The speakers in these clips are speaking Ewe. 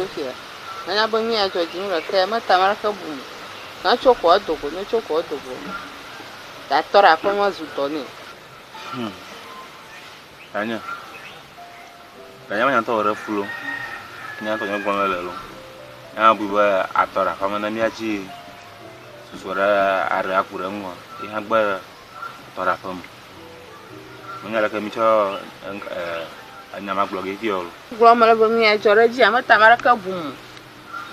tso fia. Menya be nu ya dzɔ dzi nu ɖeka meta ame aɖeke bum o. Ne etso ko edo go, ne etso ko edo go. Yeatɔ ɖe aƒe me zu dɔ nɛ. Hmm. Danye. Danye menya ŋutɔ wɔ ɖe fu lo. Nya ŋutɔ nye gblɔm le lo. Nya bui be atɔ ɖe aƒe me ne míatsi susu ɖe aɖe aku ɖe eŋua. Ye hã gbe tɔ ɖe aƒe me. Menya leke mítsɔ enya ma gblɔ ge fia o. Gblɔm mele be nu ya dzɔ ɖe edzi meta ame aɖeke bum o.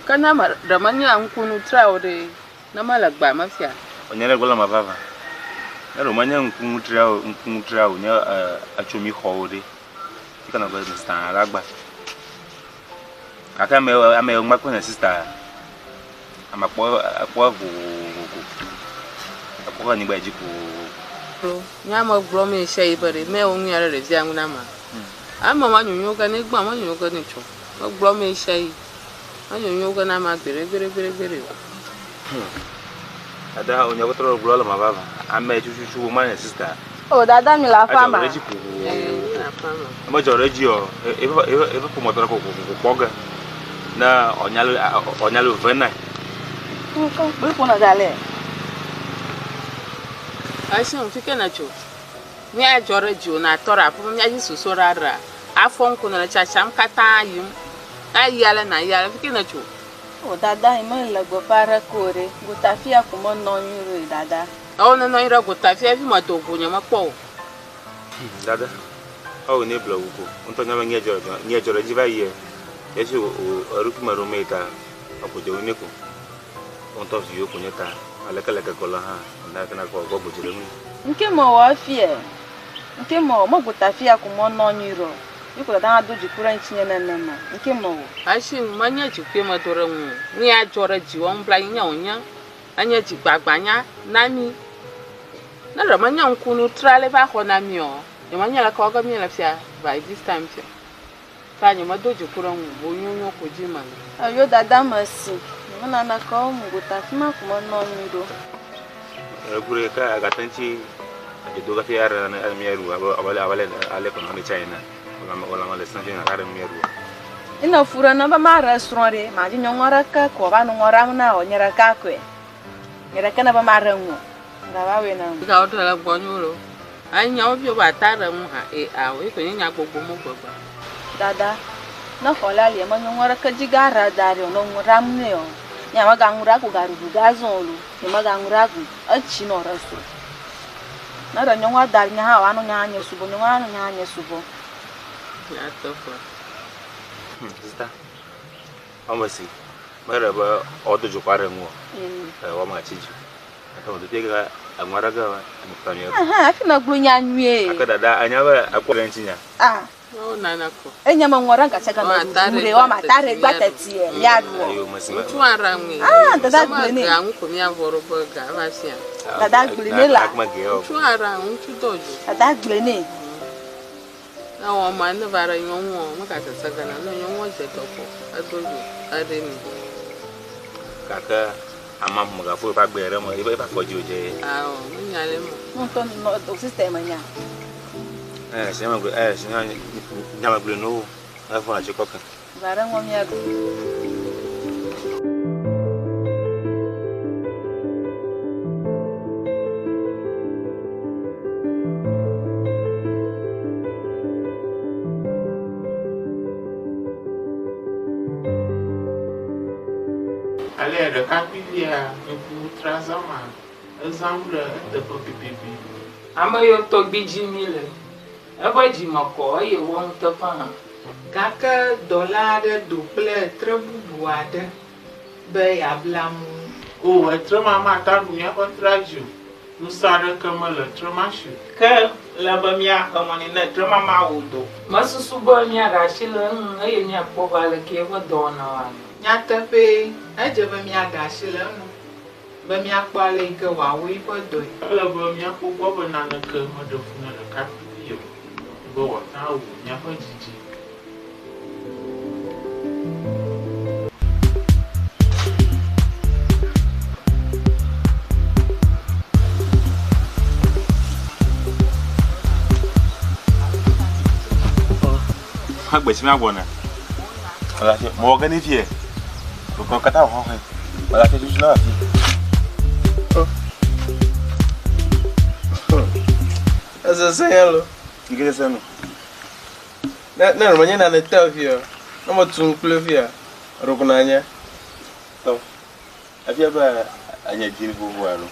Ke ne ɖe menye ŋkunu tra o ɖe, ne mele gbea me fia? Enye ɖe gblɔ le eme vavã. Ne ɖe menye ŋkunu tra o, ŋkunu tra o nye etso mi xɔ o ɖe. Fika nɔ be sista la gba. Gake ame ame ŋgba kple nye sista ame kpɔ ekpɔ vovovo. Ekpɔ anyigba dzi ko. Nye ame gblɔ mi sia yi be ɖe mɛ wo nu ya ɖe ɖevia ŋu na ma. Ame ma nyonyo ge ne gbã ma nyonyo ge ne tsɔ. Megblɔ mi sia yi. Ma nyonyo ge na ma gbeɖe gbeɖe gbeɖe gbeɖe o. Dada onye ko trɔ gblɔ le ma vava. Ame tututu wo ma nye sista. O dada mi le aƒea ma. Edzɔ ɖe edzi ko. Ame dzɔ ɖe edzi o. Eƒe eƒe ƒometɔ ɖe ko ko ko kpɔ ge. Ne ɔnya le ɔnya le ve na. Ŋkɔ kpe ƒo da le. Esi fi ke ne tso. Mía dzɔ ɖe dzi o na tɔ ɖe aƒe me mía dzi susu ɖe aɖea. Afɔ ŋku ne le tsatsam katã yim. Na yi ale na yi ale fi ke ne tso. O dada yi mele gbeƒã ɖeke o ɖe. Gota fia ko menɔ anyi ɖo dada. Ewɔ nenɔ anyi ɖe gota fia fi medo go nye mekpɔ o. Dada, ewɔ ne blewu ko. Ŋutɔ nya be nye dzɔ nye dzɔ ɖe edzi va yia. Esi o eɖokui me ɖo mee ta eƒo dze ne ko. Ŋutɔ viwo ko nye ta. Aleke leke ko le hã na ke na kɔ gbɔ gbodzi ɖe ŋu. Nke mewɔ efie. Nke mewɔ me gota fia ko menɔ anyi ɖo. Yi ko dada hã do dziku ɖe ŋutinye nenema. Nke mewɔ. Esi menye dzikue medo ɖe ŋu o. Nu ya dzɔ ɖe dziwò nublanui nye wònye. Enye dzigbagbanya na mí. Ne ɖe menye ŋkunu tra le va xɔ na mí o, nyemenya leke wɔ ge míele fia by this time fia. Ta nyemedo dziku ɖe ŋu o, wò nyonyo ko dzi mele. Eyo dada mesi, nyemena naneke wɔm o, gota afi ma ko menɔ anyi ɖo. Eku ɖe ke agate ŋuti edodo hafi aɖe nane míaɖu abe abe abe ale ko nane tsa ene. Wòle ame le sẽm fi nàka ɖe míaɖu. Ene fu ɖe ne be maɖe srɔ̃ ɖe, madzi nyɔnu aɖeke ko wòava nɔ ŋɔ ɖam na wò, nye ɖeka koe. Nye ɖeke ne be maɖe ŋu o. Gava wɔe nam. Ga woɖe le gbɔnye o lo. Enya wo viwo be ata ɖe ŋu hã e ao ye ko nye nya gbogbo mo gbegbe. Dada, ne xɔ la lia, menye ŋu aɖeke dzi ga ɖe da ɖi o, ne ŋu ɖam nɛ o. Nye mega ŋu ɖa ko gaɖuɖu ga zɔ o lo. Nye mega ŋu ɖa go. Etsi nɔ ɖe so. Ne ɖe nyɔnua da ɖi nye hã wòanɔ nye hã nye subɔ, nyɔnua anɔ nye hã nye subɔ. Nyateƒe. Sista, ame si meɖe be woado dzo kɔ aɖe ŋu o, woame atsi dzi. Gake medo fie ke eŋu aɖe ge ame mi. Aha, hafi megblɔ nya nyuie. Gake dada anya be ekpɔ ɖe ŋuti nya. Ah. Wo nana ko. Enya me ŋɔ ɖe gatsa game ɖuɖu ɖe woame ata ɖe gba teti mía ɖu. Ŋutsu aɖe ŋui. Ah, dada gblẽ nɛ. Ga ŋu ko mía vɔ ɖo be ga va fia. Dada gblẽ nɛ la. Ŋutsu aɖe ŋutsu dɔ dzo. Dada gblẽ nɛ. Ne wɔ ma ne va ɖe nyɔnuɔ me ga sese gana ne nyɔnuɔ dze dɔ kɔ edo dzo eɖe nɛ. Gake ama megafo eƒe agbe ɖe me eƒe afɔ dzi wòdze ye. Ao, menya le eme. Ŋutɔ nɔ system nya. Eh, si nyame eh, si nyame gblẽ no efɔ na tsi kɔke. Va ɖe ŋɔ mía ɖu. Ale ɖekakpuivia ŋku trɔazã ma, ezã wu ɖe eteƒe pɛpɛpɛ. Ame yiwo tɔgbi dzi míle. Eƒe dzi me kɔ eye wòwɔ nuteƒe hã. Gake dɔla aɖe do kple tre bubu aɖe be yeable amewo. O, etre ma mate aɖu míaƒe trea dzi o. Ŋusẽ aɖeke mele tre ma si o. Ke ele be míaxe mɔ nɛ ne tre ma mawɔ dɔ o. Mesusu be míaɖe asi le eŋu eye míakpɔ be aleke eƒe dɔwɔnawo anɔ. Nyateƒee, edze be míaɖe asi le eŋu be míakpɔ ale yi ke wòawɔ eƒe dɔe. Ele be míakpɔ egbɔ be naneke meɖe fu na ɖekakpuivi o, be wòate ŋu awu míaƒe didi. Agbe si míagbɔna. Mele afi mewɔ ge ne fie. Wokɔ katã wɔ xɔxɔe. Mele afi tutu na afi. Esesẽ ya lo. Nke sesẽ no. Ne ne menye nane te fia, ne metu ŋu kple fia, ɖeko nanya. Tɔ. Efia be enye dzi vovo alo?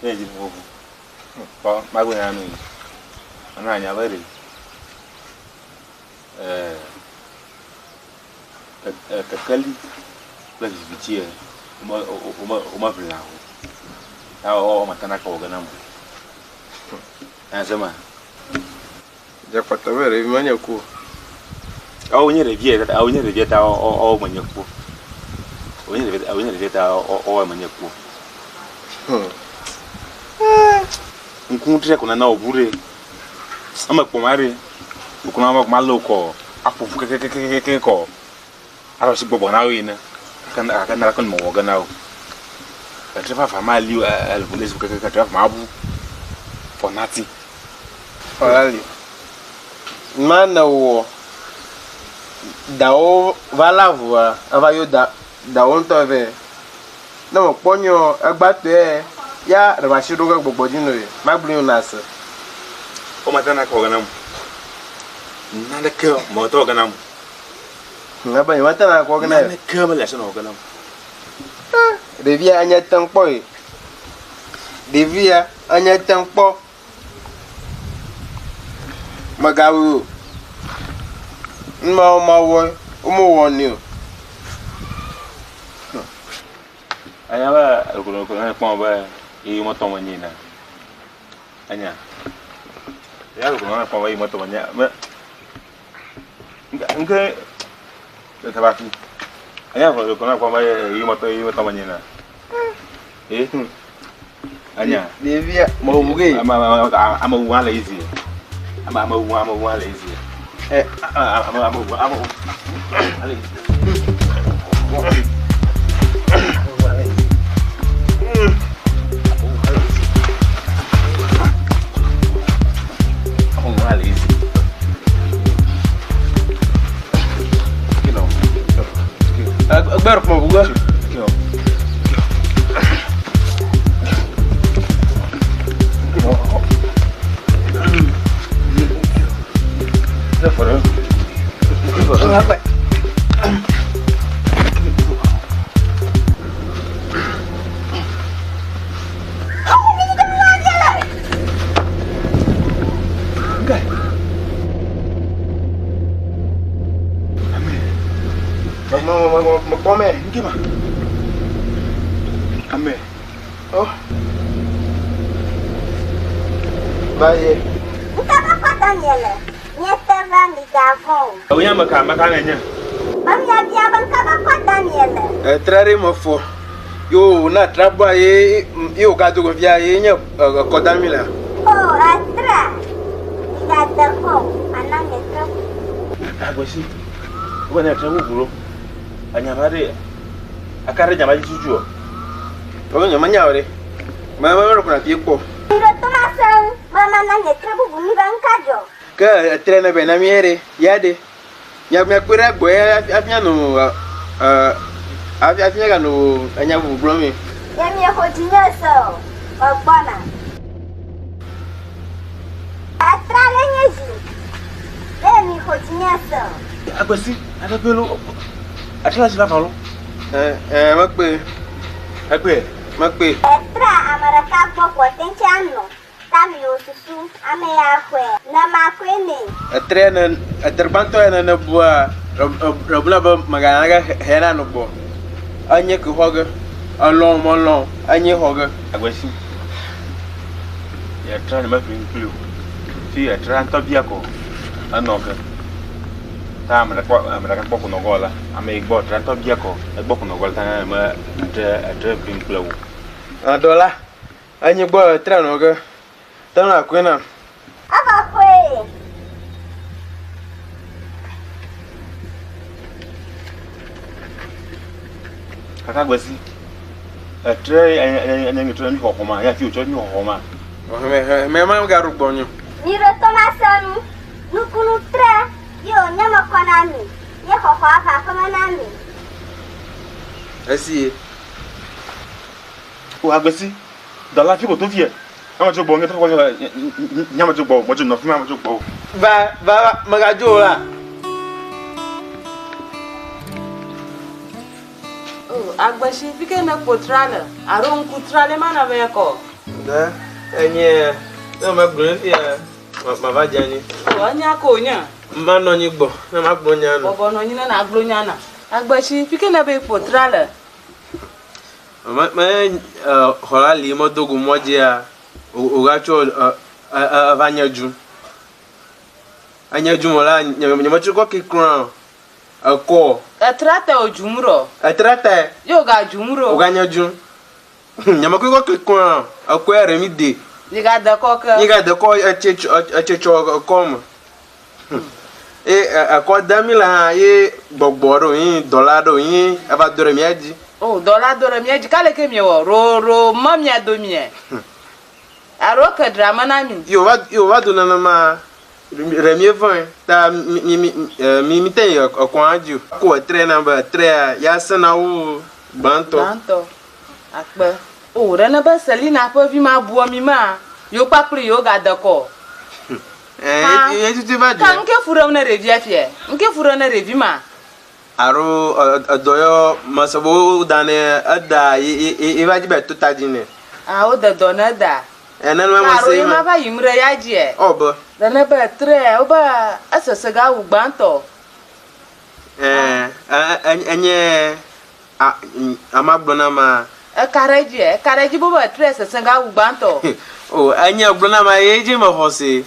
Enye dzi vovo. Kpɔ magbe nya nu yi. Ana anya be ɖe. Ɛɛ kekeli kple viviti wome wome womeʋlina o. Ta wo mate na kɔ wɔ ge nam o. Nya se ma. Dze kpɔtɔ be ɖevi menye ku o. Awo nye ɖevia awo nye ɖevia ta wo menye ku o. Wo nye ɖevia wo nye ɖevia ta wo menye ku o. Ŋku tre ko nana wòbu ɖe. Eme kpɔ ma ɖe. Wokɔ na ma lé wokɔ aƒo ƒu kekekekeke kɔ. Alo si gbɔgbɔ na wo ene. Gake na ke mewɔ ge na wo. Etre vava ma li ele zi kekeke etre vava ma bu for nothing. Ɔlali. Ma ne wɔ dawo va la vua eva yo da dawo ŋutɔ vɛ. Ne mekpɔ nyɔ egbatɔe ya ɖe ma si ɖo ge gbɔgbɔ dzi no ye. Magblɔ yo na se. Wo ma tana kɔ ge nam. Naneke mɔtɔ ge nam. Ebe nye mate na kɔ ge na yo. Naneke mele asi nɔ ge nam. Ɖevia enye te kpɔ ye. Ɖevia enye te kpɔ. Megawɔe o. Nu mawo mawɔ womewɔnɛ o. Anya be ɖeko ne kpɔm be ye mɔtɔ menye na. Anya. Ya ɖeko ne kpɔm be ye mɔtɔ menye me. Nke le tabafi. Anya ɖeko ne kpɔm be ye mɔtɔ ye mɔtɔ menye na. Eh. Anya. Ɖevia mewu ge. Ame ame ame wu hã le easy. Ame ame wu ame wu hã le easy. Eh. Ame ame wu ame wu hã le easy. Ame wu hã le easy. Kino. Egbe ɖe kpɔm ʋu ge. Kino. Mekpɔ mɛ. Nke ma. Ame. Oh. Va ye. Nke be kpɔtɔ miele, miete va migavɔ̃ o. Ewo nye ame ka ame ka nènye? Be miabia be ŋke be kpɔtɔ miele. Etre ɖe mefɔ. Yo na trabɔa ye ye wògado go fia ye nye ekɔdami la. O etrea, migade kɔ o, mana mietre bubu. Agbesi. Wo ne tre bubu lo. Anya ma ɖe. Aka ɖe nyama dzi tutu o. Wo nye menya o ɖe. Me me me ɖo fi kpɔ. Miɖo to mase ŋu be mana mietre bubu mi be ŋka dzɔ. Ke etre ne be na mi ɖe ya ɖe. Mia mia kpe ɖe gbɔ ya hafi mianɔ ɛ hafi hafi miaganɔ enya bubu gblɔm mi. Ye miexɔ dzinye se o, megbɔna. Etra ɖe nye dzi, eye mixɔ dzinye se o. Agbesi aɖe ƒe lo. Etre la dzi vava lo. Ɛ ɛ mekpe. Ekpe. Mekpe. Etra ame ɖeka gbɔ ko ate ŋu anɔ tami wò susu ame ya xɔe ne makɔe nɛ. Etre ne etre gbãtɔ ya ne nebua rebuna be megana ge he na nu gbɔ. Enye ke xɔ ge. Elɔ̃ melɔ̃ enye xɔ ge. Agbesi. Etre ne meƒli ŋkpli o. Fi etre ŋutɔ bia ko enɔ ge. Ta ame ɖeka ame ɖeka kpɔ ko nɔ gɔ la. Ame yi gbɔ etre ŋutɔ bia ko egbɔ ko nɔ gɔ la ta ne me etre etre ƒli ŋkple o. Adɔla enye gbɔ etre nɔ ge. Tena akɔe nam. Eva xɔe. Kaka gbesi. Etre enye nye tre mi xɔxɔ ma. Ya fi wòtsɔ mi xɔxɔ ma. Mɛ mɛ ma gaɖo gbɔ nyo. Miɖo to mase nu, nukunu tre ye wònye mekɔ na mi. Ye xɔxɔ ava aƒeme na mi. Esi ye. O agbesi, dɔla fi ko to fiɛ. Ame tso gbɔ, nye tɔ nye ame tso gbɔ, me tso nɔ fi ma ame tso gbɔ. Va, va, va, mègadzo o la. O agbesi, fi ke ne kpo tra le, alo ŋku tra le ma na be kɔ. Da, enye, ne megblɔe fia, mava dze anyi. O enya ko nye. Manɔ anyi gbɔ, ne magblɔ nya na. Bɔbɔ nɔ anyi ne nagblɔ nya na. Agbesi, fi ke ne be ƒo tra le. Me me xɔ la li medo go mɔ dzia, wògatsɔ eva nye dzu. Enye dzu me la, nye nye metsi kɔ ki kura o. Ekɔ. Etra te wò dzum ɖo. Etra te. Ye wòga dzum ɖo. Wòga nye dzu. Nye mekui kɔ ki kura o. Ekɔe ɖe mi de. Mi ga de kɔ ke. Mi ga de kɔ etse tsɔ etse tsɔ ekɔ me. Ye ekɔ de mi le hã ye gbɔgbɔ ɖo ye dɔla ɖo ye eva do ɖe mía dzi. O dɔla do ɖe mía dzi ka leke miewɔ ro ro me mia do mie. Alo ke dra me na mi. Ye wova ye wova do nenema ɖe mie vɔe ta mi mi mi mi te yi ekɔa dzi o. Ko etre na be etrea ya se na wu gbãtɔ. Gbãtɔ akpe. O ɖe ne be Selina ƒe vi ma bua mi ma yewo kpakple yewo ga de kɔ. Ɛɛ ye tutu va dzɔ. Ka ŋke fu ɖem ne ɖevia fiɛ? Ŋke fu ɖem ne ɖevi ma? Alo edɔ yɔ mese be woda ne eda ye va dzi be to ta dzi nɛ. Ah wode dɔ ne eda. Ɛ nenema mese Alo ye ma va yim ɖe ya dziɛ? Ɔ be. Ɖe ne be etrɛ wobe esese ga wu gbãtɔ. Ɛɛ enye ama gblɔ na ma. Eka ɖe edzi eka ɖe edzi be be etrɛ sese ga wu gbãtɔ. O enye gblɔ na ma ye dzi mexɔ se.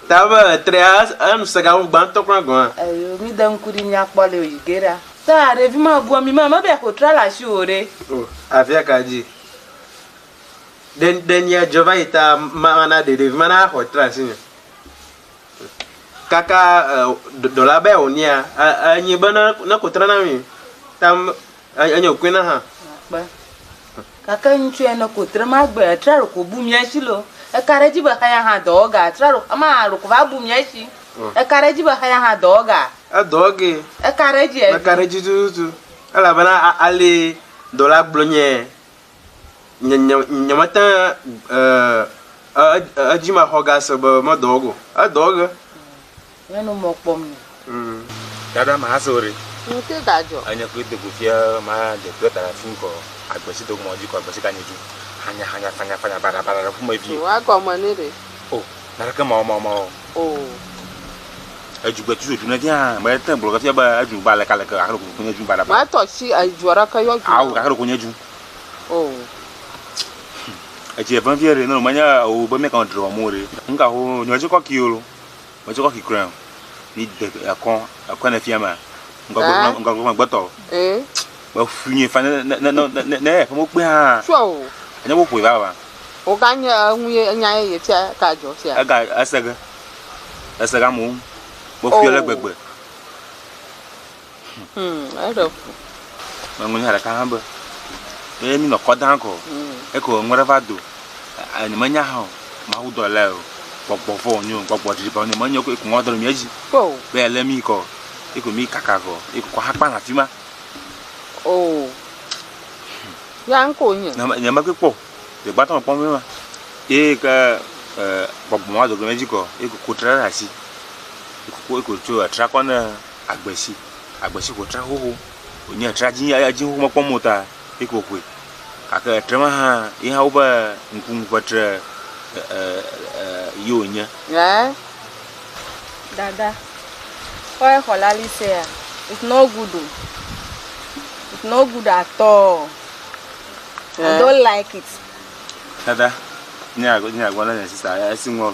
Ta be etrɛ enu se ga wu gbãtɔ kura gɔ̃ hã. Eyo mi de ŋku ɖi mia kpɔ le yi ge ɖa. Ta ɖevi ma bua mi ma mebe yeaƒo tra le asi o ɖe. O afia ka dzi. Ɖe ɖe nia dzɔ va yi ta ma mana ɖe ɖevi ma na xɔ tra asi nye. Kaka dɔla be wònyea, enye be ne ne ko trana mi ta enye wòkɔe na hã. Akpe. Gake ŋutsu ya ne ko tre ma gbe etra ɖo ko bu mía si lo. Eka ɖe edzi be xeya hã dɔwɔ ga etra ɖo ema ɖo ko va bu mía si. Eka ɖe edzi be xeya hã dɔwɔ ga. Edɔwɔ ge. Eka ɖe edzi. Eka ɖe edzi tututu. Elabena ale dɔla gblɔ nye nye nye nye mete edzi maxɔ ga se be medɔ go. Edɔ ge. Nye nu mɔ kpɔm ne. Dada ma hase ore. Ŋute gadzɔ. Enye koe do go fia ma de kple dada fi ŋkɔ agbesi do mɔ dzi kɔ agbesi ka nye dzu. Hanya hanya fanya fanya bara bara ɖe ƒumevi. Wa gɔme ne ɖe. O, naneke ma ma ma o. O. Edzu gbe tu dzu ne fia, me te gblɔ ke fia be edzu ba leka leke gake ɖeko nye dzu bara bara. Ma tɔ si edzu ɖe ke yɔ dzu. Awu gake ɖeko nye dzu. O. Etsi eve fia ɖe ne menye o be mi kan drɔ mo ɖe. Nka ho nyɔ dzi kɔ ki o. Me dzi kɔ ki kura. Mi de ekɔ ekɔ ne fia ma. Nka gbe nka gbe gbetɔ. Eh. Be fu nye fa ne ne ne ne ne fe mo kpe ha. Sure o. Anya wo ƒoe va va. O ga nye ŋu ye enya ye ye fia ka dzɔ fia. Ega esege. Esege amewo. Be fu le gbegbe. Eɖe fu. Meŋlɔ nya ɖeka hã be, eye mi nɔ kɔ dam ko. Eko eŋu ɖe va do. Nye menya hã o. Mawu dɔlae o. Gbɔgbɔ vɔ wònye o. Gbɔgbɔ driba wònye o. Menye o. Eko ŋɔ do ɖe mía dzi. Be yealé mí kɔ. Eko mí kaka vɔ. Eko kɔ hã kpa le afi ma. O. Ya ŋkɔ wònye. Nye mekpɔe kpɔ o. Ɖe gbãtɔ mekpɔ be ma. Eye ke gbɔgbɔ ma do ɖe mía dzi kɔ. Eko ko tre ɖe asi. Eko eko tso etra kɔ ne agbesi. Agbesi ƒo tra xoxo. Wònye etra dzi edzi xoxo mekpɔm o ta eko ƒoe. Gake etre ma hã ye hã wobe ŋkuŋu ƒe tre ye wònye. Dada, why xɔlali say it's not good o. It's not good at all. I don't like it. Dada, nye nye agblɔ na nye sista esi ŋlɔ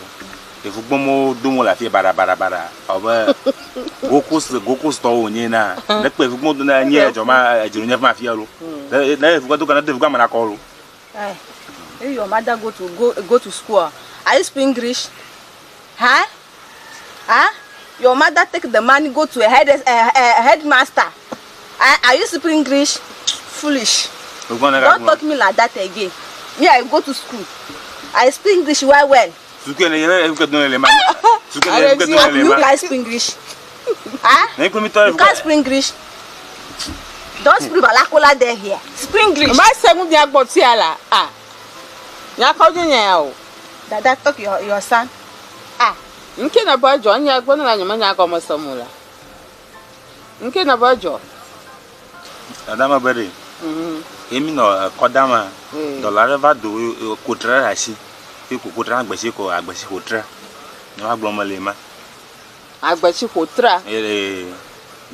yevu gbɔmɔwo dom le afia bara bara bara abe gokos gokos tɔwo wònye na ne kpe yevu gbɔmɔwo do na nye edzɔ ma edzro nye ma afia lo ne ne yevu gbɔ do ne do yevu gbɔ ame nakɔ lo. Hey, if your mother go to go go to school, are you speak English? Huh? Huh? Your mother take the money go to a head headmaster. Are you speak English? Foolish. Don't talk me like that again. Me, I go to school. I speak English well well. Suku ne yevu gbɔ do ne le ma. Suku ne yevu gbɔ do ne le ma. You guys speak English. Ah? Ne kple mi tɔ You can't speak English. Don't speak Balakola there here. Speak English. Ma se nu mia gbɔ tia la. Ah. Nya kawo nye nya ya o. Dada talk your your son. Ah. Nke na ba dzɔ nya gbɔ na nye menya gɔme se mu la. Nke na ba dzɔ. Dada me be ɖe. Emi nɔ ekɔ dama. Dɔla ɖe va do kotre ɖe asi. Ye ko kotre agbesi ko agbesi kotre. Ne va gblɔ me le ma. Agbesi kotre. Ee.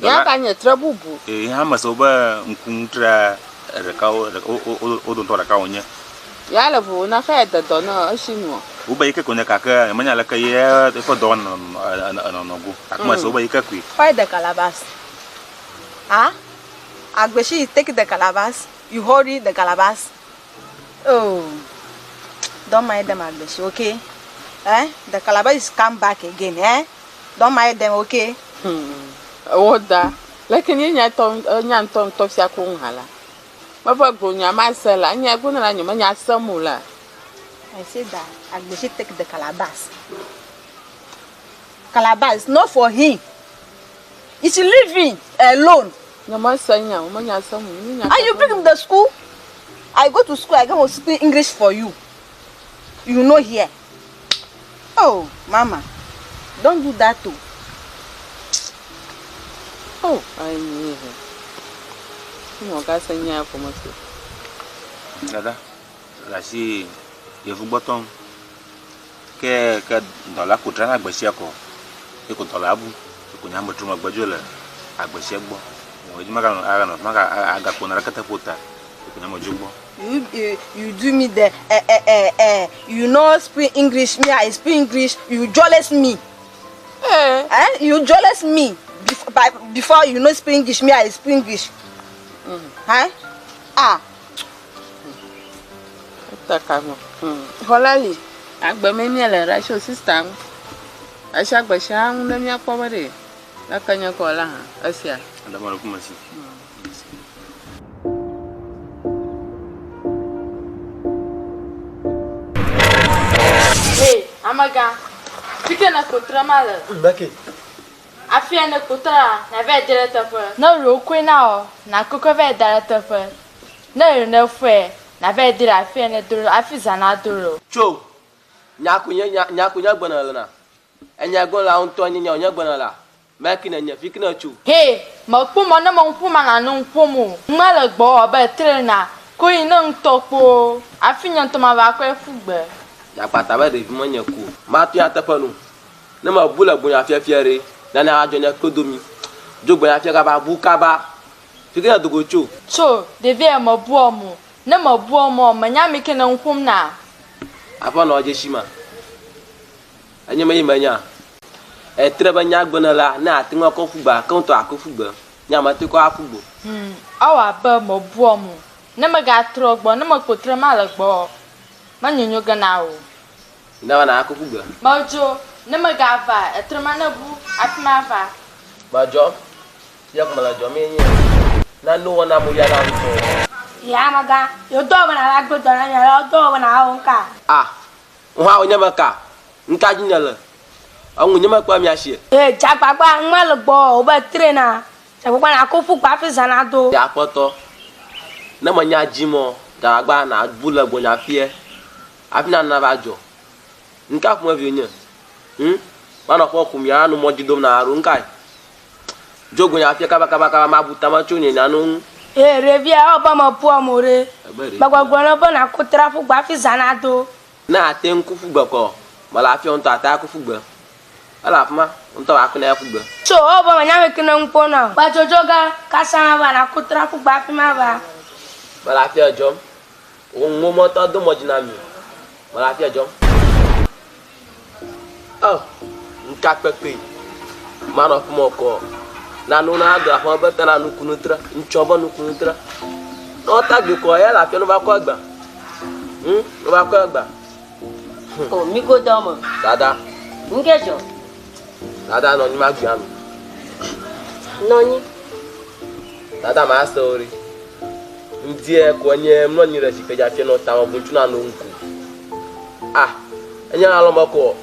Ya ka nye tre bubu. Ee, hã me se wo be ŋku tre ɖeka wo wo dometɔ ɖeka wonye. Ya le vovo na xe de dɔ ne esi nu. Wo be yi ke ko nye gake menya leke ye eƒe dɔ enɔnɔ go. Gake me se wo be yi ke koe. Why the calabash? Ah? Agbesi you take the calabash, you hurry the calabash. Oh, don't mind them, Agbesi, okay? Eh? The calabash is come back again, eh? Don't mind them, okay? Wo da. Leke nye nya tɔ nya ŋutɔ ŋutɔ fia ko ŋu hã la. Meva gblɔ nya ma se la, nya gbɔ na nye menya se mu la. I say that Agbesi take the calabash. Calabash is not for him. He's living alone. Nye me se nya, o menya se mu. Nye nya. And you bring him to school. I go to school, I go to speak English for you. You know here. Oh, mama, don't do that too. Oh, I need him. Mo ga se nya ko mo se. Dada, le asi yevugbɔtɔ ŋu. Ke ke dɔla kotre na agbesia kɔ. Ye ko dɔla bu. Ye ko nye ame trɔ megbe dzo le agbesia gbɔ. Wo dzi maganɔ aganɔ maga agakpo na ɖeke teƒe o ta. Ye ko nye ame dzo gbɔ. You do me the you no speak English, me I speak English, you jealous me. Eh. Eh? You jealous me before you no speak English, me I speak English. Huh? Ah. Takamo. Xɔlali, agbe me míele ɖe asi o sista ŋu. Asi agbe sia ŋu ne míakpɔ be ɖe leke nye kɔ la hã esia. Dada me ɖe kume si. Hey, amegã, fi ke ne kotre ma le. Mbeke. Afia ne kotrea, na vɛ de ɖe teƒe. Ne ɖewo koe na wɔ, na kɔkɔ vɛ da ɖe teƒe. Ne ɖe ne fɔe, na vɛ de ɖe afia ne do ɖo, afi zã na do ɖo. Tso, nya ko nye nya nya ko nye gbe ne le na. Enya gbe la ŋutɔ nye nya nye gbe ne la. Mɛki ne nye fi ki ne tso. He, mekpɔ mɔ ne me ŋu ma na nu ƒom o. Ŋme le gbɔwɔ be trena, ko yi ne ŋutɔ kpo. Afi nye ŋutɔ ma va kɔe ƒu gbe. Nyakpata be ɖevi menye ku o. Mato ya teƒe nu. Ne mebu le gbonya fiafia ɖe, nane adzɔ nye kpedomi. Dzo gbonya fia kaba, bu kaba. Fi ke dogo tso. Tso, ɖevia mebuɔ mo. Ne mebuɔ mo, menya mi ke ne ŋu ƒom na. Aƒenɔ dzesi ma. Enye me yi menya. Etre be nyagbe ne la, ne ate ŋu akɔ ƒu gbe, ke ŋutɔ akɔ ƒu gbe. Nya mate kɔ aƒu gbe. Ewɔ abe mebuɔ mo. Ne megatrɔ gbɔ, ne mekpo tre ma le gbɔ, menyonyo ge na o. Ne va na akɔ ƒu gbe. Medzo, ne megava, etre ma ne bu, afi ma va. Madzɔ, ya ko mele dzɔ mi nye. Na nu wɔna mo ya na ŋutɔ. Ya amegã, yewo dɔ be na va gbe dɔ na mi alo dɔ be na va wɔ ŋka? Ah, ŋua wo nye me ka? Ŋka dzi nye le? Eŋu nye me kpe mia sie. Ee, dzagbagba ŋma le gbɔ o be trena. Dzagbagba na ko ƒu gbe hafi zã na do. Ya aƒetɔ, ne me nya dzi mɔ, dzagbagba na bu le gbɔnya fie. Hafi na na va dzɔ. Ŋka ƒomevi nye? Manɔ ƒe kum ya nu mɔ dzi dom na aro ŋka. Dzo gbɔnya fie kaba kaba kaba ma bu tame tso nye nya nu ŋu. Ee, ɖevia ewɔ be mebu amo ɖe. Megbɔgblɔ ne be na ko tra ƒu gbe hafi zã na do. Ne ate ŋu ku ƒu gbe kɔ, mele afi ŋutɔ ate aku ƒu gbe. Ele afi ma, ŋutɔ va ku ne ƒu gbe. Tso, ewɔ be menya me ke ne ŋu kpɔ na o. Gba dzodzo ge, kasa ma va na ko tra ƒu gbe hafi ma va. Mele afia dzɔm. Wo ŋu mɔtɔ do mɔ dzi na mi. Mele afia dzɔm. Oh, ŋka kpekpe. Manɔ afi ma kɔ. Nanu na do aƒe be tana nukunu tre. Ŋtsɔ be nukunu tre. Ne wota gbe kɔ ya le afia no va kɔ egba. No va kɔ egba. Oh, mi go dɔ me. Dada. Ŋke dzɔ. Dada nɔ nyi ma gbea nu. Nɔ nyi. Dada ma se o ɖe. Ŋdie kɔ nye mlɔ nyi ɖe zikpui dzi hafi nɔ tame bum tso na no ŋku. Ah, enye alɔ me kɔ.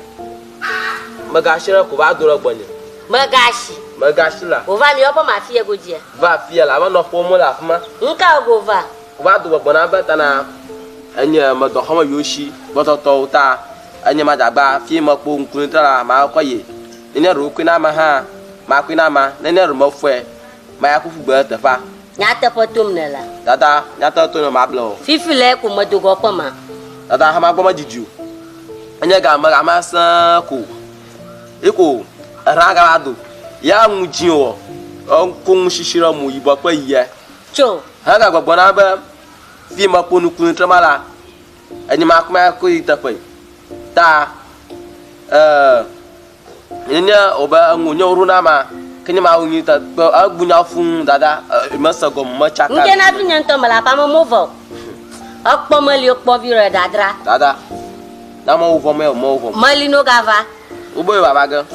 Megasi ɖe ko va do ɖe gbɔnye. Megasi. Megasi la. Wòva miawo ƒe me afia godzia? Va afia la, ame nɔ ƒom le afi ma. Nuka wòva? Wova do gbɔgbɔ na be tana enye medɔxɔme yewo si gbɔtɔtɔwo ta enye madzagba fi mekpɔ ŋku tra la makɔ ye. Nenye ɖe wokɔe na ame hã makɔe na ama. Nenye ɖe mefɔe maya kuku gbe teƒea. Nyateƒe tom nèlea? Dada, nyateƒe tom ne mable o. Fifi le ko medo go ƒe ma. Dada, xama gbɔ medidi o. Enye game game sẽe ko. Ye ko eɖa gava do. Ya ŋu dzi wɔ. Eko ŋu sisi ɖe mo yibɔ kple yia. Tso. Hega gbɔgbɔ na be fi mekpɔ nukunu trɔ ma la, enye ma kuma ko yi teƒe. Ta eh nye wobe eŋu nye woɖo na ma ke nye ma wo nyi ta kpe egbu nya fún dada mese gɔme metsaka. Ŋke na vi nye ŋutɔ mele aƒea me movɔ o. Ekpɔ meli wokpɔ vi ɖe dadra. Dada, na mewo vɔ me o mewo vɔ. Meli no gava. Wobe yewo ava ge.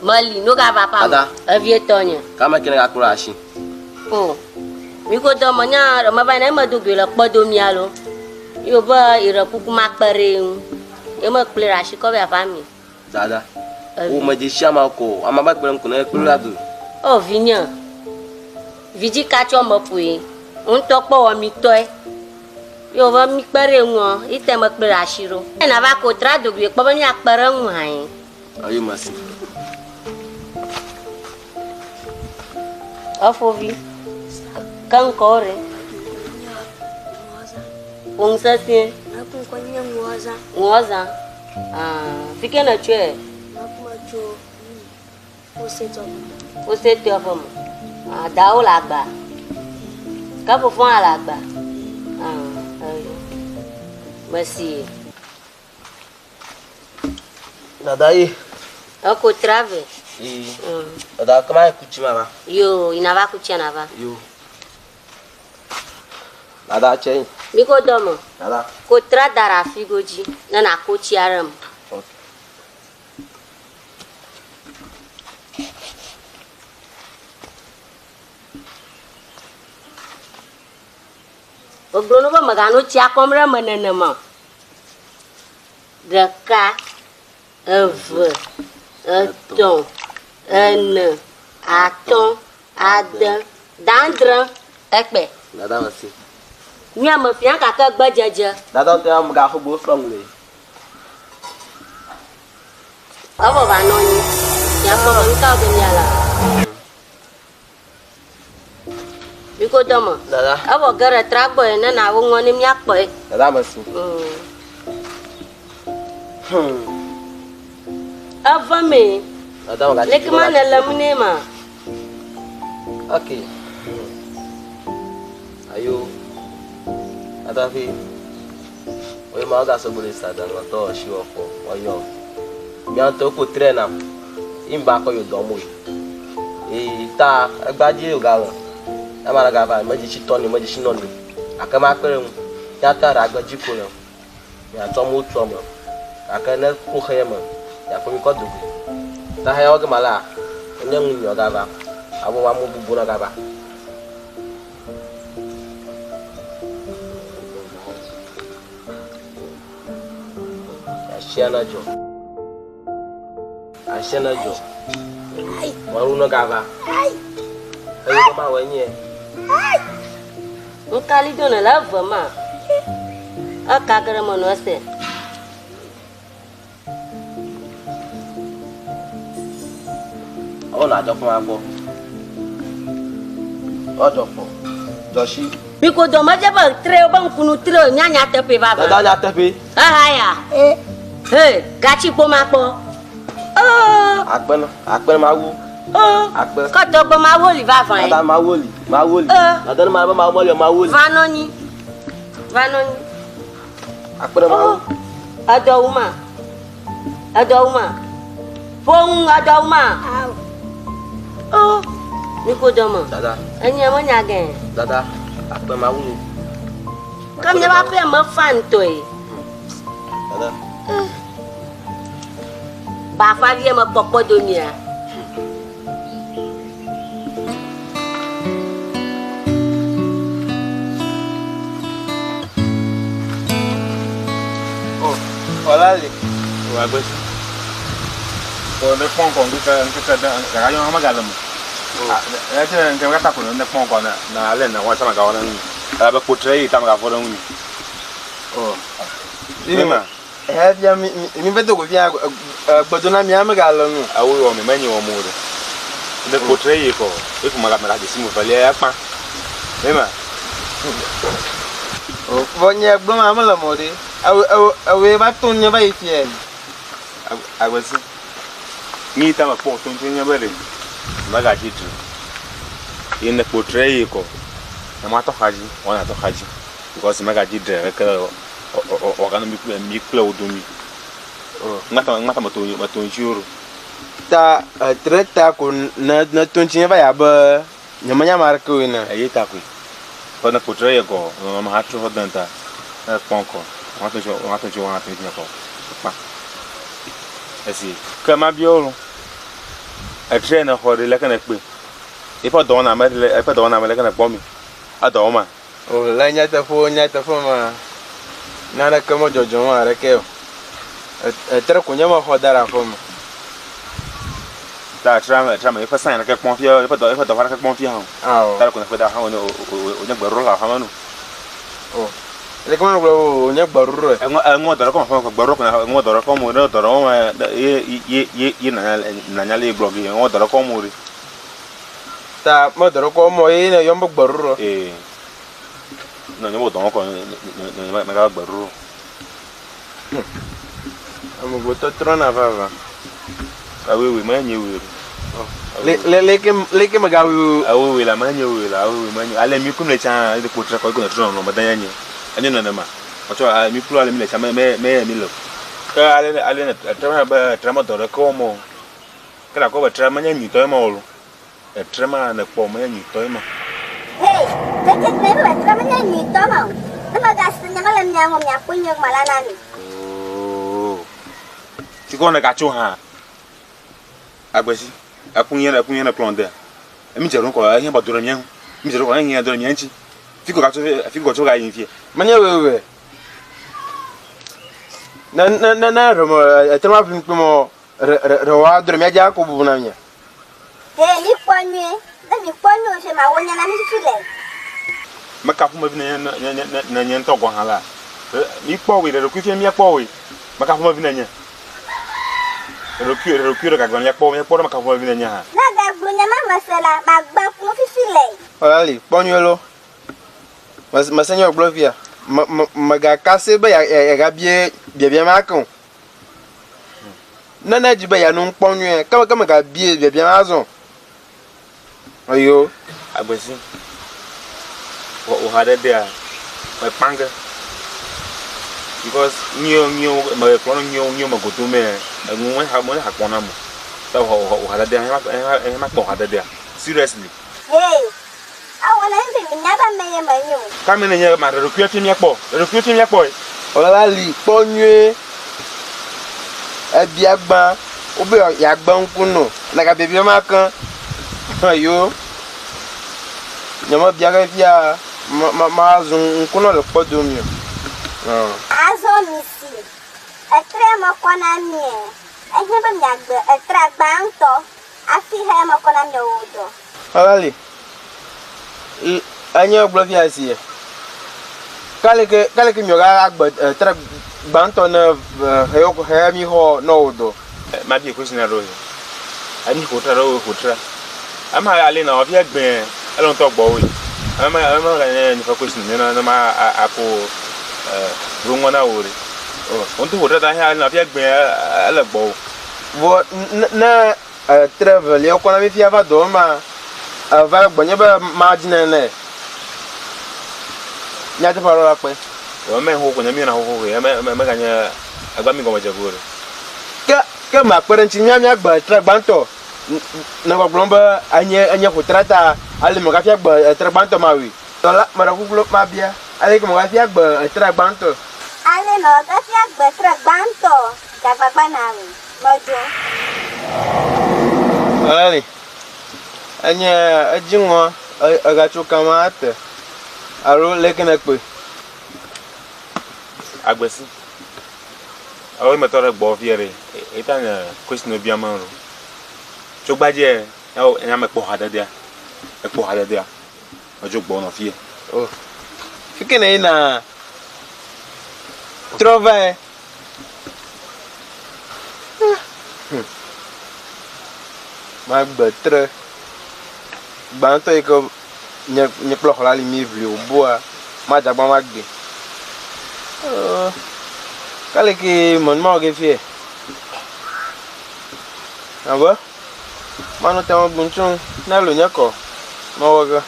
Meli no gava aƒea me. Dada. Evie tɔ nye. Kame ke ne gakplɔ ɖe asi. O. Mi ko dɔ me nya ɖe meva yina eme do goe le kpɔ do mia lo. Ye wobe yi ɖe kuku ma kpe ɖe ŋu. Ye me kplɔe ɖe asi kɔ va aƒea me. Dada, wo me dze si ama ko, ama be kple ŋku ne kple la do. O vinye, vidzi ka tsɔ me ƒoe, ŋutɔ kpɔ wɔ mi tɔe. Ye wo be mi kpe ɖe ŋuɔ, ite me kple ɖe asi ɖo. Ne nava ko tra dogoe kpɔ be mia kpe ɖe ŋu hãe. Ayi me si. Efovi, ke ŋkɔ ɖe. Ƒo nu sesĩe. Eƒe ŋkɔ nye Ŋuɔzã. Ŋuɔzã. Ah, fi ke nètsoe? Metso Fosetɔ me. Fosetɔ ƒe me. Ah, dawo le agba. Ke fofo hã le agba. Ah, eyo. Mesi. Dada ye. Eko trave. Ee. Dada kama ye kutsi ma va. Yo, ina va kutsi na va. Yo. Dada tse yi. Mi ko dɔ me. Dada. Ko tra da ɖe afi godzi ne nàko tsia ɖe eme. Ok. Wogblɔ no be mègano tsia kɔm ɖe eme nenema o. Ɖeka, eve, etɔ̃, ene, atɔ̃, ade, dandre, ekpe. Dada me si. Mía me fia gake gbe dzedze. Dada te am ga xogbo srɔ̃ ŋu le. Evɔ va nɔ anyi. Mía kpɔ be nuka be mía la. Miko dɔme. Dada. Evɔ ge ɖe tra gbɔe ne na wo ŋɔ ne mía kpɔe. Dada me si. Eve me. Dada me ga. Leke ma ne le mu ne ma. Ok. Ayo. Adafi. Oye ma ga so gbole sa dan to shi wo fo. Oyo. Mi an to ko train am. Imba ko yo do mo. E ta agbaji o ga lo. Na ma ga va me ji chi to ni me ji chi no ni. Ake ma kpe ŋu. Ya ta ra gbe ji ko le. Ya to mo to mo. Ake ne ko xe me. Ya ko mi ko do. Ta ha yo ga ma la. Nye ŋu nyɔ ga va. Abo wa mo bubu na ga va. Asia na dzɔ. Asia na dzɔ. Mawu na gava. Eye be mawɔ enye. Ŋkali do ne le eve ma. Eka ge ɖe me nɔ ese. Ewɔna adzɔfɔ ma gbɔ. Adzɔfɔ. Dzɔsi. Miko dɔ medze be tre be ŋkunu tre nya nyateƒe vava. Dada nyateƒe. Eha ya. He gatsi kpo ma kpɔ. Akpe na akpe na mawu. Akpe. Kɔtɔ gbɔ mawu li vava. Dada mawu li mawu li. Dada ne ma be mawu meli mawu li. Va nɔ nyi. Va nɔ nyi. Akpe na mawu. Edɔ wu ma. Edɔ wu ma. Ƒoŋ edɔ wu ma. Oh, miko dɔ me. Dada. Enye me nya gɛ. Dada, akpe mawu lo. Ke mi va ƒe me fa ŋutɔe. Dada. Bafa vie me kpɔkpɔ do mia. Oh, hola le. Wa gbesi. Kɔ ne kpɔ ŋkɔ ŋkeke ŋkeke de gaka yɔ hã megale me. Ah, ete ŋkeke kata ko ne kpɔ ŋkɔ na na ale na wa sama gawɔ ɖe ŋu. Elabe kpotre yi ta megavɔ ɖe ŋu. Oh. Ema. Ehe fia mi mi ve do go fia gbedo na mia megale nu. Awo wɔ mi menye wɔ mo ɖe. Ne kpotre yi kɔ eku mega mega desi mo velia ya kpa. Ema. Vɔ nye gblɔ ma mele mo ɖe. Ewe ewe ewe va to nye va yi fia. Agbesi. Mi ta me kpɔ to ŋuti nye be ɖe megadzi dri. Ye ne kpotre yi kɔ. Ne ma tɔ xa dzi, wɔna tɔ xa dzi. Because megadzi dri ɖeke wòagano mi kple mi kple wo domi. Ŋmata ŋmata meto meto ŋuti o. Ta etre ta ko ne ne to ŋuti nye va yi abe nye menya ame aɖeke o ene. Eye ta koe. Kɔ ne kpotre ye kɔ nɔnɔme ha trɔ den ta. Ne kpɔn kɔ. Wɔna to ŋuti wɔna to ŋuti wɔna to ŋuti kɔ. Kpa. Esi ke ma biɔ lo. Etre ne xɔ ɖe leke ne kpe. Eƒe dɔwɔna me eƒe dɔwɔna me leke ne kpɔ mi. Edɔ wɔma. O, le nyateƒe nyateƒe mea, naneke medzɔdzɔm haɖeke o. Etre ko nye mexɔ da ɖe aƒe me. Ta etre me etre me eƒe sign ɖeke kpɔm fia eƒe dɔ eƒe dɔwɔƒe ɖeke kpɔm fia o. Ao. Ta ko ne ƒe da hã wonye wonye gbeɖuɖɔ le aƒe me no. O. Leke ma gblɔ wonye gbeɖuɖɔ. Eŋɔ eŋɔ dɔ ɖe kɔm aƒe me gbeɖuɖɔ ko eŋɔ dɔ ɖe kɔm o ne dɔ ɖe wɔm ye ye ye ye nanya nanya le gblɔ ge eŋɔ dɔ ɖe kɔm o ɖe. Ta me dɔ ɖe kɔ mɔ ye ne yɔm be gbeɖuɖɔ. Ee. Ne nye wo dɔ kɔ ne ne me ga gbeɖuɖɔ. Amegbetɔ trɔna vava. Awewe me nye we. Le le leke leke me ga we. Awewe la me nye we la awewe me nye. Ale mi kum le tsa le ko tre ko ko trɔ no me da nye. Enye nenema. Otsɔ mi klo ale mi le tsa me me me mi le. Ke ale ale ne tre me be tre me dɔ ɖe ko mo. Ke nakpɔ be tre menye nyuitɔ ema o lo. Etre ma nèkpɔ menye nyuitɔ ema. Hey, leke gblɔe be etre menye nyuitɔ ma o. Ne megase nya ma le mia ŋu miaƒo nye ŋuma la na mi. Oo. Tsikɔ nègatso hã. Agbesi, eku nye eku nye nèkplɔ ŋdea. Emi dze ɖo kɔ ehiã be do ɖe mía ŋu. Emi dze ɖo kɔ ehiã do ɖe mía ŋuti. Fi ko gatso fi ko gatso gayi fie. Menye wewe. Ne ne ne ne ɖe me etre ma ƒli kpe mɔ Ɖe ɖe ɖe woado ɖe mía dzi ako bubu na mía. Ke mikpɔ nyuie, ne mikpɔ nyuie o se mawɔ nya na mi fifi le. Meka ƒomevi nenye ne ne ne nenye ŋutɔ gɔ̃ hã la, mikpɔ wòe, ɖe ɖokui fia míakpɔ wòe. Meka ƒomevi nenye. Ɖe ɖokui ɖe ɖokui ɖe gaglã míakpɔ míakpɔ ɖe meka ƒomevi nenye hã. Ne gagblɔ nya ma mese la, magbã ŋku fifi le. Ɔlali, kpɔ nyuie lo. Mese nye wògblɔ fia. Me me megakase be yeagabia biabia ma ake o. Ne ne edzi be yeano nu kpɔ nyuie, ke ke megabie biabia ma azɔ o. Eyo. Agbesi, wò wò ha ɖe dea, mekpã ge. Because nyuiwo nyuiwo me kplɔ nu nyuiwo nyuiwo me godo me, enu me ha me ha kpɔ na mo. Ta wò wò ha ɖe dea, ehe ma kpɔ ha ɖe dea. Seriously. Hey, ewɔ na mi be minya be ame ye menye o. Ka me nenye ma ɖe ɖokuiwo fia míakpɔ, ɖe ɖokuiwo fia míakpɔe. Ɔlala li kpɔ nyuie. Ebia gbã wobe yeagbe ŋku no. Naka biabia ma ke. Eyo. Nye me bia ke fia ma ma ma zu ŋku nɔ le kpɔ domi o. Azɔ misi etre me kɔ na mie. Ehiã be miagbe etrea gbãtɔ hafi xeya me kɔ na miawo dɔ. Ɔlali, enye gblɔ fia si kaleke kaleke miɔ ga agbe tre gbãtɔ ne xeyo xeya mi xɔ nɔ wo dɔ. Ma bi question aɖewo he. Emi xo tre ɖewo xo tre. Ema ale na wofia gbe ele ŋutɔ gbɔ woe. Ema ema ga nye nye ƒe question ne ne ma ako ɖo ŋɔ na wo ɖe. Ŋutɔ xo tre ta ale na wofia gbe ele gbɔ wo. Vɔ ne Etre evelia wokɔ na mi fia va dɔ ma eva gbɔnye be madzi nene. Nyateƒe alo la kpe. Wɔ me xoxo nye miena xoxo he me me ganye agba mi gɔme dze go ɖe. Ke ke ma kpe ɖe ŋuti mía mía gbe etre gbãtɔ ne gbɔgblɔm be enye enye ƒotra ta ale me gafia gbe etre gbãtɔ ma wi. Dɔla meɖe kuku lo mabia ale ke me gafia gbe etre gbãtɔ. Ale me gafia gbe etre gbãtɔ gagbagba na wi. Medzo. Eli, enye edziŋɔ egatso kama ate alo leke nèkpɔe? Agbesi. Alo metɔ ɖe gbɔ fie ɖe. Eta nye question no biam lo. Tso gbadze ya wo nya me kpɔ hadedea. Ekpɔ hadedea. Edzo gbɔ nɔ fie. Oh. Fike ne yina. Trɔ vae. Hmm. Magbe tre. Gbãtɔ yi ke nye nye kple xɔla li mi ʋli wòbua madze agbagba magbe. Oh. Kale ke menu mawɔ ke fie. Abe manɔ tame bum tso ne lo nye kɔ mewɔ ge.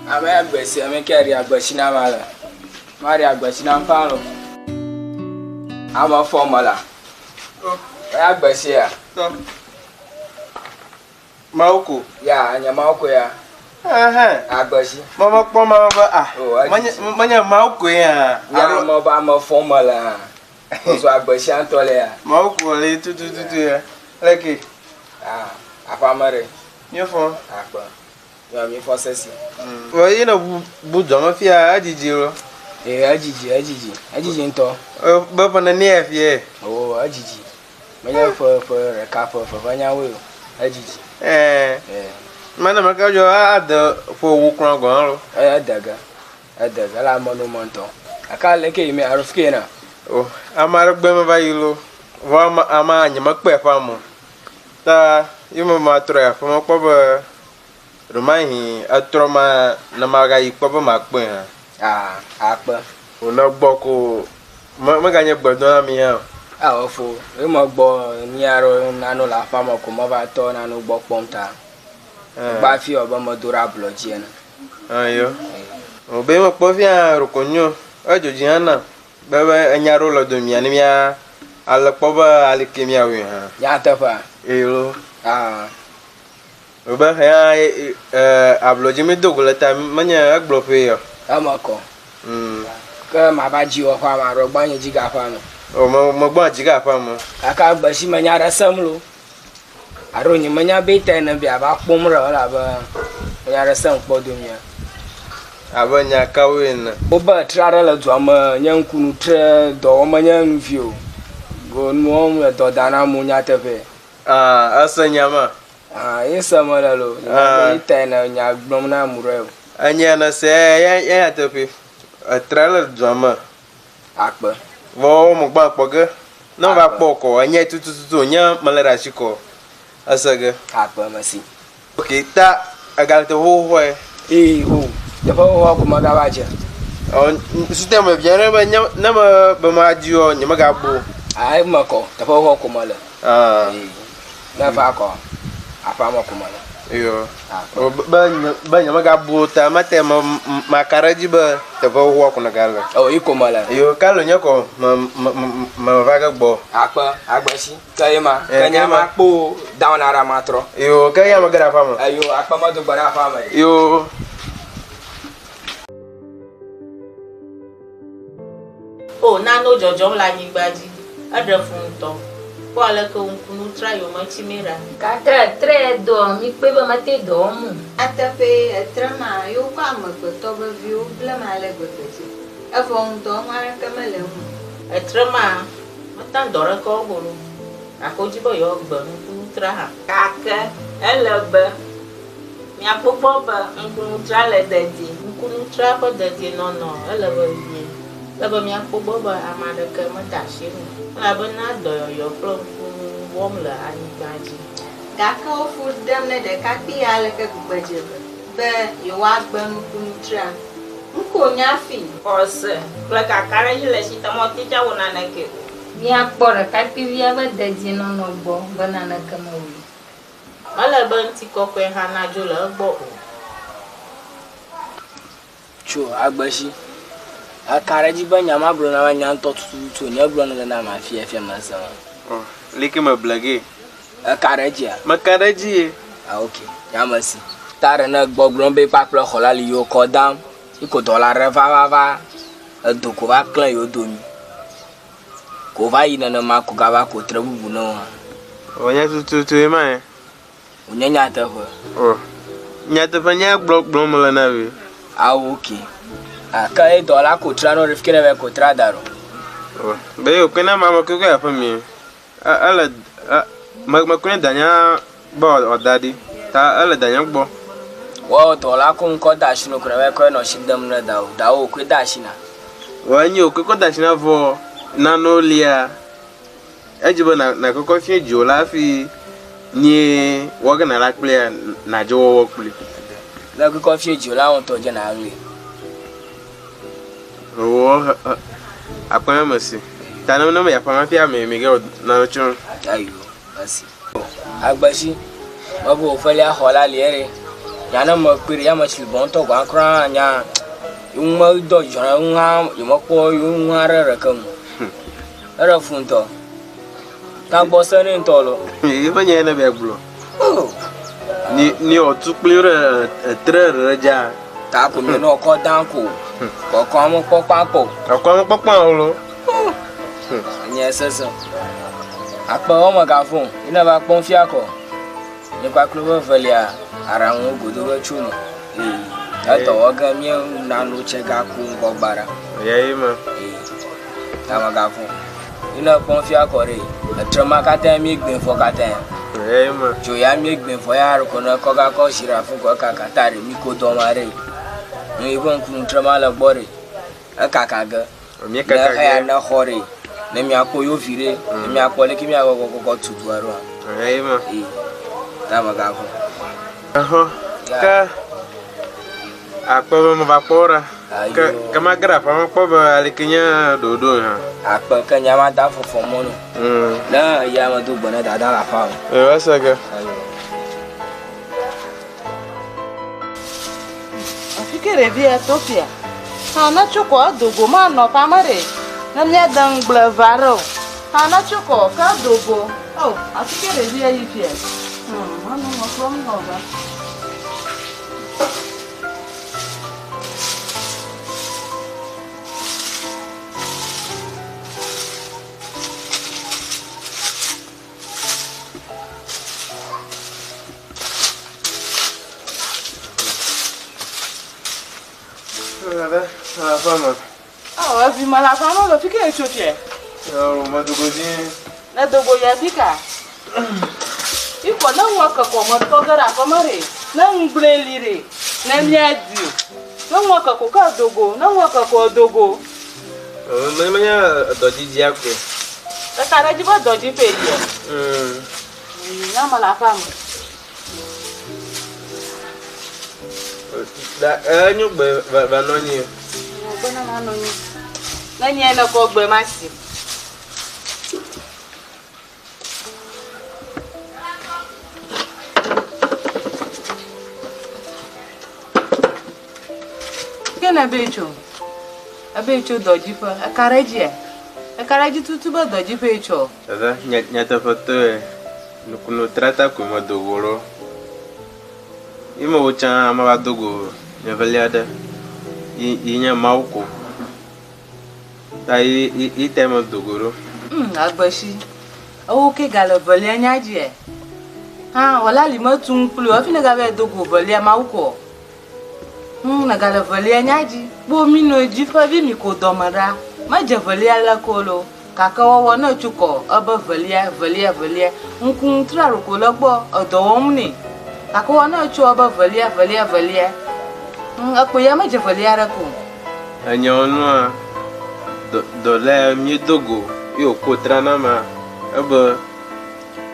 Ame agbe si ame ke ɖi agbe si na ma le. Ma ɖi agbe si na ƒã lo. Ame fɔ me la. Eya agbe si ya. Mawu ko. Ya, nye Mawu ko ya. Agbe si. Mama kpɔ ma be ah. Menye Mawu koe ya. Ya me be ame fɔ me le hã. Ozu agbe sia ŋutɔ le ya. Mawu ko le tutututu ya. Leke. Ah, aƒea me ɖe. Míefɔ. Akpe. Míɔ míefɔ sesi. Vɔ yi ne bu bu dɔ me fia edzidzi lo. Ee, edzidzi, edzidzi, edzidzi ŋutɔ. Be ƒe nenie ya fie? O, edzidzi. Menye ƒe ƒe ɖeka ƒe eve ƒe nyawoe o. Edzidzi. Ɛɛ. Mene meke dzɔ ade ƒe wu kura gɔ̃ hã lo. Ee, ede ge. Ede ge le ame nu me ŋutɔ. Gake aleke yi me alo fi yina? O, ame aɖe gbɔe meva yi lo. Vɔ ame amea nyemekpɔe ƒe ame o. Ta yi me matrɔ yi aƒe me kpɔ be ɖomahi etrɔ ma ne magayi kpɔ be makpɔe hã. Aa, akpe. O ne gbɔ ko me meganye gbedɔ na mi hã o. Aa, efo. Ye megbɔ mía ɖewo nano le aƒea me ko meva tɔ nano gbɔ kpɔm ta. Gba fi wɔ be medo ɖe ablɔ dzi ene. Ayo. O be mekpɔ fia ɖeko nyo. Edzo dzi hã nam be be enya ɖewo le domia ne mía ale kpɔ be aleke míawɔe hã. Nyateƒea? Ee lo. Aa. O be xea e ablɔ dzi mi do go le ta menye egblɔ ƒe yɔ. Eme kɔ. Ke mava dzi wɔ ƒea me alo gbɔ nye dzi ga ƒea me. O me megbɔ dzi ga ƒea me. Gake agbe si me nya ɖe sem lo. Alo nyemenya be tae nèbe yeava kpɔm ɖe o elabe nya aɖe sem kpɔ domea. Abe nya kawoe ene? Wobe tre aɖe le dua me nye ŋkunu tre dɔ wɔm menye nu vi o. Go nu wɔm le dɔ da na amewo nyateƒee. Ah, ese nya ma? Ah, ye se mele lo. Nyemenya be ye tae nè nya gblɔm na amu ɖe o. Enya nèse ya ya nyateƒee. Etre le dua me. Akpe. Vɔ wo megbã kpɔ ge. Ne meva kpɔ kɔ, enyae tutututu wònye mele ɖe asi kɔ ese ge. Akpe mesi. Ok, ta egale teƒe xoxoe. Ee, o, teƒe xoxoa ko megava dze. Ɔ, site me bia ɖe be nye, ne me be madi wɔ, nyemegabu o. A, eme kɔ, teƒe xoxoa ko mele. Ah. Ee, ne va kɔ, aƒea me ko mele. Yo. Be nye, be nyemegabu o ta mete me, maka ɖe edzi be teƒe xoxoa ko nègale. O, yi ko mele. Yo, kalo nye kɔ me, me, me, me va ge gbɔ. Akpe, agbe si. Ke ye ma, ke nye ma kpo dawɔna ɖe matrɔ. Yo, ke ya me ge ɖe aƒea me. Eyo, akpe medo gbe ɖe aƒea me. Yo. O, nanewo dzɔdzɔm le anyigba dzi. Eɖe fu ŋutɔ. Kpɔ aleke ŋkunu tra yometsimee ɖa. Katre tre dɔ mi kpɔe be mete dɔ wɔm o. Nyateƒee, etre ma ye wokɔ amegbetɔ ƒe viwo blem ale gbegbe dzi, evɔ ŋudɔwɔnu aɖeke mele eŋu o. Etre ma mete ŋu dɔ ɖeke wɔm o loo, gake wodi be yewoagbe ŋkunutra hã. Gake ele be Miakpɔ gbɔ be ŋkunutra le dedie. Ŋkunutra ƒe dedienɔnɔ ele vevie. Ele be míakpɔ gbɔ be ame aɖeke mede asi eŋu o, elabena dɔyɔyɔ kple ŋkunu wɔm le anyigba dzi. Gake wo fu ɖem ne ɖekakpui ya aleke gbegbe dze be be yewoagbe ŋkunutrea? Ŋko nya fi. Xɔse kple kakaɖedzi le esi ta mɔte tsa wɔ naneke o. Míakpɔ ɖekakpuivia ƒe dedienɔnɔ gbɔ be naneke mewɔe o. Mele be ŋutikɔkɔe hã nadzo le egbɔ o. Tso agbesi. Eka ɖe edzi be nya ma gblɔ na nya ŋutɔ tututu o. Nye gblɔ nele na ame afia fia me se. Oh, leke me ble ge. Eka ɖe edzia? Meka ɖe edzi ye. Ah, ok. Nya me si. Ta ɖe ne gbɔgblɔ be kpakple xɔ la li yewo kɔ dam. Iko dɔla ɖe va va va edo ko va klẽ yewo domi. Ko va yi nenema ko gava ko tre bubu ne wo hã. Wònye tututu ye ma ye. Wònye nyateƒe. O, nyateƒe nya gblɔ gblɔm mele na wòe. Awo ke. Ake ye dɔla ko tra no ɖe fi ke ne va ko tra da ɖo. Be yo kena ma me keke aƒe mi. Ele me me kune danya be wòada ɖi ta ele danya gbɔ. Wɔ dɔla ko ŋkɔ da asi no kura be kɔe nɔ si dem ne dawo. Dawo koe da asi na. Wɔ enyi o kɔkɔ da asi na vɔ nano lia. Edzi be na na kɔkɔ fie dziwò la hafi nyie wɔ ge na la kplia na dze wɔwɔ kpli. Ne kɔkɔ fie dziwò la ŋutɔ dze na ɣli. Wɔ akpɔnya me si. Ta ne ne me ya ƒã hafi ame mi ge na tso. Ayo esi. Agbesi mebe wòfelia xɔ la li ere. Nya ne me kpui ɖe ya me tsi bɔn tɔ gba kura nya ŋu me dɔ dzidzɔ na ŋu hã yi me kpɔ yi ŋu aɖe ɖeke mu. Eɖe fu ŋutɔ. Tagbɔ se ne ŋutɔ lo. Eƒe nya ne be gblɔ. Ni ni otu kpli ɖe etre ɖe dza. Ta ko mi no kɔ dan ko. Kɔkɔ ame kpɔkpɔ ko. Kɔkɔ ame kpɔkpɔ lo. Nye sese. Akpe wo me gafo. Ina va kpɔm fia kɔ. Nye kpakple be velia aɖaŋu godo be tso me. Ee, edɔ wɔ ge mie nano tse gaku ŋgɔgba ɖa. Ya ye ma. Ee, ta me gafo. Ina kpɔm fia kɔ ɖe. Etre ma katã mie gbẽ fɔ katã. Ya ye ma. Tso ya mie gbẽ fɔ ya ko ne kɔ gakɔ zi ɖe afi kɔ kaka ta ɖe mi ko dɔ ma ɖe. Nu yi ƒe ŋku tre ma le gbɔ ɖe. Ekaka ge. Ne xeya ne xɔ ɖe, ne miakpɔ yewo vi ɖe, ne miakpɔ leke miawɔ kɔkɔkɔ tu dua ɖoa. Eyi ma. Ee, ta megavɔ̃. Exɔ ke akpɔ be meva kpɔ wo ɖa. Ke ke mage ɖe aƒea me kpɔ be aleke nye ɖoɖo hã. Akpe ke nya ma da fɔfɔ mɔ no. Ne eya me do gbe ne dada le aƒea me. Ee, ese ge. Afi ke ɖevia to fia. Hã ne tso kɔ edo go manɔ ƒe ame ɖe. Ne míade ŋugble eve aɖe o. Hã ne tso kɔ ke edo go. O, afi ke ɖevia yi fia. Hmm, manɔ me kpɔm nɔ va. Evi me le aƒea me le fi ke etso fia. Medo go vi. Ne do go yi afi ka? Ikɔ ne ŋua kekɔ me tɔ ge ɖe aƒe me ɖe, ne ŋugblẽ li ɖe, ne míadi o. Ne ŋua kekɔ ke do go, ne ŋua kekɔ do go. Menye dɔdzidzia koe. Eka ɖe edzi be dɔdziƒee yia? Ne ame le aƒea me. Da enyo gbe va nɔ anyi. Gbe na ma nɔ anyi. Ne nye ne kɔ gbe ma si. Ke ne be tso, ebe tso dɔdziƒe, eka ɖe edzia? Eka ɖe edzi tutu be dɔdziƒee tso? Dada, nyateƒetɔe, nukunu trata koe medo go ɖo. Yi me wotsã meva do go nye velia ɖe, yi yi nye Mawu ko. Ta yi yi yi tae medo go ɖo. Hm, agbesi. Ewo ke gale velia nya dzia? Hã, wɔla li metu ŋu kpli o, hafi negava do go velia Mawu koa? Hm, negale velia nya dzi. Kpo mi no dzi ƒe vi mi ko dɔme ɖa. Medze velia le ko lo. Gake wɔwɔ ne tso kɔ ebe velia, velia, velia. Ŋku ŋutra ɖo ko le gbɔ edɔ wɔm nɛ. Gake wɔ ne tso ebe velia, velia, velia. Hm, ekpo ya medze velia ɖe ko. Enye nua, dɔ, dɔ le mi do go ye wòko tra na ma ebe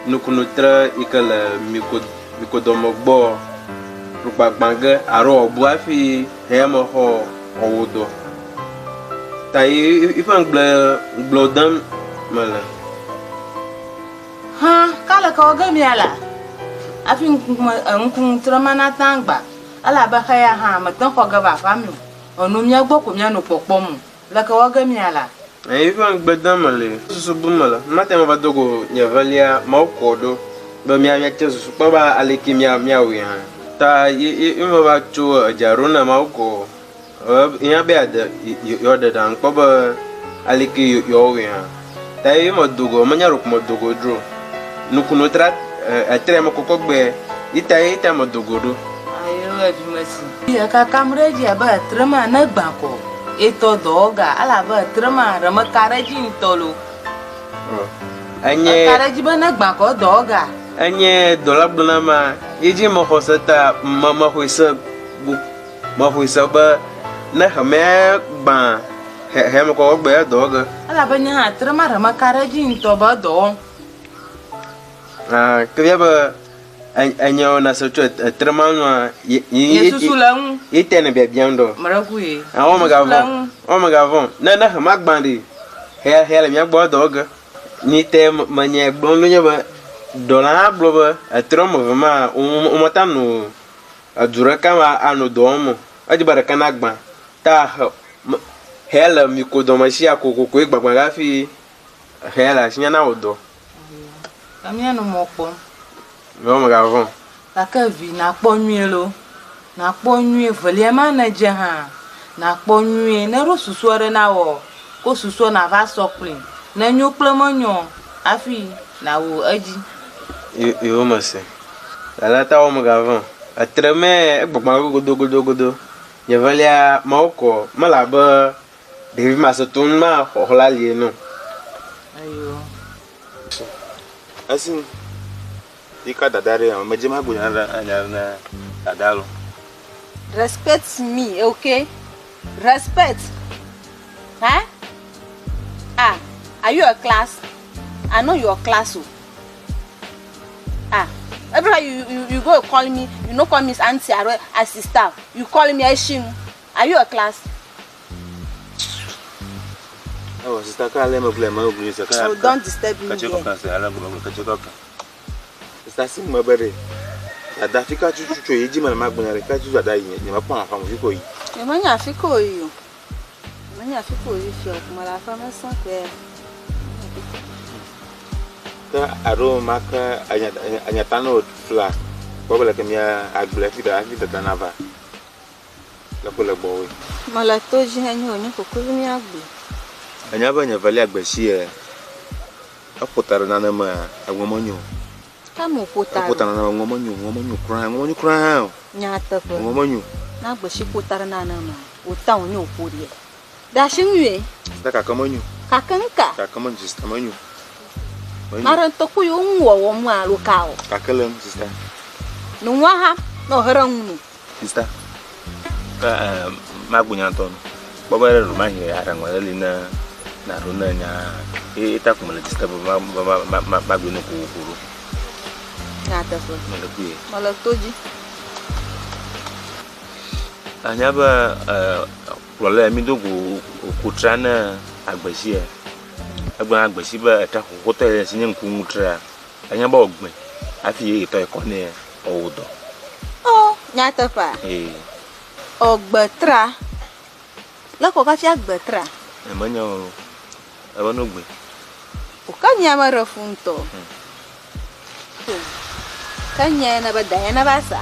nukunu tre yi ke le mi ko Mikɔ dɔme gbɔ ɖukpagbã ge alo ɔbu hafi xexeame xɔ ɔwɔ dɔ. Ta yi yiƒe ŋugble ŋugble dem mele. Hã, ka leke wɔ ge mia la? Hafi ŋkume ŋkuŋutre ma nata ŋgba, elabe xeya hã mete xɔ ge va aƒea me o. Enu mia gbɔ ko mia no kpɔkpɔm o. Leke wɔ ge mia la? Eƒe ŋugbe dem mele, susu bum mele. Mate ŋu ava do go nye evelia Mawu kɔ ɖo be mía míate susu kpɔ be aleke mía míawɔe hã. Ta ye ye ye meva tso edza ɖo na Mawu kɔ ehiã be yeade yewoaɖe ɖaŋu kpɔ be aleke yewoawɔe hã. Ta ye medo go menya ɖeko medo go dzro. Nukunu tra etre me kɔkɔ gbe ye ta ye ta medo go ɖo. Ayo. Ewe vi mesi. Ekakam ɖe edzi abe etre ma ne gbã kɔ etɔ dɔwɔga elabe etre ma ɖe meka ɖe edzi ŋutɔ lo. Enye. Eka ɖe edzi be ne gbã kɔ dɔwɔga. Enye dɔla gblɔ na ma ye dzi mexɔ se ta me mexɔe se go mexɔe se be ne xemea gbã he heme kɔ egbe ya dɔwɔge. Elabe nye hã etre ma ɖe meka ɖe edzi ŋutɔ be edɔ wɔm. Ah, ke bia be enye na se tso etre ma nua ye ye susu le ŋu. Ye te ne biabiam ɖo. Meɖe ku ye. Ah, wo megavɔ̃. Wo megavɔ̃. Ne ne xema gbã ɖi, xea xea le mía gbɔ dɔ ge. Ni te menye gblɔm ɖo nye be dɔla hã gblɔ be etre wɔme eve ma wometa no edu ɖeka ma ano dɔ wɔm o. Edzi be ɖeka na gbã. Ta xe xea le mi ko dɔme sia kokokoe gbagbã hafi xea le asi na wò dɔ. Ke míanɔ mɔ kpɔm. Mewɔ megavɔ̃ o. Gake vi, nàkpɔ nyuie loo. Nàkpɔ nyuie. Velia ma nèdze hã, nàkpɔ nyuie. Ne eɖo susu aɖe na wò, ko susua nàva sɔ kplii. Ne enyo kple menyo hafi nàwɔ edzi. Yewo mese. Lala ta wɔ megavɔ̃ o. Etre mee egbɔgbɔ godogodogodo. Nye velia, Mawu kɔ mele abe Ɖevi masetonu ma xɔxɔ la li ene o. Ayo. Esi yi ka dada ɖe ame dzi ma gbonya ɖe anya na dada lo. Respect me, okay? Respect. Huh? Ah, are you a class? I know your class. Oh. Ah, every time you, you, you go call me, you no call me auntie or sister. You call me Eshin. Are you a class? Oh, sister, ka ale me gblẽ me gblẽ se ka. Oh, don't disturb me. Katsɛ kɔkã se ale gblẽ katsɛ kɔkã. Sister si me be ɖe. Dada fi ka tutu tso yi dzi me le ma gblẽ ɖe ka tutu dada yi nye me kpɔ afa mo fi ko yi. Nye me nya fi ko yi o. Nye me nya fi ko yi fi o. Me le afa me sã koe. Ke aro ma ke anya anya ta no fla. Kpɔ be le ke mia agble fi dada fi dada na va. Le ko le gbɔwòe. Mele to dzi henye wò nye kokovi míagblɔ. Ènya be nye velia gbe si e eƒo ta ɖe nane mea, eŋɔ menyo o. Ke ame wòƒo ta Eƒo ta ɖe nane me, eŋɔ menyo, eŋɔ menyo kura, eŋɔ menyo kura hã o. Nyateƒe. Eŋɔ menyo. Ne agbe si ƒo ta ɖe nane mea, wò ta wònye wòƒo ɖia. Ɖe asi ŋui. Sista kake menyo. Kake ŋka? Kake menyo, sista menyo. Menyo. Maɖe ŋutɔ ku yewo ŋu wɔwɔ mu alo ka o. Kake le ŋu, sista. Nua ha, ne wòhe ɖe ŋu nu. Sista, ke eh, magbu nya ŋutɔ nu. Kpɔ be ɖe mahi aɖaŋu aɖe li ne nàɖo ne nya ye ta ko mele disturb be ma be ma ma ma magblɔe ne ko ko ɖo. Nyateƒe. Mele kpuie. Mele to dzi. Anya be eh, kplɔla mi do go kutra ne agbesia. Egblɔ na agbesi be etra xoxotɔ ye si nye ŋku ŋutrea. Anya be wògbẽ hafi ye yetɔ ekɔ nɛ ewɔ dɔ. O, nyateƒea? Ee. O, gbetra. Le kɔ kafi agbetra? Menya o. Ebe no gbe. O, ke nyea meɖe fu ŋutɔ. O, ke nye ne be danye ne va sa.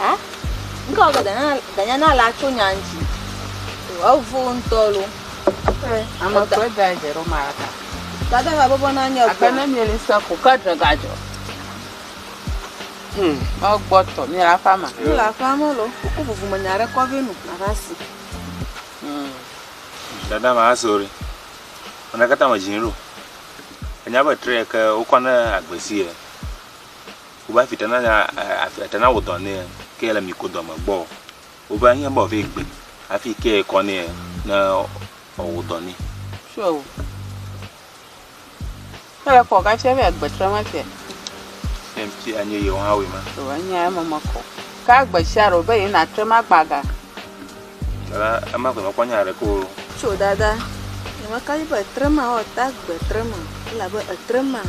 A? Ŋka wɔ be danye danye na la tso nya ŋuti. O, evo ŋutɔ lo. Ame kpe da dze ɖo ma ka. Dada va bɔbɔ na nye gbɔ. Ake ne mieli se ko ke dze gadzɔ. Hmm, megbɔ tɔ, mi le aƒea me. Mi le aƒea me lo. Wokɔ vovo me nya ɖe kɔ vɛ no, nava si. Hmm. Dada ma sorry. Ame katã me dzi ɖo. Enya be tre ke wokɔ ne agbe si ye. Wobe afi tena nya afi tena wo dɔ ne ke le mi ko dɔ me gbɔ. Wobe anyi be wòava gbe hafi ke kɔ nɛ ne wòawɔ dɔ nɛ. Sure. Ke le kɔ gafia be agbe trɔ ma fia. Empty anye yewo hã wɔe ma. O enya eme mekɔ. Ke agbe sia ɖe be yina trɔ ma gbaga. Dada ema ko mekpɔ nya ɖeke o. Tso dada, nyemeka dzi be etre ma wɔ ta agbe tre ma elabe etre ma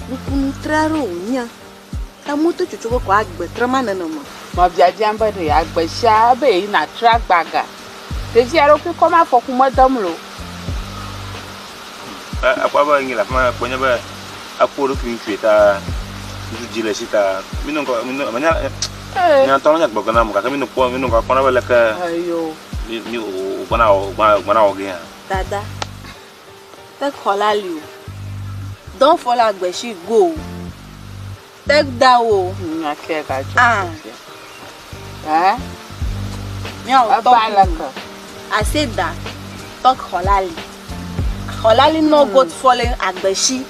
nukunu tre aɖe wònye. Ke moto tsotso be kɔ agbe tre ma nenema. Nɔ biabiam be ɖe agbe sia ebe yeyina tre agbaga. Ɖevi aɖewo kpli kɔm afɔku medem lo. Ekpɔ be nyi le afi ma kpɔ nye be ekpɔ ɖokui ŋutsue ta ŋutsu dzi le esi ta mi no ŋkɔ mi no menya nya ŋutɔ menya gbɔgblɔ na mo gake mi no kpɔ mi no ŋkɔ kpɔna be leke mi mi wògbɔna wɔ wògbɔna wɔ ge hã. Dada, take xɔ la li o. Don't follow agbesi go o. Take that o. Nya ke gadzɔ. Ah. Eh? Me I will Eba talk leke. you. I say that talk Holali. Holali no go to follow Agbeshi.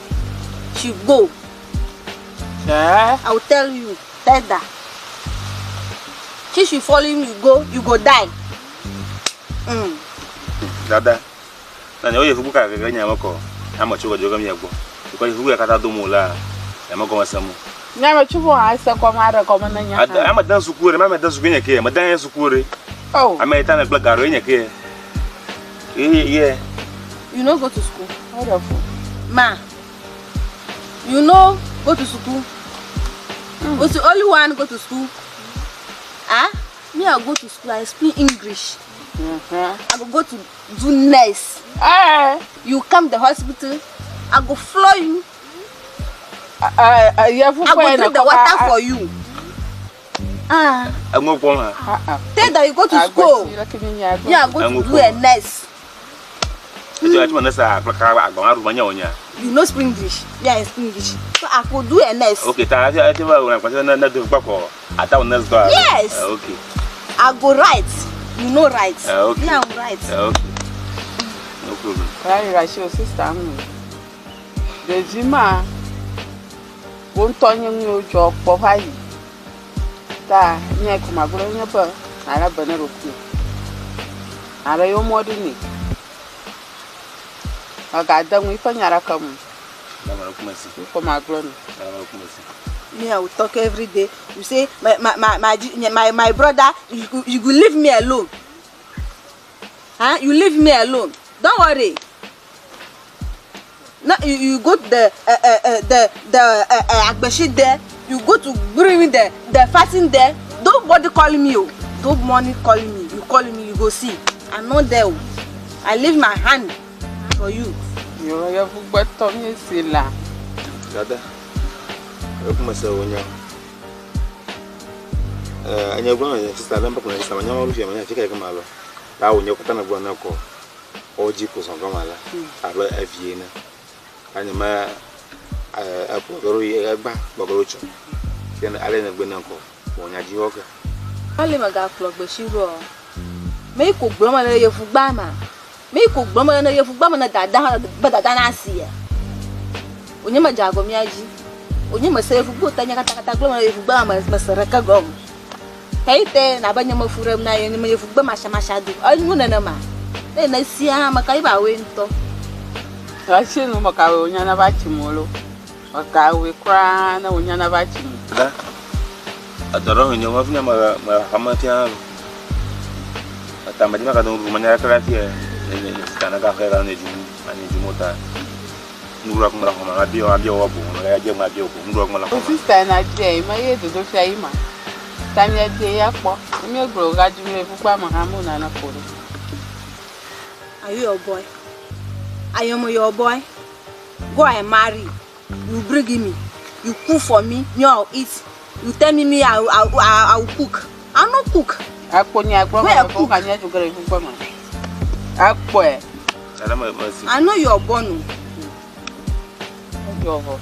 She go. Eh? I will tell you. Tell that. She should follow you, you go, you go die. Dada, na nyawo yevubu ka gege nya meko, ame tso gɔdzɔ ge mia gbɔ. Because yevubu ya katã dom wòlea, ya me gɔme sem o. Nya me tso vɔ ase gɔme aɖe gɔme ne nya hã. Ame de suku ɖe, ame de suku nye ke, me de suku ɖe. Oh. Ame yi ta ne kple gaɖo nye ke. Ye ye. You no go to school. Wonderful. Ma, you no go to school. Was the only one go to school. Ah? Me, I go to school. I speak English. I go go to do nurse. Eh. You come the hospital. I go floor you. I go drink the water for you. Ah. Eŋo kpɔm ha. Tell that you go to school. Me, I go to do a nurse. Etso etso me nurse akple ka agba ma ɖu menya o nya. You no speak English. Me, I speak English. So I go do a nurse. Okay, ta eti eti va wona kpase ne ne do gbakɔ ata wo nurse dɔ. Yes. Okay. I go write. You no write. Okay. Me, I go write. Okay. No problem. Ayi ɖe asi wò sista ŋu. Ɖevi ma, wò ŋutɔ nye nu yiwo dzɔ kpɔ va yi. Ta nye ko magblɔ nye be nàlé be ne ɖokuiwò. Nàɖe yewo mɔ ɖi nɛ. Mègade nu yiƒe nya ɖeke me o. Yi ko magblɔ nɛ. Me, I will talk every day. You say my my my my my, my brother, you, you go leave me alone. Huh? You leave me alone. Don't worry. Now you, you go to the the the Agbeshi there. You go to bring the the fasting there. Nobody call me. Oh. Don't money call me. You call me, you go see. I'm not there. Oh. I leave my hand for you. Yo, yevugbetɔ míesi la. Dada, ekume se wo nya. Eh, enye gblɔ na sista ɖe ŋkɔ sista menya malu fia menya fika yi ke ma lɔ. Ta wo nye katã ne gblɔ ne kɔ. Wo dzi ko zɔn gɔma la. Abe evie ne. Ta nye me eh ekplɔ gɔɖo yi egba kplɔ gɔɖo tsɔ. Fia ne ale ne gbe ne kɔ. Wɔ nya dzi wɔ ke. Ale megakplɔ gbesi ɖoa. Me ko gblɔ me le yevugba ma. Me ko gblɔ me le yevugba me ne dada hã be dada na si ya. Wònye me dze agɔ mía dzi. Wònye me se yevugbe ta nya katakata gblɔ me le yevugba me me se ɖeke gɔme. Heyi te na be nye me fu ɖem na ye nye me yevugbe masamasa do. Enyo nenema. Ne ne sia hã me ka yi ba woe ŋutɔ. Asi nu me ka woe wonya na va tsi mo lo. Me ka woe kura ne wonya na va tsi mo. Da. Edɔ ɖe nye me fia me me xame fia lo. Eta me dzi me ka do nu menya ɖeke ɖe fia. Ne ne sika ne ka xe ka ne dzi ne dzi mo ta. Nuɖuɖua kuma le xɔme abia abia wɔ bo me ya dze ma abia bo nuɖuɖua kuma le xɔme. Sista na bia me ye dodo fia yi ma. Ta mi bia ya kpɔ. Mi gblɔ ga dzi mi fukpa me ha mo na na ko ɖe. Are you your boy? I am your boy. Go and marry. You bring me. You cook for me. Me I will eat. You tell me me I I I, I will cook. I no cook. Akpo ni agblɔ Where me ko ka nya dzi ge ɖe fukpa me. Akpɔe. Dada me me si. I know your born. o. Edzɔ vɔ.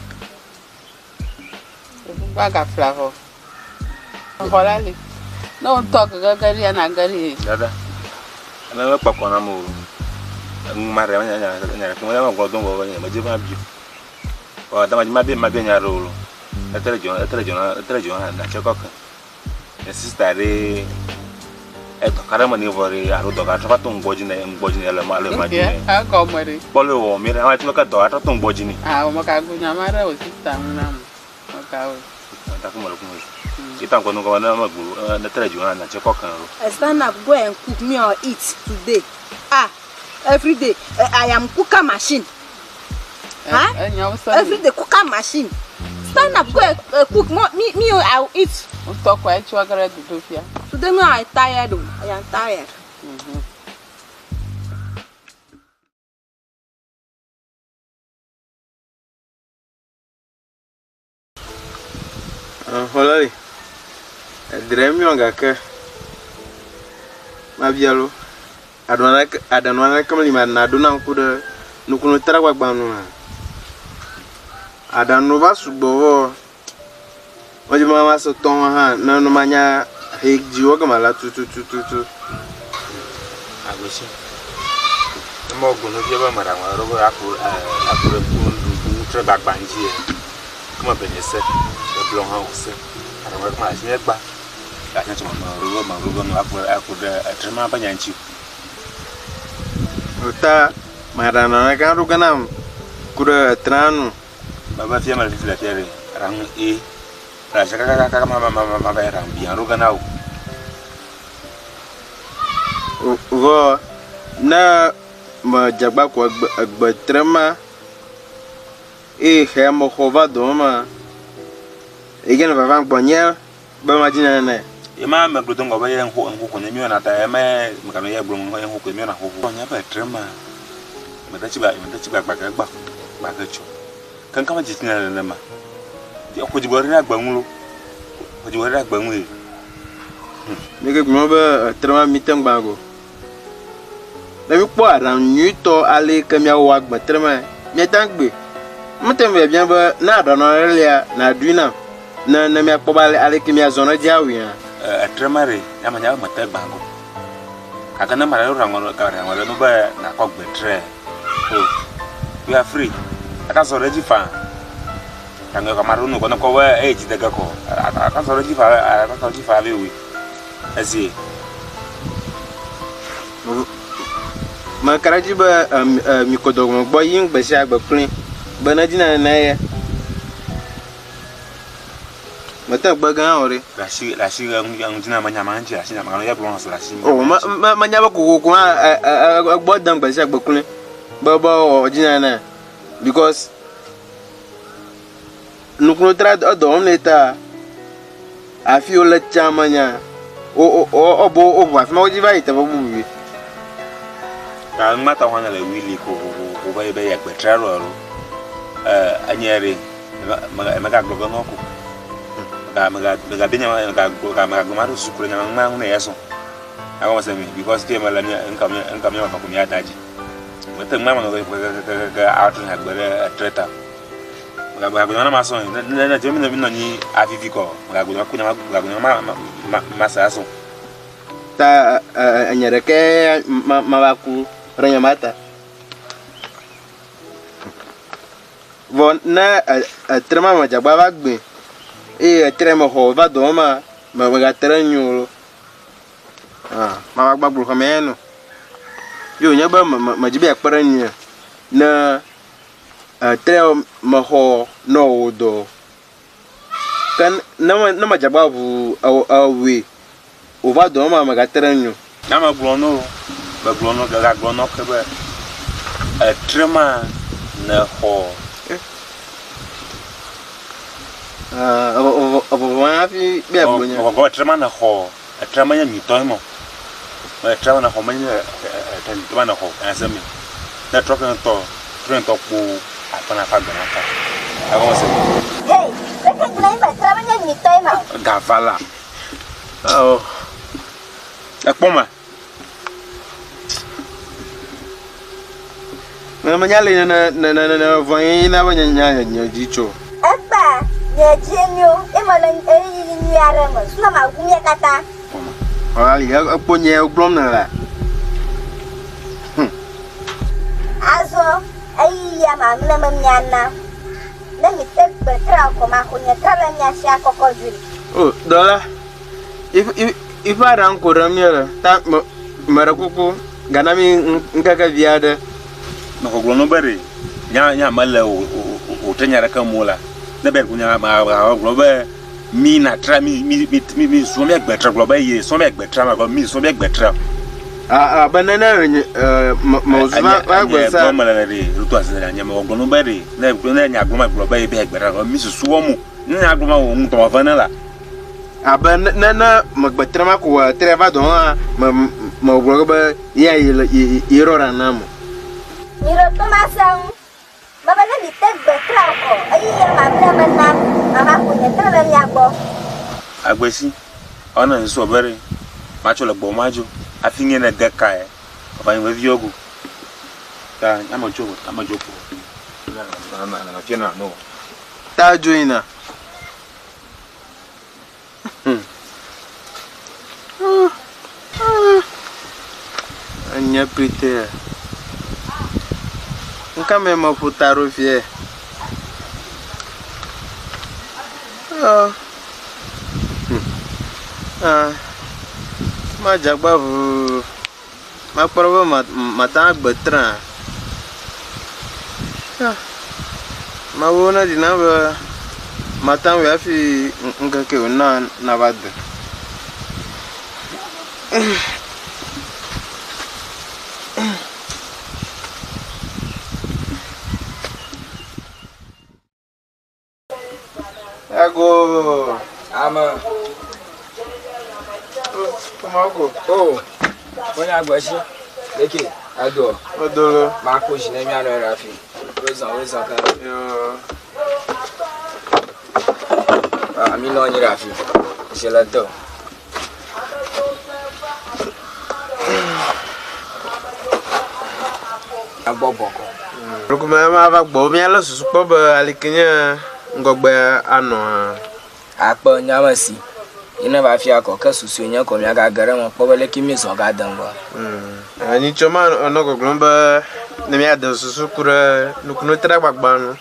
Fukpa gafla vɔ. Xɔ la li. Ne wo ŋutɔ gege ɖi na ge ɖi. Dada. Ame me kpɔkɔ na mo. Enu ma ɖe nya nya nya ɖeke me me gblɔ do ŋgɔ nye me dzi ma bio. Ɔ dama dzi ma bi ma bi nya ɖe o lo. Etre dzɔ etre dzɔ etre dzɔ na tse kɔke. Nye sista ɖe edɔ ka ɖe me ne vɔ ɖe alo dɔ ka trɔ va to ŋgbɔ dzi ne ŋgbɔ dzi ne le ma le ma dzi ne. Egɔme ɖe. Kpɔ le wɔ mi ɖe ame tso ke dɔ atrɔ to ŋgbɔ dzi ne. Ah, wo mega go nya ma ɖe wo sista ŋu na mo. Mega wo. Ta ko me le ko me. Ita ŋkɔ ŋkɔ ne me gblɔ ne tre dzɔ na tse kɔke lo. I stand up, go and cook me or eat today. Ah, every day I am cooker machine. Huh? Every day cooker machine. Stand up, go and cook. Mo, me, me, I will eat. Ŋutɔ kɔ etsɔ ge ɖe dodo fia. Today me I tired. Oh. I am tired. Xɔlɔli, edre miɔ gake mabia lo. Aɖaŋu aɖeke meli ma naɖo na ŋku ɖe nukunu tragbagba nu hã. Aɖaŋu va sugbɔ vɔ medzi be mava se tɔwo hã ne ne manya He dzi wɔ gama la tutututu. Agbesi. Ne mɔ gbɔno fia be meɖaŋu aɖo be aku aku ɖe ŋutre gbagba ŋuti ye. Ke me benye se, beblɔ hã wòse. Aɖaŋu ɖe kuma asi gba. Gake tso me ɖo be meɖo be nu aku aku ɖe etre ma be nya ŋuti. Ta maɖaŋu ɖeka ɖo ge nam ku ɖe etrea nu. Mebe fia mele fifi le fia ɖe aɖaŋu e. Le asi kakakaka ma ma ma ma va yi aɖaŋu bia ɖo ge na wò. Vɔ ne medze agba ko egbe egbe tre ma eye xea mexɔ va dɔ ma yi ke ne vava gbɔnye be madzi nane. Ye ma megblɔ do ŋgɔ be ye ŋxo ŋxoxo nye míɔna ta ye me meganɔ ye gblɔm ye ŋxoxo míɔna xoxo. Nye be tre ma mede tsi gba mede tsi gbagba ge gba gba ge tsɔ. Keŋkeŋ me dzidzi na nenema. Xɔ dzigbɔ ɖe agbe ŋu lo. Xɔ dzigbɔ ɖe agbe ŋu ye. Mi ke gblɔ be etre ma mi te ŋgba go. Ne mi kpɔ aɖaŋu nyuitɔ ale ke miawɔ agbe tre ma, miate ŋu agbe. Mete ŋu biabia be ne aɖaŋu aɖe lia, nàɖui nam ne ne miakpɔ be ale aleke miazɔ ɖe edzi awɔea. Etre ma ɖe, nye ame nya be mete gbã go. Gake ne ame aɖe ɖo aɖaŋu aɖe nu be nàkɔ gbe tre o, you are free. Ate azɔ ɖe edzi faa. Aɖaŋu ame aɖewo nu kɔ ne kpɔ be eye dzi de ge kɔ. Ate azɔ ɖe edzi faa, ate azɔ ɖe edzi faa be wòe. Ezie. Meka ɖe edzi be mikɔ dɔgɔme gbɔ yim gbe sia gbe kloe be ne edzi nane ye. Mete ŋu kpe gã o ɖe. Le asi le asi ŋu dzi na menya ma ŋuti asi na ya gblɔ le asi. O me me menya be kokoko hã egbɔ dem gbe sia gbe kloe be be wɔ dzi nane because Nukunu tra edɔ wɔm nɛ ta afi wole tsã menya wo wo wo wo woʋu afi ma wodzi va yi teƒe bubu. Ta ŋmata hã le wili ko ko ko be be yagbe tra ɖo alo eh enye ɖe mega gblɔ ge nɔ ko mega mega mega be nya mega gblɔ mega gblɔ ma ɖo susu ku ɖe nya ma ŋu ne ya sɔn agɔme se mi because fie mele mi ŋka mi ŋka mi ma ko mi ada dzi mete ŋma me ke ke ke ke atrɔ nyagbe ɖe etre ta. Megagblɔ na masɔ ne ne ne mi nɔ anyi avivi kɔ megagblɔ na kunya megagblɔ na ma ma ma se asɔ. Ta enye ɖeke ma ma va ku ɖe nye ma ta. Vɔ ne etre ma me dzagba va gbe eye etre me xɔ va dɔ ma me megatre nyo lo. Ah, ma va gbagblɔ xɔme ya no. Yo nye be me me dzi be yeakpe ɖe ŋunye ne Etre mexɔ nɔ wò dɔ. Ke ne me ne medze agbagba ʋuu ewɔe wòva dɔ ma megate ɖe ŋunye o. Ne megblɔ na wò, megblɔ na gagblɔ na wò ke be etre ma nèxɔ. Evɔvɔ hafi be yeagblɔ nya. Evɔvɔ etre ma nèxɔ. Etra menye nyuitɔ ema o. Etra me nexɔ menye etra nyuitɔ ma nexɔ nya mi. Ne trɔ ke ŋutɔ, trɔ ŋutɔ kpo aƒe na ƒe agbe na ka. Egɔme se mi. Hey, leke gblɔ be etra menye nyuitɔ ema o. Gavala. Oh. Ekpɔ ma. Ne menya le ne ne ne ne vɔ yi na be nye nye nye dzi tso. Egbea nye dzi nyo eye mele ɣeyiɣi nyui aɖe me. Suna magu mía katã. Ali ekpɔ nye gblɔm ne la. Azɔ ɣeyiɣia mamlɛ me miana ne mite gbe tra o ko maxo nye tra le mia si akɔkɔ dzoe. O dɔla, iƒe aɖaŋu ko ɖem míele ta me meɖe kuku gana mi ŋkeke vi aɖe. Mexɔ gblɔ no be ɖe nya nya mele o o tre nya ɖeke mo la. Ne be nya ma gblɔ be mi na tra mi mi mi mi mi sɔ mi agbe tra gblɔ be ye sɔ mi agbe tra ma gblɔ mi sɔ mi agbe tra. A a be ne ne nye me me zu va va gbe sa. Gblɔ mele ɖe rutu asi ɖe nye me gblɔ no be ɖe ne ne nya gblɔ ma gblɔ be ye be agbe tra gblɔ mi susu wɔm o. Ne nya gblɔ ma wo ŋutɔ ma ve ne la. Abe ne ne ne megbe tre ma ko tre va dɔ hã me me gblɔ be ye ye le ye ye rɔra nam o. Miɖo to mase ŋu. Mebe ne mite gbe tra o kɔ, ɣeyiɣia mamlɛ me nam mava ƒo nye tre le mia gbɔ. Agbesi, ɔna nsusu ɔbe ɖe, matsɔ le gbɔ madzo, hafi nye ne de kae, ɔva nye vevi ɔgo. Ta ame dzo, ame dzo ko. Na na na fia na no. Ta dzo yina. Hmm. nye pete. Nuka me meƒo ta ɖo fiɛ? Ah. Hm. Ah. Madze agba ʋuu. Makpɔ ɖa be mate ŋu agbe trea. Ah. Mawu ne ɖi nam be mate ŋu awɔe hafi ŋkeke wòna nava de. Ego. Ame. Kɔmɔgo. O. Wonya gbesi. Leke edo. Edo. Mako dzi ne mianɔ ɖe afi. Wozɔ wozɔ ke. Yo. Ah, mi nɔ anyi ɖe afi. Dzi le do. Agbɔ bɔkɔ. Ɖokume ma va gbɔ míalé susu kpɔ be aleke nye ŋgɔgbe anɔa. Akpe nyame si yi ne va fia kɔ ke susu nye kɔ miagage ɖe eme kpɔ be leke mízɔ gade ŋgɔ. Nyitsɔ ma nɔ gbɔgblɔm be ne míade susu ku ɖe nukunutragbagba nu.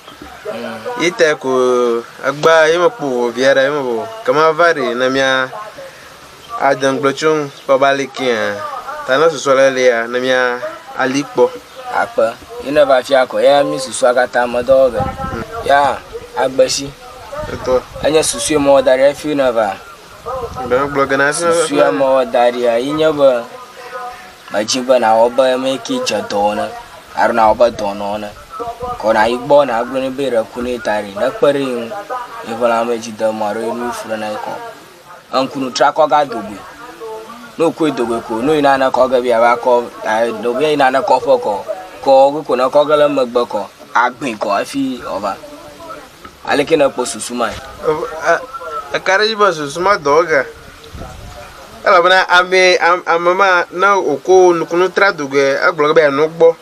Yi te ko egbea ye mekpɔ vovo via ɖe ye me vovo. Ke mava ɖi ne mía ade ŋugble tso ŋu kpɔ be alekea. Ta ne susua le lia ne mía ali kpɔ. Akpe yi ne va fia kɔ ya mi susua katã me dɔ wɔ ge. Ya agbesi. Etɔ. Enye susue mɔ da ɖe fi ne va. Be gblɔ ge na Susue mɔ da ɖia yi nye be medzi be nawɔ be me ke dze dɔ ne alo nawɔ be dɔnɔ ne. Kɔ na yi gbɔ na gblɔ ne be ɖe ku ne ta ɖi ne kpe ɖe ŋu. Yeƒe lãme dzi de mɔ alo nu fu ɖe na yi kɔ. Eŋkunu tra kɔ ga dogoe. Ne wòkɔe dogoe ko ne yina ne kɔ ge be yeava kɔ ne be yina ne kɔƒe kɔ kɔ ko ne kɔ ge le megbe kɔ agbẽ kɔ hafi wòava. Aleke ne kpɔ susu mae? Eka ɖe edzi be susu ma dɔ wɔ ge. Elabena ame ame ma ne wòko nukunu tra dogoe egblɔ ge be yeanɔ gbɔ.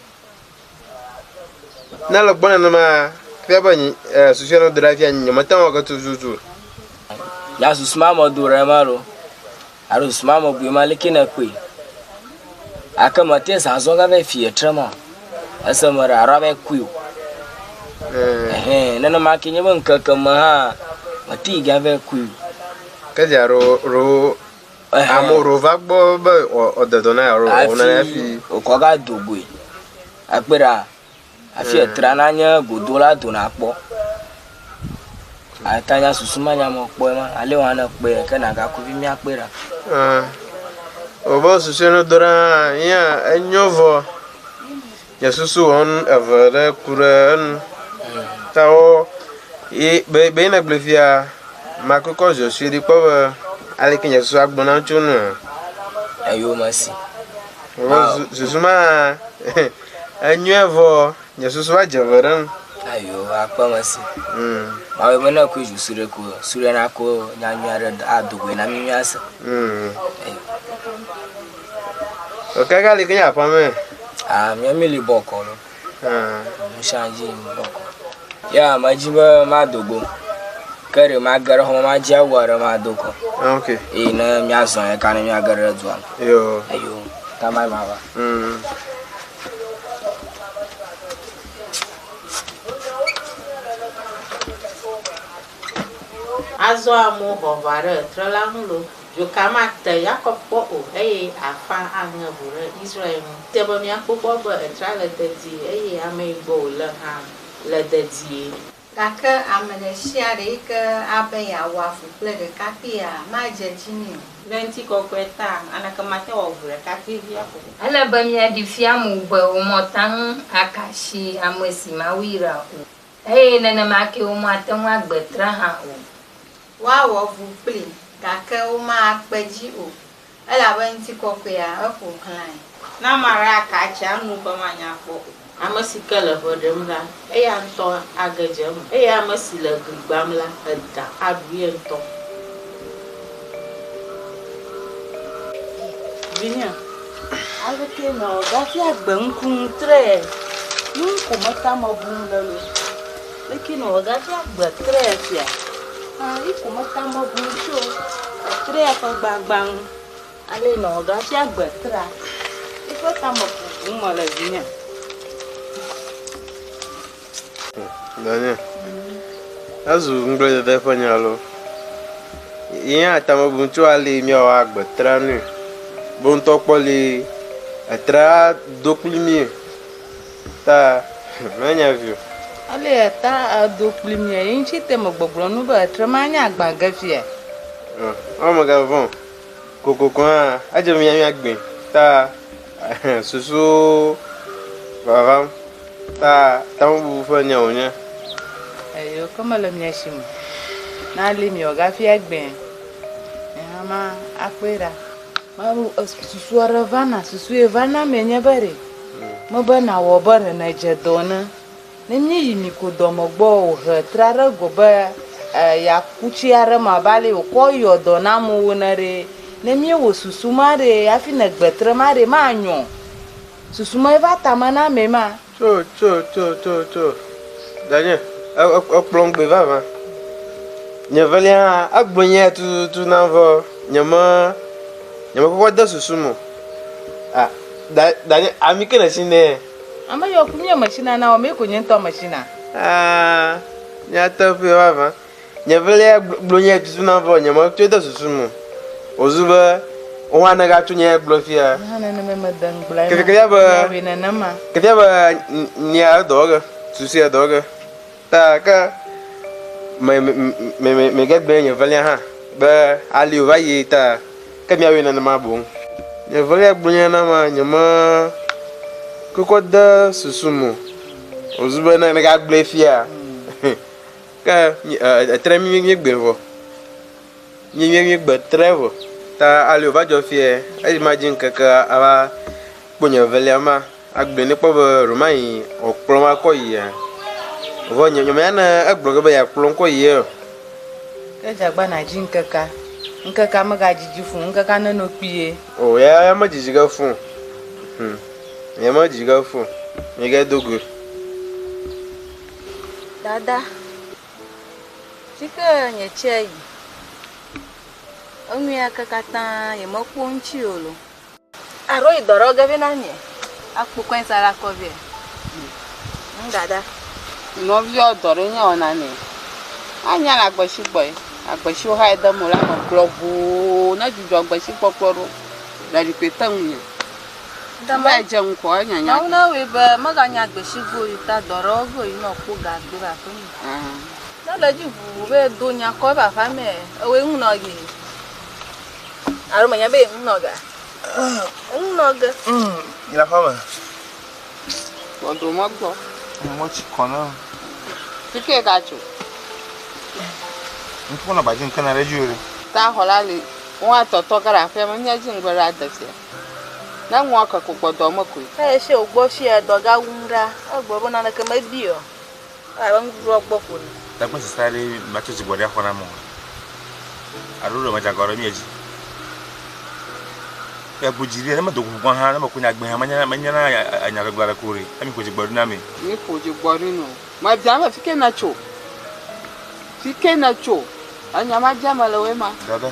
Ne le gbɔ nenema fia be susu ya ne do ɖa fia nyemete ŋu awɔ ge tututu o. Ya susu ma me do ɖe ma lo alo susu ma me bui ma leke ne kpɔe. Ake mete zazɔ gava fi etre ma o. Ese me ɖe alo ava kui o. Ɛhɛn nenema ke nye be ŋkeke me hã mete yi gava kui o. Ke dzia ro ro amewo ro va gbɔ be wòde dɔ na ye alo wòwɔ nane hafi. Wòkɔ ga do goe. Akpɔe ɖa hafi etra na nye godo la do nakpɔ. Ata nya susu ma nya me kpɔe ma ale wɔ ne kpɔe ke nagaku vi míakpɔe ɖa. Wòbe susu ne do ɖa hã ya enyo vɔ. Nye susu wɔm eve ɖe ku ɖe enu. Ta wo ye be be ne gblɔe fia makɔkɔ zɔ sue ɖi kpɔ be aleke nye susu agblɔ na tso nua. Eyo me si. Wòbe susu ma enyoe vɔ nye susu va dze ve ɖe enu. Ayo akpe me si. Mawe be ne koe susu ɖe ko su ɖe na ko nya nyui aɖe ado goe na mi míase. Keke aleke nye aƒea me? Ah, mía mi li bɔkɔ lo. Nusia dzi bɔkɔ. Ya medzi be mado go. Ke ɖe mage ɖe xɔ me madzi awu aɖe mado kɔ. Ok. Eye ne míazɔ ye ka ne míage ɖe dua me. Yo. Eyo. Tama ma va. Azɔ amewo ho aʋa ɖe tre la ŋu lo. Dzoka mate Yakob kpɔ o, eye afa aŋe ʋu ɖe Israel ŋu. Te be míakpɔ gbɔ be etra le dedie eye ame yi gbɔ wòle hã le dedie. Gake ame ɖe sia ɖe yi ke abe yeawɔ avu kple ɖekakpuia, madze edzi nɛ o. Le ŋutikɔkɔe ta, aneke mate wɔ ʋu ɖekakpuivia o. Ele be míaɖi fia amewo be womate ŋu aka asi ame si Mawu yra o, eye nenema kee womate ŋu agbe tre hã o. Woawɔ vu kplii, gake womakpe edzi o, elabe ŋutikɔkɔea eƒo xlãe. Ne ame aɖe aka atsi anu be manya kpɔ o. Ame si ke le ʋe ɖem la, eya ŋutɔ age dze eme, eye ame si le gli gbãm la, eda aɖu ye ŋutɔ. Vinye, aleke nèwɔ hafi agbe ŋkunu tree? Nu ko meta mebum le lo. Leke nèwɔ hafi agbe tree fia? Ah, yi ko meta mebum tso etrea ƒe gbagba ŋu. Ale nèwɔ hafi agbe trea? Eƒe tame bum. Bum mele vinye. Danye, ezu ŋugbledede ƒe nya loo. Ye hã tame bum tso ale míawɔ agbe tra nui. Bo ŋutɔ kpɔ li etra do kpli mí ta menya vi o. Ale etra edo kpli mí ye ŋuti te me gbɔgblɔ nu be etre ma nye agbã ge fia. Ɔ megavɔ̃ o. Kokoko hã edze be mía míagbee ta susuwo vavam ta tamebubu ƒe nya wònye. Eyo ke mele mia si me. Na li miwɔ gafi egbea. Nye hã ma akpɔe ɖa. Mawu susu aɖe vana, susu ye vana mee nye be ɖe mebe nawɔ be ɖe nèdze dɔ ene. Ne míeyi mi ko dɔme gbɔ wòhe tre aɖe go be yeaku tsi aɖe me abe ale wòkɔ yɔ dɔ na amewo ene ɖe, ne míewɔ susu ma ɖe hafi nègbe tre ma ɖe, manyɔ o. Susu mae va tame na amee ma. Tso, tso, tso, tso, tso. Danye, ekplɔm gbɔe vavã. Nye velia hã, egblɔ nya ya tututu nam vɔ nyeme, nyemekɔkɔ de susu me o. Ah, da, danye, ami ke nètsi nɛ. Ame yiwo ku mía metsina na wo, mi ko nye ŋutɔ metsina. Aa, nyateƒee vavã. Nye velia gblɔ nye tutu na vɔ nye metsɔe de susu me o. Wòzu be wo hã negatso nye gblɔ fia. Nye hã nenema mede ŋugble ema. Kefia be Miawɔe nenema. Kefia be nya edɔ ge, susu edɔ ge. Ta ke me me me me megagblɔe nye velia hã be ali wòva yi ta ke miawɔe nenema boŋ. Nye velia gblɔ nya nam ma nye me kɔkɔ de susu me o. Wòzu be ne megagblɔe fia ke etre mi míegbe vɔ. Mi míegbe tre vɔ. Ta ali wòva dzɔ fia esi madzi ŋkeke ava kpɔ nye velia ma agblɔe ne kpɔ be Romain wòkplɔm akɔ yia. Vɔ nye nye ne egblɔ ge be yeakplɔm kɔ yie o. Ke dzagba nàdzi ŋkekea. Ŋkekea megadzidzi fũ o, ŋkekea nenɔ kpuie. O ya ya medzidzi ge fũ o. Hum. Nye medzidzi ge fũ o. Mige do goe. Dada, fike nye tsɛ yi? Enu ya ke katã nyemekpɔ ŋuti o lo. Alo yi dɔ ɖe ge vɛ na mí akpo kɔin sa ɖe akɔ vɛ. Ŋ dada. Nɔviɔ dɔ ɖe nye wɔna nɛ. Anya le agbesi gbɔe. Agbesiwo hã de mo la me gblɔ ʋuu ne dzudzɔ agbesi kpɔkplɔ ɖo. Ɖeɖi koe te ŋu nye. Va dze ŋkɔ enyanya. Mawu na wɔe be meganya agbesi go yi ta dɔ ɖe wo go yi nɔ kpo ga gbe va aƒe me. Ne le dzi ʋuu be do nya kɔ va aƒea me ewɔe ŋu nɔ ge. Alo menya be ŋu nɔ ga. Ŋu nɔ ge. Yi le aƒea me. Gbɔdo me gbɔ. Mo tsi kɔ na. Fike ga tso. Ŋku nɔ badzi ŋke na ɖe dzi o ɖe. Ta xɔ la li. Wo atɔtɔ ge ɖe aƒea me nye dzi ŋgbe ɖe ade fia. Ne ŋua ke ko gbɔdɔ me koe. Eye se wògbɔ fia dɔ ga wum ɖa. Egblɔ be naneke mebi o. Elabe nuɖuɖua gbɔ ko ne. Takpe sesa ɖe matsɔ dzigbɔɖi axɔ na ame o. Alo ɖe medze agɔ ɖe mía dzi. Eƒo dzi ɖi ne medo go gɔ̃ hã ne meko nya gbe hã menya menya na enya gbegblẽ aɖeke o ɖe. Emi ƒo dzigbɔɖi na ame. Mi ƒo dzigbɔɖi no. Mebia be fike nètso? Fike nètso? Enya ma biam mele wòe ma. Dada,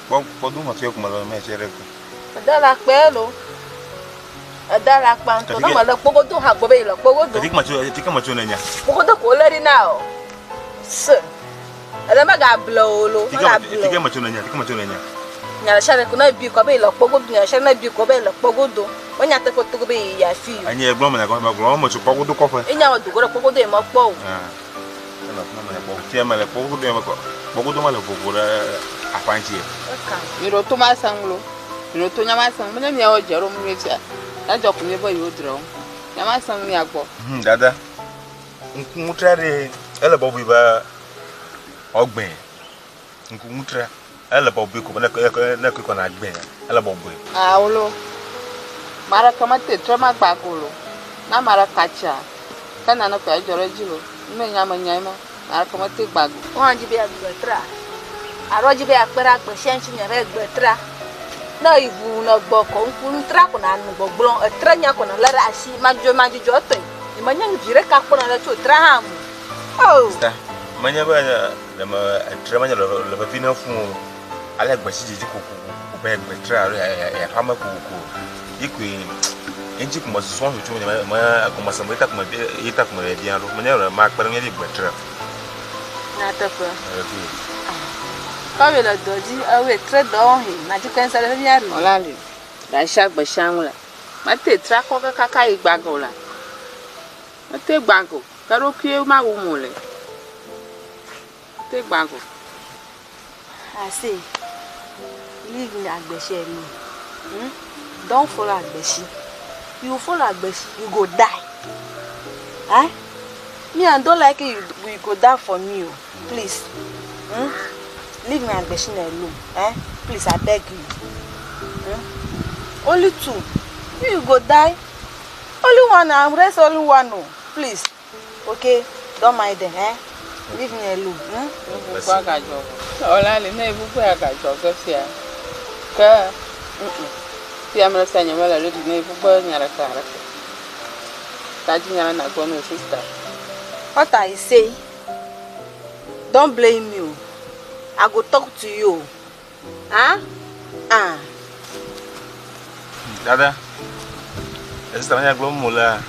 kpɔ kpɔ do ŋɔti eku mele mɛ tse ɖe ko. Eda le akpe lo. Eda le akpa ŋutɔ. Ne mele kpogodo hã gbɔ be yi le kpogodo. Fike metso fike metso nènya. Kpogodo ko wole ɖi na o. Se. Ele megable o lo. Megable o. Fike metso nènya fike metso nènya. Nya ɖe sia ɖe ko ne ebi kɔ be yi le kpogodo. Nya ɖe sia ɖe ne ebi kɔ be yi le kpogodo. Menya teƒe to be yi afi o. Enye gblɔ menya gɔme gblɔ metso kpogodo kɔƒe. Enya me dogo ɖe kpogodo yi mekpɔ o. Ele afi ma menya kpɔ. Fia mele kpogodo ya mekɔ. Kpogodo mele vovo ɖe aƒea ŋuti. Eka. Mi ɖo to ma seŋ lo. Mi ɖo to nya ma seŋ. Menye miawo dze ɖom nyuie fia. Edzɔ ku mi be yewo dzre wo. Nya ma seŋ mia gbɔ. Hmm, dada. Ŋku ŋutra ɖe ele bɔbɔe be ɔgbɛn. Ŋku ŋutra ele bɔbɔe ko ne ne kɔ na gbɛn ele bɔbɔe. Awo lo. Maɖeke mete tre magba go lo. Na ame ɖe katsia ke nane koe adzɔ ɖe edzi lo. Nu nya me nyae ma. Maɖeke mete gba go. Wo hã dzi be yeagbe tra. Alo dzi be yeakpe ɖe agbe sia ŋuti nya be gbe tra. Ne eyi ʋuu ne gbɔ kɔ ŋku nu tra ko nànɔ gbɔgblɔm. Etre nya ko nàlé ɖe asi madzudzɔ madzudzɔ etɔe. Nyemenye nu vi ɖeka kpɔ nane tso tra hã me o. Sista, menye be ɖe me etre menye le le vevi ne fũ o. Ale gbe si dzidzi kokoko be gbe tra alo yeaƒe ame kokoko. Yi koe Eŋuti ko mesusu wɔm tsotso nye me gɔmese me yita ko me yita ko me bia ɖo. Menye ɖe makpe ɖe nye vi gbe tre. Nyateƒe. Kɔwe le dɔ dzi ewɔe tre dɔ wɔm he na dzi kɔe ɖe mía ɖu. Ɔla li. Ɖe gbe sia ŋu la. Mete tra kɔ ke kaka yi gba go la. Mete gba go. Ke ɖokuiwo ma wu mo le. Mete gba go. I say, leave me Agbeshi alone. Hmm? Don't follow Agbeshi. You follow Agbeshi, you go die. Eh? Me, I don't like it, you, you go die for me. Oh. Please. Hmm? Leave me Agbeshi alone. Eh? Please, I beg you. Hmm? Only two. You, you go die. Only one, I'm raised only one. Oh. Please. Okay? Don't mind them. Eh? Leave me alone. Hmm? Ɔla li ne eʋu ƒe agadzɔ ge fia. Ke fia me sia nye mele ready ne eʋu ƒe nya ɖeka ɖeka. Ta dzi nya na gbɔ no sister. What I say, don't blame me. oh. I go talk to you. Huh? Ah. Dada, sister menya gblɔm mo lea,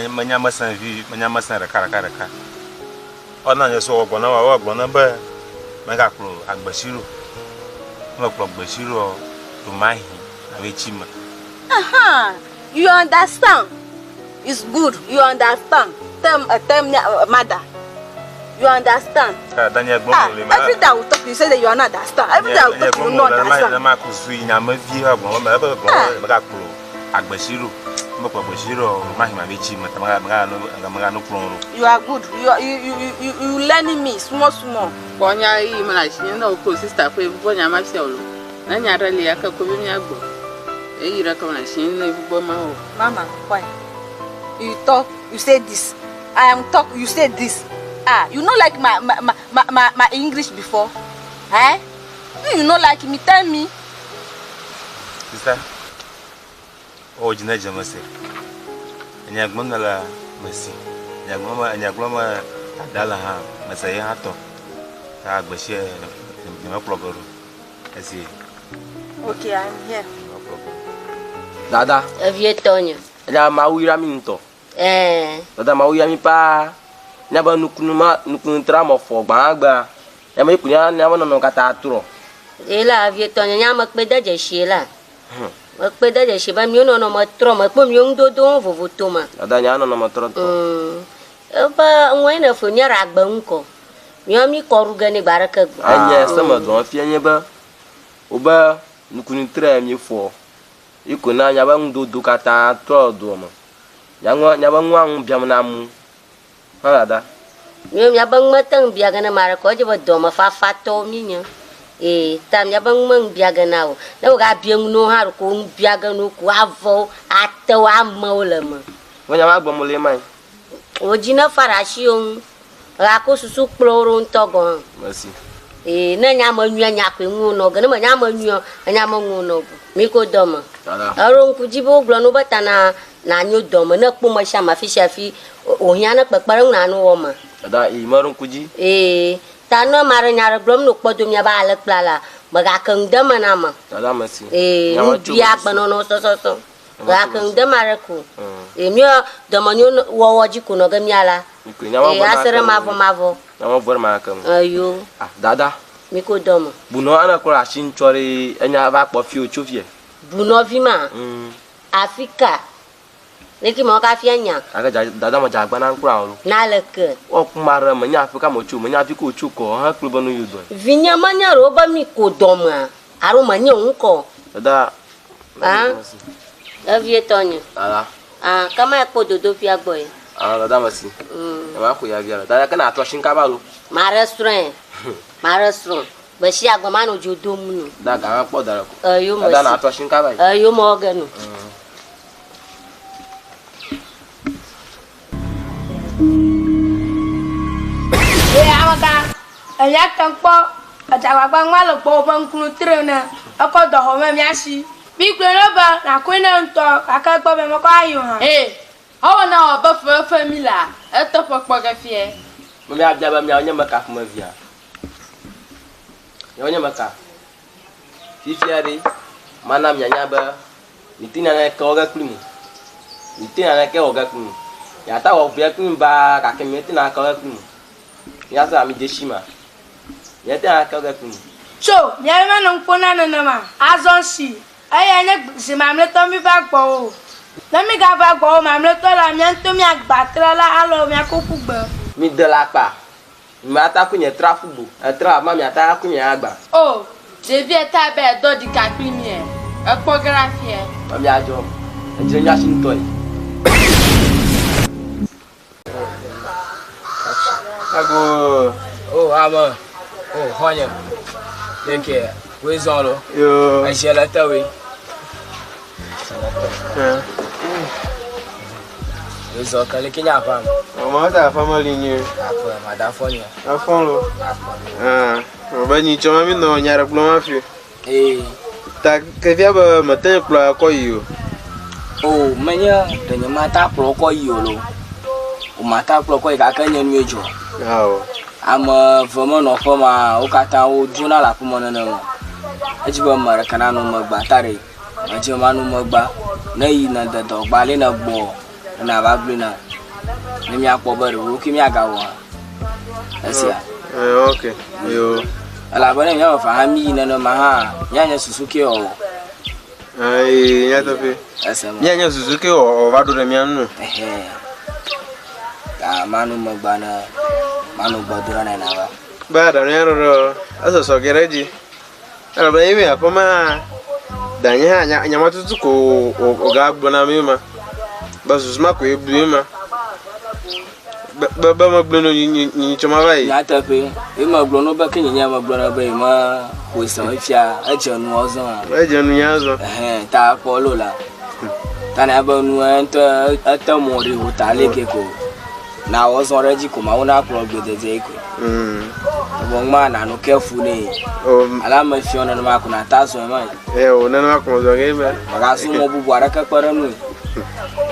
menya mesẽ vi, menya mesẽ ɖeka ɖeka ɖeka. Ɔna nye sɔ gblɔ na wa gblɔ na be megakplɔ agbesi ɖo. Ne mekplɔ gbesi ɖoa, ɖomahi ave tsi me. Aha, you understand? It's good. You understand? Tell, tell me, mother. You understand? Ah, Daniel gblɔ Ah, mo le ma. every day I will talk to you, say that you are not understand. Every day I will talk to you, you not Ne understand. ma ku zu nya me vi wa gblɔ me ebe gblɔ megakplɔ agbesi ɖo. Ne mekplɔ gbesi ɖoa, ɖomahi ma ve tsi me ta mega mega no mega no kplɔ ɖo. You are good. You are, you, you, you, you, you learning me small small. Kpɔ nya yi me le asi ne woklo sister ƒe eʋu ƒe nya ma fia o lo. Ne nya ɖe lia ke ko be mía gbɔ. Eyi ɖe ke me le asi ne eʋu ƒe ma o. Mama, why? You talk, you say this. I am talk, you say this. Ah, you no like my my my my, my, my English before? Eh? You no like me, tell me. Sister, o dzi ne dze me se. Enya gblɔm ne le me si. Enya gblɔm enya gblɔm me dada le hã me se ye hã tɔ. Ta agbesi nye mekplɔ ge ɖo. Esi Okay, I'm here. Dada. Evie tɔnye. Enya Mawu yra mi ŋutɔ. Ɛɛ. Dada Mawu yra mi paa. Míabe nukunu ma nukunu tra me fɔ gbãgbea. Míabe yi ku mía míabe nɔnɔme katã trɔ. Ye la evie tɔnye nye ame kpe de dzesi la. Mekpe de dzesi be míwo nɔnɔme trɔ mekpɔ míwo ŋudodowo vovoto me. Dada nya nɔnɔme trɔ ŋutɔ. Eƒe ŋue ne fo nye ɖe agbe ŋkɔ. Míwo mi kɔ ɖu ge ne gbe aɖeke gbe. Enye se me dɔn fia nye be wobe nukunu tre mi fɔ. Yi ko na míabe ŋudodo katã trɔ doa me. Míaŋua míabe ŋua ŋu biam na amewo. Hã dada. Míwo míabe ŋu mete ŋu bia ge ne ame aɖeke o. Edze be dɔmefafatɔwo mi nye. Ee, ta míabe ŋu me ŋu bia ge na o. Ne wogabia ŋu na wo hã ɖeko ŋu bia ge na wo ko ave wo, ate wo, amewo le eme. Wo nya ma gblɔm wole ma yi. Wò dzi nefa ɖe asiwò ŋu. Gake susu kplɔ wo ɖo ŋutɔ gɔ̃ hã. Mesi. Ee, ne nye ame nyuia, nya koe ŋuwò nɔ ge. Ne menye ame nyuia, enya me ŋuwò nɔ ge. Mi ko dɔme. Dada. Eɖo ŋku dzi be wogblɔ na wo be ta na nanyo dɔme ne ekpɔ me sia ame afi sia afi wòhiã ne kpekpeɖeŋu nano wɔ me. Dada, yi meɖo ŋku dzi. Ee, ta ne ame aɖe nya ɖe gblɔm ne wòkpɔ do mía be ale kple alea, mègake nu de eme na ame. Dada, mesi. Ee, Nya nu me tso bia me susu. agbenɔnɔ sɔsɔsɔ. Nya me tso Mègake me nu susu. de eme aɖeke o. Ee, míɔ dɔmenyo wɔwɔ dzi ko nɔ ge mía la. Mikui, nya me Ee, vɔ ase ɖe na mavɔ mavɔ. Nya me vɔ ɖe ma ke me. Eyo. Ah, dada. Mi ko dɔme. Bunɔ ana kplɔ asi ŋutsɔ ɖe enya va kpɔ fi wòtso fie. Bunɔvi ma? Afika? Leke ma woka fia nya? Gake dza dada me dze agba na ŋkura o. Na leke? Wɔ kuma ɖe menya afi ka metso, menya afi ko wòtso kɔ he kple be nu yi dɔe. Vinye menye ɖe wobe mi ko dɔmea alo menye ŋkɔ. Dada. Ah. Evie tɔnye. Dada. Ah, ke ma ekpɔ dodoƒea gbɔ ye. Ah, dada mesi. Ema xɔ ya via le. Dada ke na atrɔ asi kaba lo. Ma ɖe srɔ̃e. Ma ɖe srɔ̃. Gbe sia gbe manɔ dzo dom nu. Da ga kpɔ da ɖe ko. Eyo mesi. Dada na atrɔ asi kaba yi. Eyo mɔ ge nu. Ye amegã, enya te kpɔ edzagbagba ŋua le gbɔwò be ŋkunu tre ne ekɔ dɔxɔ me mía si. Mi gblɔe ne be nàkɔe ne ŋutɔ gake egbɔ be mekɔ ayi o hã. Ee, ewɔ na wò abe fefe mi lea eteƒe kpɔ ge fiɛ. Me miabia be miawo nye meka ƒomevia? Miawo nye meka? Fifia ɖe, mana mianya be Mi te naneke wɔ ge kpli mo. Mi te naneke wɔ ge kpli mo. Miata wɔ vea kpli mi baa gake mi te naneke wɔ ge kpli mo. Mia zã mi dze si ma. Mi te naneke wɔ ge kpli mo. Tso, miawoe menɔ ŋu kpɔna nenema. Azɔ si, eyae nye zi mamlɛtɔ míva gbɔwò. Ne mígava gbɔwò mamlɛtɔ la, mía ŋutɔ míagbã tre la alo míako ƒu gbe. Mi de le akpa. Mi mata ku nye tra ƒu gbo. Etra ma miata ku nye agba. O, ɖevia ta be edɔ ɖika kpli mía. Ekpɔ ge ɖe afia. Ma mia dzɔ. Edze mia si ŋutɔ yi. Ago. O ame. O xɔnye. Leke woe zɔn lo. Yo. Ezie le te woe. Woe zɔn ke leke nye aƒea me. Mama ta aƒea me li nyuie. Aƒe mada fɔ nye. Afɔ lo. Ah, be nyi tsɔ ma mi nɔ nya ɖe gblɔm hafi. Ee. Ta kefia be mete ŋu kplɔ kɔ yi o. O menye ɖe nye mata kplɔ kɔ yi o lo. O mata kplɔ kɔ yi gake nye nue dzɔ. Ao. Ame eve menɔ aƒe ma wo katã wodzona le aƒeme nenema. Edzi be ame ɖeka nanɔ megbea ta ɖe medze manɔ megbea. Ne yi ne de dɔ gba li ne gbɔ ne nava gblɔe na ne míakpɔ be ɖe woke míagawɔ hã. Esia. Eh, ok. Yo. Elabena míame eve hã míyi nenema hã míanye susu ke wɔwɔ. Ayi, nyateƒe. Ese me. Míanye susu ke wɔwɔ va ɖo ɖe mía nu. Ɛhɛ. Ta manu megbea ne manu gbɔdora ne nava. Be aɖaŋu ya ɖoɖo esɔsɔ ge ɖe edzi. Elabena ye mi aƒeme hã danye hã nya nya ma tutu ko wògagblɔ na mi ma. Be susu ma koe bui ma. Be be be megblɔ no nyi nyi nyi tsɔ ma va yi. Nyateƒe ye megblɔ no be ke nye nye megblɔ na be ye me xɔe se efia edze nu ɔzɔ. Edze nu nya zɔ. Ɛhɛn ta kpɔ lo la. Ta na be nu ŋutɔ ete mɔ ɖi o ta leke ko. Na wɔ zɔ ɖe edzi ko mawu na kplɔ gbedede koe. Evɔ ŋma na nu ke fu ne. Ale ame fiɔ nenema ko na ta zɔ ma. Ɛ o nenema ko zɔ ge be. Magazu mɔ bubu aɖeke kpe ɖe nui.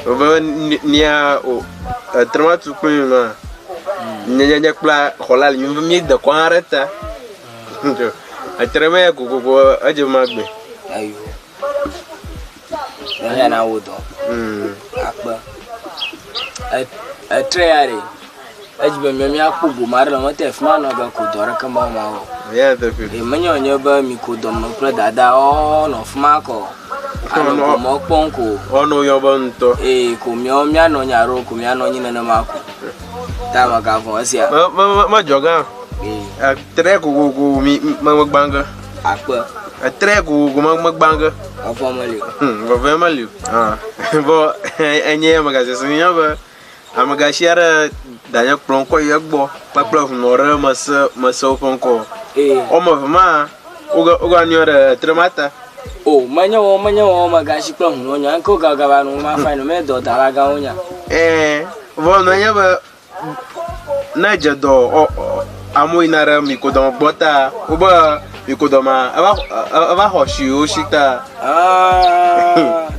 O be nia o etrema tu kple mi ma. Nye nye nye kple xɔla li mi mi de kɔ aɖe ta. Etre me ya kokoko edze ma gbe. Ayo. Ne na wo dɔ. Akpe. Etre ya ɖe. Edzi be mía míakpɔ gome aɖe le mete fi ma nɔ ge ko dɔ aɖeke ma ma o. Ya teƒe. Eye menye wònye be mi ko dɔme kple dada wo nɔ fi ma kɔ. Anɔ gome kpɔm ko. Woanɔ yɔ be ŋutɔ. Ee ko míawo míanɔ nya ɖewo ko míanɔ anyi nenema ko. Ta megavɔ̃ esia. Me me me medzɔ gã. Etre kokoko mi me megbã ge. Akpe. Etre kokoko me megbã ge. Vɔvɔ̃ meli o. Vɔvɔ̃ meli o. Ah. Vɔ enye amegasese nya be amegasi aɖe danye kplɔ ŋkɔ yi egbɔ kpakple hunɔ ɖe mese mese woƒe ŋkɔ. Wɔme eve ma woga woganɔ ɖe etre ma ta. O menye wo menye wo amegasi kple hunɔ nya ŋkɔ gagava nu ma fain me dɔ dala gãwo nya. Ee vɔ nɔ nye be ne dze dɔ ɔ amewo yina ɖe mikodɔme gbɔ ta wobe mikodɔmea eva eva xɔ si wo si ta.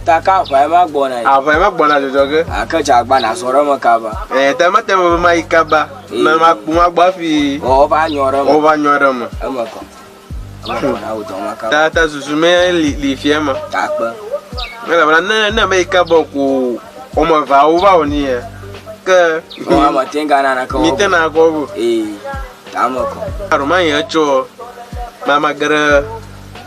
Ta ka aʋa ma gbɔna yi. Aʋa ma gbɔna dzɔdzɔ ge. Ake dze agba na zɔ ɖe me kaba. Ee ta mete be ma yi kaba. Ne ma kpo ma gbɔ hafi. Wova nyɔ ɖe me. Wova nyɔ ɖe me. Eme kɔ. Eme kɔ na wo dɔ ma kaba. Ta ta susu me li li fia ma. Takpe. Elabena ne ne me yi kaba ko wɔme eveawo va wɔ ni ya. Ke. Wɔn ame te ga nana ke. Mi te na kɔ bo. Ee. Ta eme kɔ. Aro ma yi etsɔ ma ma ge ɖe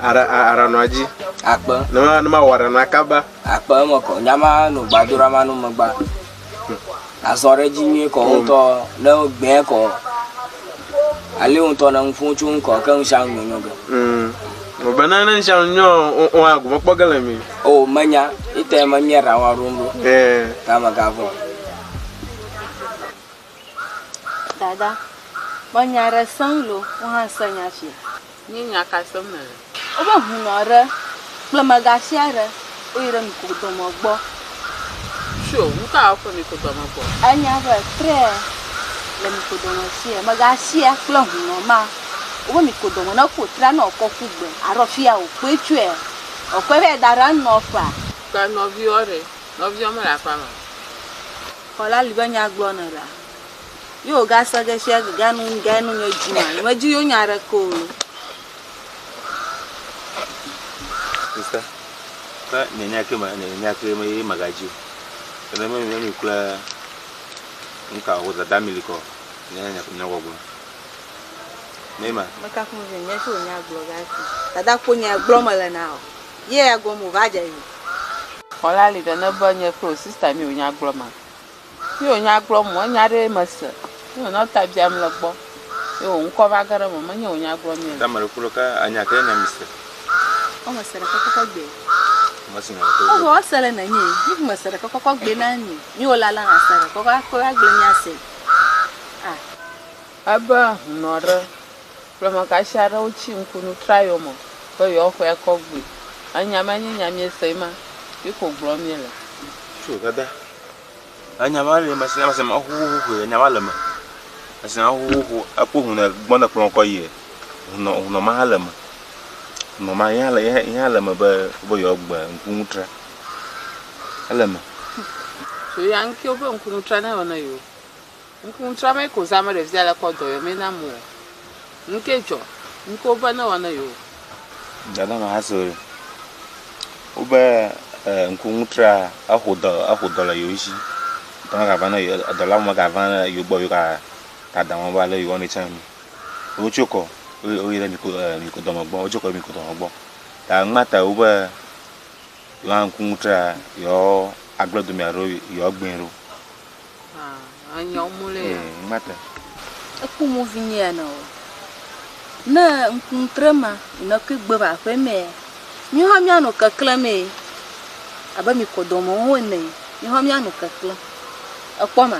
ara aranɔa dzi. Akpe. Ne ma ne ma wɔ aranɔa kaba. Akpe eme kɔ. Nyama no gbadora ma no megba. Azɔ ɖe edzi nyuie kɔ ŋutɔ ne gbɛ̃ kɔ. Ale ŋutɔ ne ŋu tso ŋkɔ ke ŋusia ŋu nyonyo ge. Be ne ne ŋusia ŋu nyo o a gome kpɔ ge le mi. O menya ite me mia ɖa wa ɖom ɖo. Ta me ga vɔ. Dada, menya ɖe seŋ lo, wo hã se nya fia. Nye nya ka sem nèle? Wobe hunɔ ɖe kple megasi aɖe woyi ɖe mikodɔme gbɔ. Tso, nu ka woƒe mikodɔme gbɔ? Enya be tre le mikodɔme sia, megasia kple hunɔ ma. Wobe mikodɔme ne ko trea ne wòkɔ ƒu gbe alo fia wòkpɔe tsoe. Wòkɔe va yi da ɖe enɔƒea. Ke nɔviwò ɖe? Nɔviwò mele aƒea me o. Xɔla li be nya gblɔ ne ɖa. Ye wògase ge fia ganu ganu nye dzi ma. Nyemedzi yewo nya aɖeke o. Sista. Ke nye nya ke me nye nya ke me ye megadzi o. Ke ne mi mi kple nuka wo dada mi li kɔ nye nya nya gbɔgblɔ. Ne ma. Meka ƒo vi nye tso nya gblɔ ga fi. Dada kpo nya gblɔ me le na o. Ye ya gɔme wòva dze yi. Xɔla li ɖe ne be nye kple wò sista mi wò nya gblɔ ma. Mi wò nya gblɔ mo enya ɖe mese. Mi wò nɔ ta biam le gbɔ. Ye wò ŋkɔ va ge ɖe eme menye wò nya gblɔ mi le. Tame ɖe ku ɖe ke enya ke nya mi se. Wo me se ɖe kɔkɔkɔ gbe. Me se nya ɖe ke. Wo se le nenye. Mi me se ɖe kɔkɔkɔ gbe na mi. Mi wò lala na se ɖe kɔkɔ akɔ agble mia se. Ah. Ebe hunɔ ɖe kple mekasi aɖewo tsi ŋkunu tra yome be yewoaxɔe akɔ gbɔe. Enya ma nye nya miese ma ye ko gblɔm míele. Tso dada, enya ma le mese mese ma xoxoxo enya ma le me. Mese ma xoxoxo ekpo hunɔ gbɔ ne kplɔ kɔ yie. Hunɔ hunɔ ma hã le me. Hunɔ ma ye hã le ye hã le me be be yewoagbe ŋkunu tra. Ele me. Tso ya ŋkewo be ŋkunu tra ne wɔ ne yewo. Ŋkuŋutra me ko zã me ɖevia le kɔ dɔ yɔmɛ na mo. Ŋke dzɔ, ŋke wobe ne wɔ ne yewo. Dada ma hase o. Wobe ŋkuŋutra exo dɔ exo dɔ le yewo si. Dɔ megava ne yewo edɔ la megava ne yewo gbɔ yewo ga ga da wɔm ale yewo wɔnɛ tsã ene. Wotso kɔ woyi ɖe miko miko dɔme gbɔ wotso kɔ yi miko dɔme gbɔ. Ta numa ta wobe yewoa ŋkuŋutra yewoa agble domea ɖo yewoa gbẽ ɖo. Ekpɔ mo vinye ya na o. Ne ŋkuŋutre ma ne ke gbe va aƒe me, míwo hã míanɔ keklẽ mee abe mi kɔ dɔmewo ene. Míwo hã míanɔ keklẽ. Ekpɔ ma?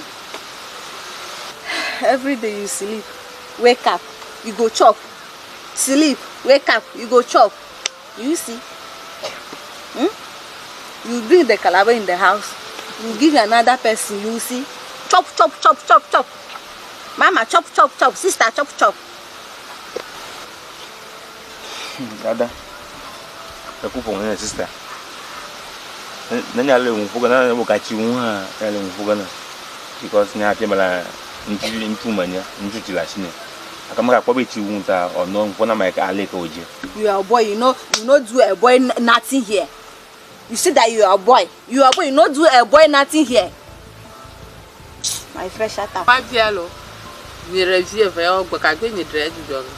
Every day you sleep, wake up, you go chop. Sleep, wake up, you go chop. You see? Hmm? You bring the calabar in the house, you give another person, you see? Chop, chop, chop, chop, chop. Mama, chop, chop, chop. Sister, chop, chop. Dada, eku ƒo ne sister. Ne nya le ŋu ƒo ge na wo gatsi ŋu hã nya le ŋu ƒo ge na. Because nya afi me la ŋutsu ŋutsu me nye ŋutsu tsi le asi nye. Gake megakpɔ be tsi ŋu ta ɔnɔ ŋu ƒo na ame ale yi ke wòdze. You are a boy, you know, you no do a boy nothing here. You see that you are a boy. You are a boy, you no do a boy nothing here. My friend, shut up. Mabia lo, mi ɖevi eve yawo gbe ka gbe miedre dzudzɔ ge?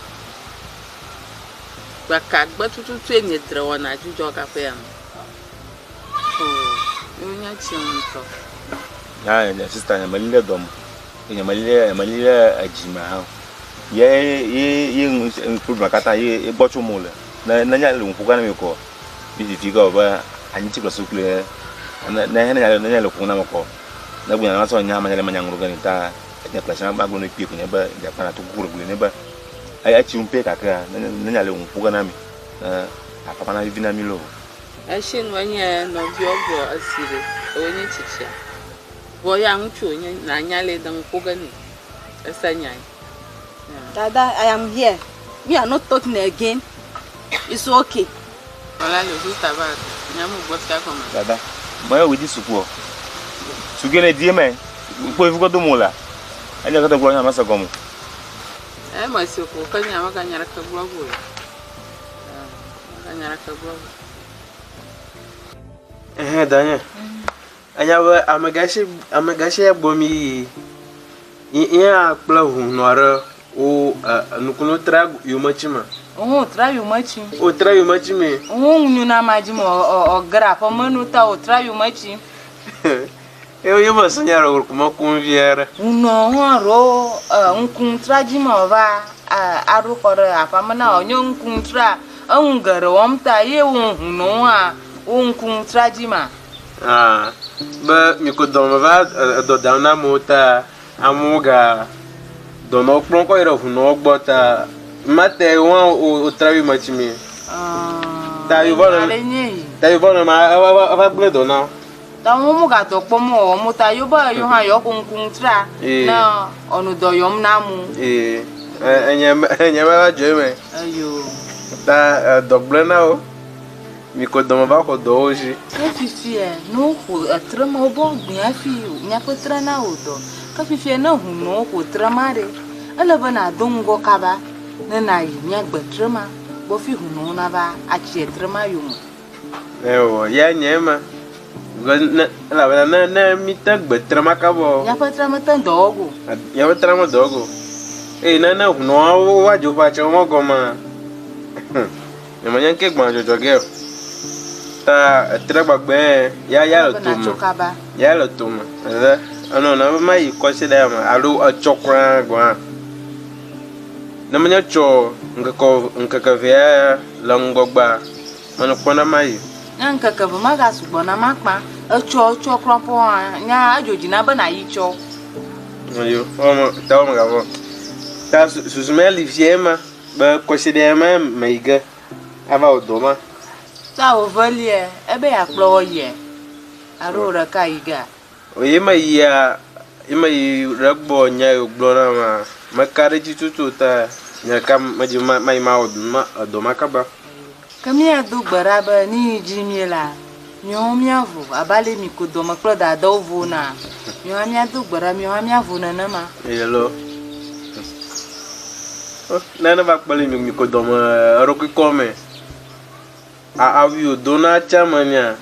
Gbe ka gbe tututue miedre wɔna dzudzɔ gaƒe ya me? Oh, yewo nya tsi ŋutɔ. Nya nye sister nye meli ɖe dɔme. Nye meli ɖe nye meli ɖe edzi me hã. Ye ye ye nu problem katã ye ye gbɔ tso mo le. Ne ne nya le ŋu ƒo ge na mi kɔ. Mi vivi ge be anyitsi kple sukli ne ne ne ne nya le ƒom na me kɔ. Ne gblɔ nya sɔ nya me nya le me nya ŋlɔ ge ni ta nye kple sia ma gblɔ ne kpie ko nye be dze kpana to kuku gblɔ ne be etsi ŋu pɛ gake ne ne nya le ŋu ƒo ge na mi. Ne afa na vivi na mi lo. Esi nu enye nɔviwo gblɔ esi ɖe ewo nye tsitsia. Vɔ ya ŋutsu wònye nanya le de ŋu ƒo ge nɛ. Ese nyae. Dada, I am here. Me are not talking again. It's okay. Wala le sister ba nya mu gbɔ fia gɔme. Dada, me wo di suku o. Suku ne di me. Kpo ifu ko do mo la. Enya ko to gblɔ nya ma se gɔme. E me si ko ke nya ma ka nya ɖeke gblɔ go. Ma ka nya ɖeke gblɔ go. Ehe danye. Enya be amegãshi amegãshi ya gbɔ mi yi ye hã kple hunɔ aɖe wo nukunu tra yometsi me. Wo tra yometsi. Wo tra yometsi me. Wo ŋu na ma dzi me ɔ ɔ gra ƒe menu ta wo tra yometsi. Ye ye me senya ɖe kuma kum vi aɖe. Ŋunɔ hã ɖo ŋku tra dzi me va aɖo xɔ ɖe aƒea me na wònye ŋku tra eŋu geɖe wɔm ta ye wo hunɔ hã wo ŋku tra dzi ma. Ah, be mi ko dɔme va edɔ dam na amewo ta amewo ga dɔnɔwo kplɔm kɔ yi ɖe hunɔwo gbɔ ta mate wo hã wo tra yometsi mi. Ta yovɔ nɔ ta yovɔ nɔ ma eva gblẽ dɔ na wo. Ta wo mu gatɔ kpɔm o mo ta yo be yo hã yɔ ko ŋku tra ne ɔnu dɔ yɔm na mu. Ee, enye enye me va dzɔ eme. Eyo. Ta dɔ gblẽ na wo. Mi ko dɔme va xɔ dɔwo dzi. Ke fifia ne woƒo etre ma wobɔ gbẽ hafi míaƒe tre na wò dɔ. Ke fifia ne hunɔwo ƒo tre ma ɖe, ele be nàdo ŋgɔ kaba ne nàyi míagbe tre ma gbɔ fi hunɔwo nava atsi etre ma yome. Ewɔ ya nye ema. Because ne elabena ne ne mi te gbe tre ma kaba. Míaƒe tre mete dɔ wɔ go. Míaƒe tre me dɔ go. Eye ne ne hunɔawo wa dzo ƒe atse wɔn gɔmea, nye me nya ŋke gbɔna dzɔdzɔ ge o. Ta etre gbagbe ya ya le tome. Ya le tome. Eve enɔ na be mayi kɔsiɖa ya me alo etsɔ kura gɔ̃ hã. Ne menye tsɔ ŋkeke ŋkeke eve ya le ŋgɔgbea, menɔ kpɔm na mayi. Ne ŋkeke eve magasugbɔ nam akpa, etsɔ etsɔ kura ƒe hã, nya edzo dzi na be nàyi tsɔ. Eyo, wɔme, ta wɔme gavɔ. Ta susu me li fie ma be kɔsiɖa ya me meyi ge ava wɔ dɔ ma. Ta wò velia, ebe yeakplɔ wò yia alo wò ɖeka yi gea? Ye meyia, ye meyi ɖe egbɔ nya yi wògblɔ nam ma, meka ɖe edzi tutu o ta nye ɖeka medzi be mayi mawɔ edɔ ma kaba. Ke míado gbe ɖa be ne yi dzi míelea, míawo míavo abe ale mi ko dɔme kple dadawo vona. Míawo hã míado gbe ɖa, míawo hã míavo nenema. Eye lo. Ne ne va kpe le mi ko dɔme eɖokui kɔ me. Awu yi wòdona tsa me nya.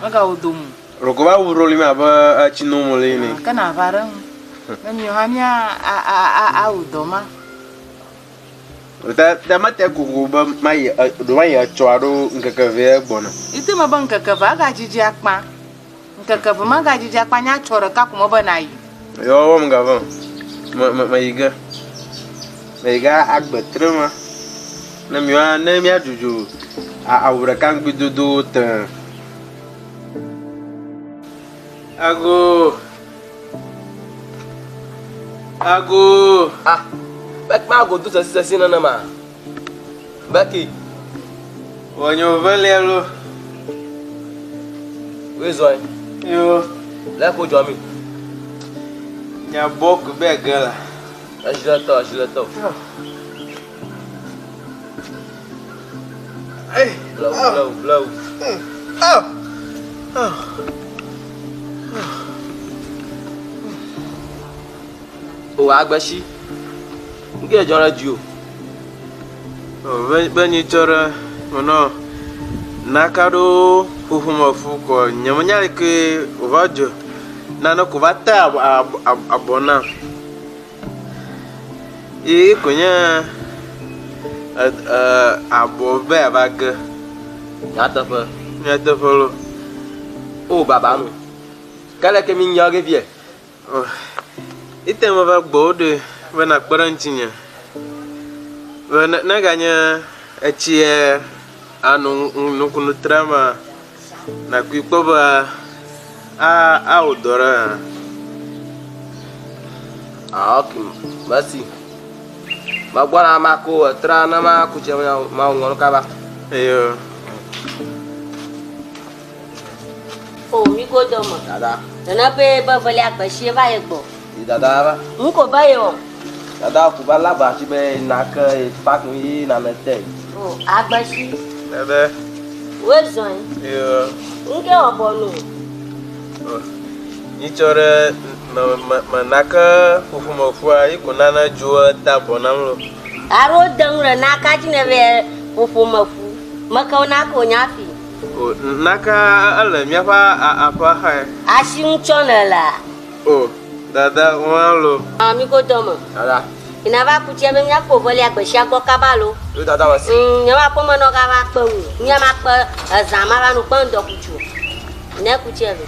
Megawo dom o. Ɖeko va wu ɖo li me abe etsi nom wòle ene. Ke nàva ɖe eŋu. Ne míawo hã mía awu dɔ ma. Ta ta mete gogo be mayi ɖo mayi etsɔ alo ŋkeke eve gbɔna. Ite me be ŋkeke eve agadzidzi akpa. Ŋkeke eve magadzidzi akpa nye atsɔ ɖeka ko me be nayi. Yɔ wɔm gavɔ. Me me meyi ge. Meyi ge agbe tre ma. Ne miwa ne míadzudzo awu ɖeka ŋgbi dodo te. Ago. Ago. Ah, bek ma ago do sesi sesi nenema. Beki. Wɔnyo velia lo. Wezɔe. Yo. Le ko dzɔ mi. Nya bɔ ku be ge la. Eziletɔ, eziletɔ. Hey. Blewu, blewu, blewu. Oh. Oh. O agbesi. Nke dzɔ ɖe dzi o. Be be nyi tsɔ ɖe menɔ naka ɖo ƒoƒome fu kɔ nye menya leke wòva dzɔ nane ko va te abɔ nam. Ye ko nye abɔ be yeava ge. Nyateƒe. Nyateƒe lo. O baba nu. Ke leke mi nya ge vie? Oh. Ite meva gbɔwò ɖe be nakpe ɖe ŋutinye. Be ne neganye etsie anɔ nukunu trama nakui kpɔ be a awɔ dɔ ɖe hã. Ah, ok, merci. Megbɔna mako etra ne maku tse mawu ŋɔ kaba. Eyo. O mi go dɔ me. Dada. Nene be be velia gbe sie va ye gbɔ. Yi dada va. Nu ko be ye wɔ. Dada ku va la ba si be nake pak yi nane te. O agbesi. Dada. Wo zɔn. Yo. Nke wɔ bɔ no. Nyi tsɔ ɖe me me me nake ƒoƒome ƒua yi ko nane dzo ta bɔ nam lo. Aro deŋu ɖe naka dzi ne be ƒoƒome ƒu. Meke wo nake wo nya fi. O naka ele míaƒe aƒe xae. Asi ŋu tsɔ ne la. O dada ŋua lo. Ah mi go dɔ me. Dada. Ina va kutsia be míakpɔ velia gbe sia gbɔ kaba lo. Yo dada wa si. Nye ma kpɔ menɔ gava kpe ŋu. Nye ma kpe ezã ma va nu kpe ŋdɔ kutsu. Ne kutsia lo.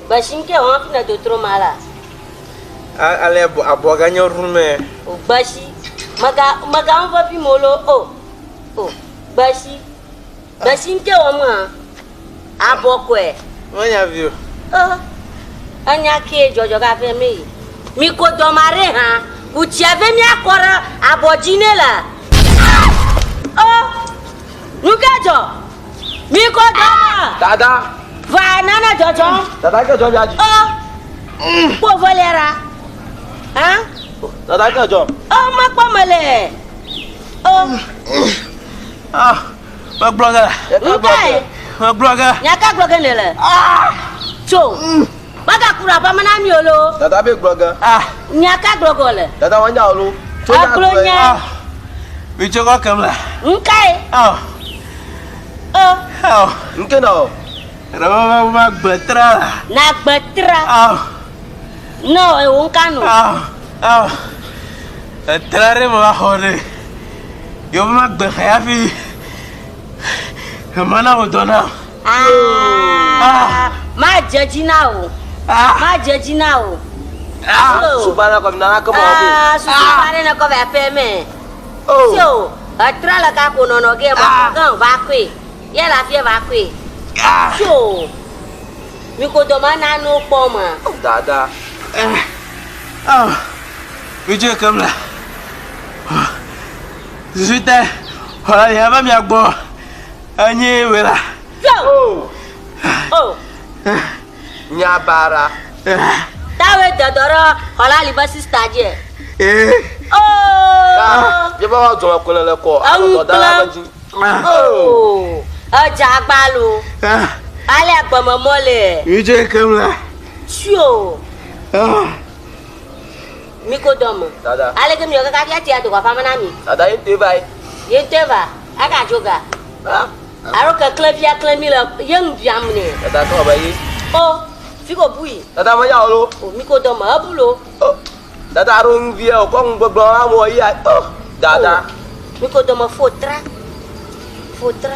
Gbe si ŋke wɔn fi ne dotro ma la. Ale abɔ ga nye rume. O gbe si mega mega ŋu vevi mo lo o. O gbe si gbe si ŋke wɔn ma abɔ kɔe. Menya vi o. O enya ke dzɔdzɔ ga fe mi. Mi ko dɔ ma ɖe hã. Kutsia ve miakɔ ɖe abɔ dzi ne la. O nu ke dzɔ. Mi ko dɔ ma. Dada. Va nana dzɔdzɔ. Dada ke dzɔ bia dzi. O kpo velia ɖa. Hã? Dada ke dzɔ. O mekpɔ mele. O. Ah, megblɔ ge. Nukae? Megblɔ ge. Nya ka gblɔ ge nèle? Tso. Megaku ɖe aƒeme na mi o lo. Dada be gblɔ ge. Nya ka gblɔ ge wòle? Dada wanya o lo. Egblɔ nya. Mi tso kɔ kem la. Nukae? Ao. O. Ao. Nke na o. Ɖe me ma gbe tra la. Na gbe tra. Ao. Ne o ŋka no. Ao. Ao. Etra ɖe me va xɔ ɖe. Yewo ma gbe xe hafi. Emana wò dɔ na. Ah. Ma dze dzi na o. Ma dze dzi na o. Susu na kɔ nana ke mɔ mo. Susu ba ɖe ne kɔ va aƒe me. So, etra le ka ko nɔnɔ ge mɔ ge va koe. Ye le afia va koe. So, mi ko dɔ ma na no kpɔ ma. Dada. Ah. Mi tso kem la. Susu te. Xɔla ya va mia gbɔ. Enye wɛ la. So. Oh. Nyabara. Tawe dɔdɔ ɖe xɔla li be sista dzi. Ee. Oh. Yɛ bá wa zɔn kɔlɛ lɛ kɔ. Eŋu Dɔ da la kple. be dzi. Oh. Edze agbalo. Ale agbeme mɔ le. Mi tso kem la. Tio. Mi ko dɔ me. Dada. Ale ke mi wɔ kaka fia tia do aƒame na mi. Dada ye ŋutɔe va ye. Ye ŋutɔe va. Ega dzo ga. Alo keklẽ via klẽ mi le ye nu biam nɛ. Dada kɔ be ye. O fi ko bui. Dada me ya o lo. O mi ko dɔ me ebu lo. O dada ɖo nu via o kɔ nu gbɔgblɔ amewo ya. O dada. Mi ko dɔ me fo tra. Fo tra.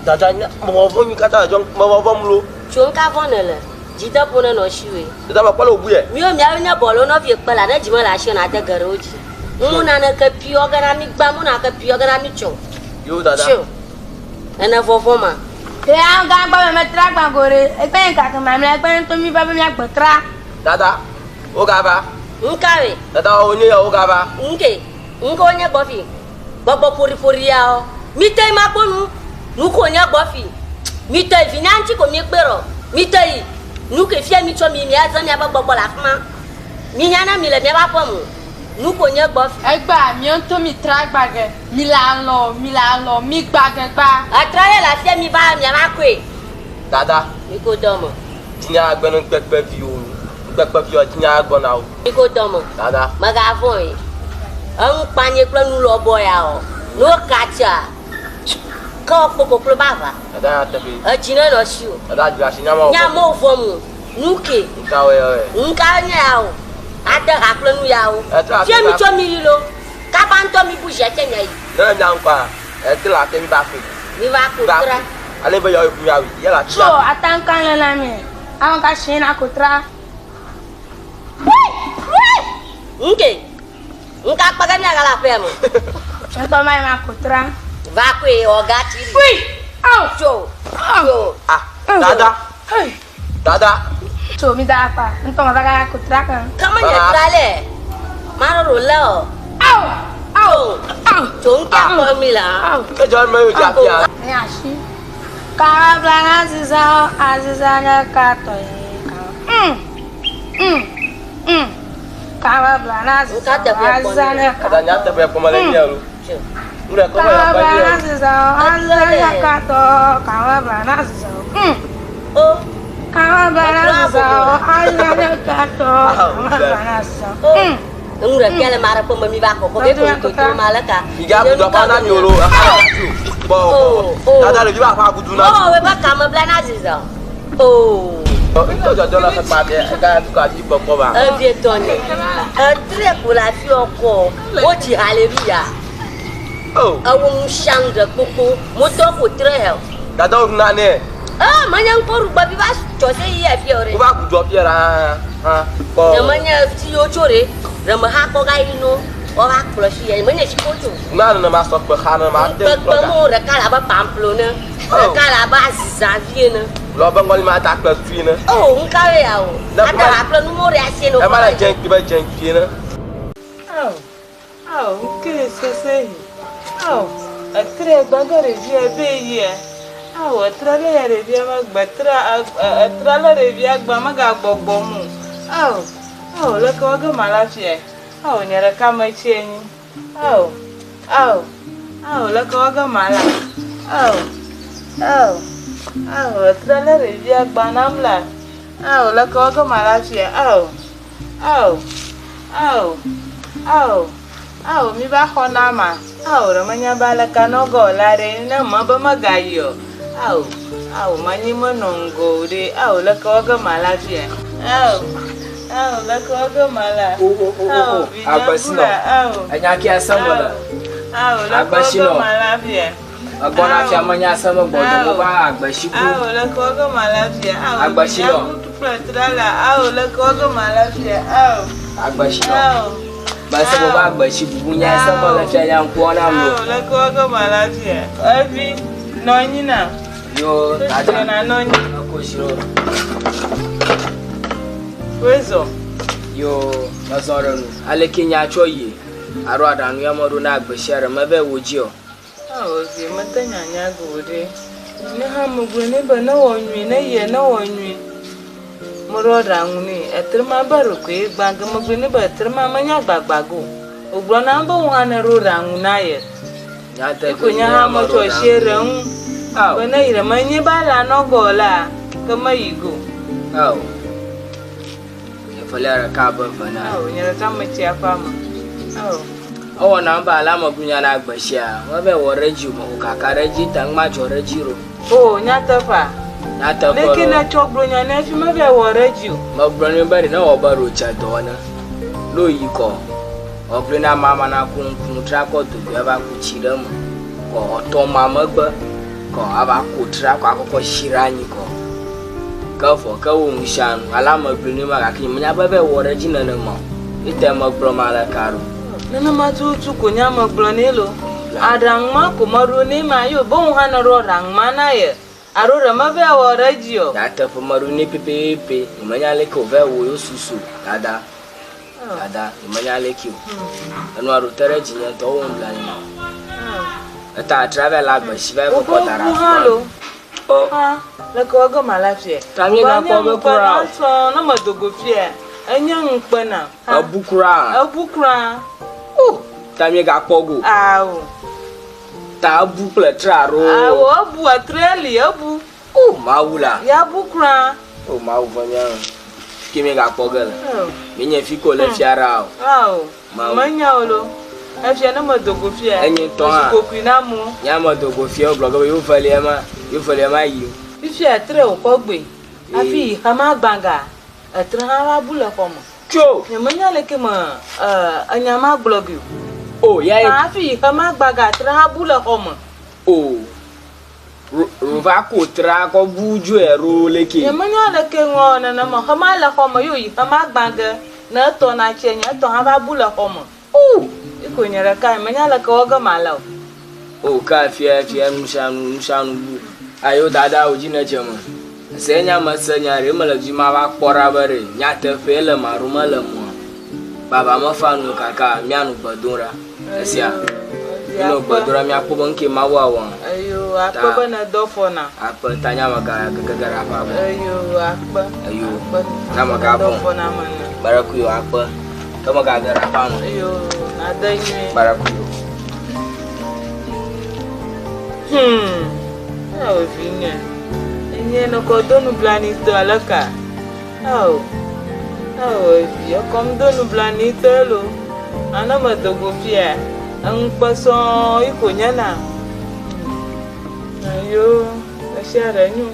Dada nya mewɔ vɔ mi katã dzɔ mewɔ vɔ mu lo. Tso ŋka vɔ ne le. Dzideƒo ne nɔ asiwòe. Dada me kpɔ le wòbu yɛ. Míwo miawo nye bɔlo nɔvie kpe la ne dzime le asiwò nàde ge ɖe wo dzi. Ŋu naneke piɔ ge na mí gbã, ŋu naneke piɔ ge na mí tsɔ. Yo dada. Tso. Nene vɔvɔ ma. Ye amegã gbɔ be metra gbã go ɖe, egbe nye gake mamlɛ egbe ŋutɔ mi va be miagbe tra. Dada, wogava. Ŋkawoe? Dada, wonye ya wogava. Ŋke, ŋke wonye gbɔ fi. Gbɔgbɔ ƒoɖiƒoɖiawo. Mite yi makpɔ nu. Nu ko nye gbɔ fi. Mite yi vinya ŋuti ko miekpe ɖɔ. Mite yi. Nu ke fia mitsɔ mi miazã miaƒe gbɔgbɔ le afi ma. Minya ne mile miaƒe aƒe me o. Nu ko nye gbɔ fi. Egbea míawo ŋutɔ mitra gba ge. Mile alɔ, mile alɔ, migba ge gba. Etrɔ ɖe le afia miva miava koe. Dada. Miko dɔ me. Dzinya gbe ne ŋkpekpe viwo. Ŋkpekpe viwo dzinya gbɔ na wo. Miko dɔ me. Dada. Megavɔ̃ ye. Eŋu kpanye kple nu lɔbɔ ya o. Ne woka tsia, ke wokpɔ koklo be aʋa. Dada nya teƒe. Edzi nenɔ asiwò. Dada dzra asi nya mawo. Nya mawo vɔ̃m o. Nu ke. Ŋkawoe yɔ Ŋkawoe nye ya o. Ade ha kple nu yawo. Etrɔ Fie asi mi tsɔ mi li lo. Kaba ŋutɔ mi bu zia tse miayi. Ne le mia ŋkɔa, etrɔ le afi mi va koe. Mi va ko Va tra. koe. Ale be yawoe ku miawoe. Ye le Tso atanka le na mi. Ame ka shi na ko tra. Ŋke. Ŋka kpe ge miaga le aƒea me. Ŋutɔ ma yi ma ko tra. Va koe ɔga tsi. Ui! Au! Tso. Tso. Ah, dada. Dada. Tso mi da akpa. Ŋutɔ ma va ga ko tra kan. Kama nye tra le. Ma ro le o. Au! Au! Tso ŋka kpɔ mi la. Edzɔ me yo dza fia. Nye asi. Kabla na ziza aziza nye katɔ ye ka. Kabla na ziza aziza nye Dada nya teƒe kpɔ mele mia lo. Nu ɖe kɔ me Kabla akpa na mia. ziza aziza nye katɔ. Kabla na ziza. O. Kabla na ziza aziza nye katɔ. Kabla na ziza. Enu ɖeka le ma ɖe ƒe me mi va kɔkɔ be ko toto ma le ka. Mi ga gudu aƒa na mi o lo. Bɔ bɔ. Dada ɖevi ba aƒa gudu na. O we be kame bla na ziza. O. Ŋutɔ dzɔdzɔ le xekpa bia ega tukɔ dzi kpɔkpɔ ba. Evie tɔ nye. Etre ko le afi ɔkɔ. Wodzi hallelujah. Ewo nu siam ɖe kpokpo. Motɔ ko tre he. Dada wo na ne. Eh, menye ŋkɔɖugbe vi va dzɔ se yi afi o ɖe. Wova gudu afia la hã. Kpɔ. Nye menye fi yiwo tso ɖe. Ɖe me ha kpɔ ga yi no. Woava kplɔ fi ya. Menye fi ko tso. Na nenema sɔ kpe xa nenema te Kpekpe kplɔ ga. mo ɖeka le abe pamplo ne. Ɖeka le abe azizavi ene. Lɔ be ŋɔli ma ta kple tui ne. O ŋkawoe ya o. Ate ha kple numo ɖe asi ne. Ema le dze kpi be dze kpi ne. Ao, ao, nke sese yi. Ao, etre gbage ɖevia ebe yia. Ao, etre le ya ɖevia megbe tra etre le ɖevia gba megagbɔgbɔm o. Ao, ao, leke woage ma le afia? Ao, nye ɖeka metsi anyi. Ao, ao, ao, leke woage ma la? Ao, ao, ao, etre le ɖevia gba nam la. Ao, leke woage ma le afia? Ao, ao, ao, ao. Ao, mi va xɔ na ma. Ao, ɖe menya be aleke nɔ ge o la ɖe, ne me be megayi o. Ao, ao, menyi menɔ ŋgɔ o ɖe. Ao, leke wɔ ge mala fia? Ao, ao, leke wɔ ge mala? Ao, vinye Agbesinɔ. bula, ao. Enya kia se mele. Ao, leke wɔ ge Agbesinɔ. mala fia? Egbɔna fia menya se me gbɔdɔ mo va agbesi ku. Ao, leke wɔ ge mala fia? Ao, Agbesinɔ. vinye bu kple trala. Ao, leke wɔ ge mala fia? Ao. Agbesinɔ. Ao. Mese mo va agbesi bubu nya se mele fia nya ŋkuɔ na mo. Ao, leke wɔ ge mala fia? Evi, nɔ anyi na. Yo, dada. Na nɔ anyi. Ekosiro. Woezɔ. Yo, mezɔ ɖe nu. Aleke nya tsɔ yie? Alo aɖaŋu ya meɖo na agbesia ɖe meve wo dzi o. Ao, vi, mete nyanya go o ɖe. Nye hã megblɔ nɛ be newɔ nyui, ne yia newɔ nyui. Meɖo aɖaŋu nɛ. Etre ma be ɖekoe gbã ge. Megblɔ nɛ be etre ma menya gbagba ge o. Wògblɔ nam be wò hã nèɖo ɖaŋu na ye. Eko nye hã metsɔ asi ɖe eŋu be ne yi ɖe menye be alea nɔ ge o la, ke meyi ge o. Ao, evelia ɖeka abe eve ene. Ao, nye ɖeka metsi aƒea me. Ao. Ewɔ nam be alea megblɔ nya na agbe sia, meva wɔ ɖe edzi o, meho kaka ɖe edzi ta nu madzɔ ɖe edzi ɖo. O, nyateƒea? Nyateƒe Leke loo. nètsɔ gblɔ nya nɛ hafi meva wɔ ɖe edzi o? Megblɔ nɛ be ɖe newɔ be ɖo dze dɔ ene, ne wòyi kɔ, wòagblɔe na amea mana ku ŋku tra kɔ dogoe ava ku tsi ɖe eme, kɔ wòatɔ ma megbe, kɔ ava ku tra kɔ akɔkɔ tsi ɖe anyi kɔ. Ke vɔ ke wo nusianu. Alea megblɔe nɛ ma gake nyemenya be evae wɔ ɖe edzi nenema o. Ye tae megblɔ ma ale ka ɖo. Nenema tututu ko nye ame gblɔ nɛ loo. Aɖaŋu ma ko meɖo nɛ ma ye wòbe wò hã nèɖo aɖaŋu ma na ye. Alo ɖe mevae wɔ ɖe edzi o? Nyateƒe meɖo nɛ pɛpɛpɛ. Nyemenya aleke wòvae wɔ yewo susu o. Dada, dada, nyemenya aleke o. Enua ɖo te ɖe dzinye ŋutɔ, ewɔ nublanui nam. Eta etra vae le agbe si vae kɔkɔ da ɖe Woƒe afi ʋu hã ma. loo. Hã, leke wɔ ge mala fiɛ? Ta míegakpɔ be kura o. Sɔŋ ne medo go fiɛ, enye ŋukpe nam. Hã. Ebu kura. Ebu kura. O, ta míegakpɔ go. Ao. Ta ebu kple tra ɖo. Ao, ebu, etre li, ebu. O, Mawu la. Ya bu kura. O, Mawu ve mía nu. Ke míegakpɔ ge le. Ao. Míenye fi ko le fia ɖaa o. Ao. Mawu. Menya o lo. Efia ne medo go fia. Enye ŋutɔ hã. Mezu kokui na amewo. Nye ame do go fia wogblɔ ge be yewo velia ma, yewo velia ma yi. Fifia etre wòkɔ gbɔe. Hafi yi xema gbã ga, etre hã va bu le xɔ me. Tso! Nyemenya leke me e enya ma gblɔ ge o. O, ya ye. Hafi yi xema gbã ga, etre hã bu le xɔ me. O. Ro, ro va ko tra kɔ bu dzoe ro leke. Nyemenya leke ŋɔ nenema o. Xema le xɔ me ye wòyi xema gbã ge. Ne etɔ natse nye etɔ hã va bu le xɔ me. O! Iko nye ɖeka nyemenya leke wɔ ge male o. O ke afia fia nusianu nusianu bu. Ayo dada wò dzi nedze eme. Ese nya mese nya ɖe mele dzi mava kpɔ ɖa be ɖe nyateƒee le eme alo mele eme oa. Baba mefa nu o kaka míanɔ gbe dom ɖa. Esia. Míanɔ gbe dom ɖa míakpɔ be nuke Mawu awɔ. Eyo akpe be nèdɔ fɔ na. Akpe ta nye ame ga gege ɖe aƒea gbɔ. Eyo akpe. Eyo nye ame ga Nèdɔ vɔ̃. fɔ na ame ne. Gbeɖe kuyo akpe. Ke megage ɖe aƒea me. Eyo nade nyuie. Gbeɖe kuyo. Hmm. Ao vinye. Enye nèkɔ do nublanuitɔ aleka? Ao. Ao evi, ekɔm do nublanuitɔe loo. Ane medo go fia, eŋukpe sɔŋ yi ko nye na. Ayo, esia ɖe nyo.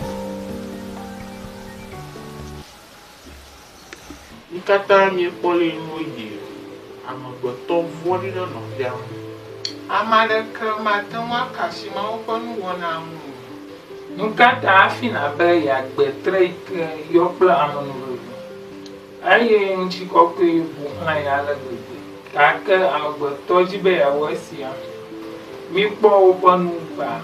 Mi katã miekpɔ le nuwo yi o, amegbetɔ vɔ̃ɖi ɖe nɔvia ŋu. Ame aɖeke mate ŋu aka asi Mawu ƒe nuwɔna ŋu o. Nu ka ta hafi nàbe yeagbe tre yi ke yɔ kple amenuveve, eye ŋutikɔkɔe ƒo xlãe ale gbegbe? Gake amegbetɔ di be yeawɔ esia. Mikpɔ woƒe nu gbã.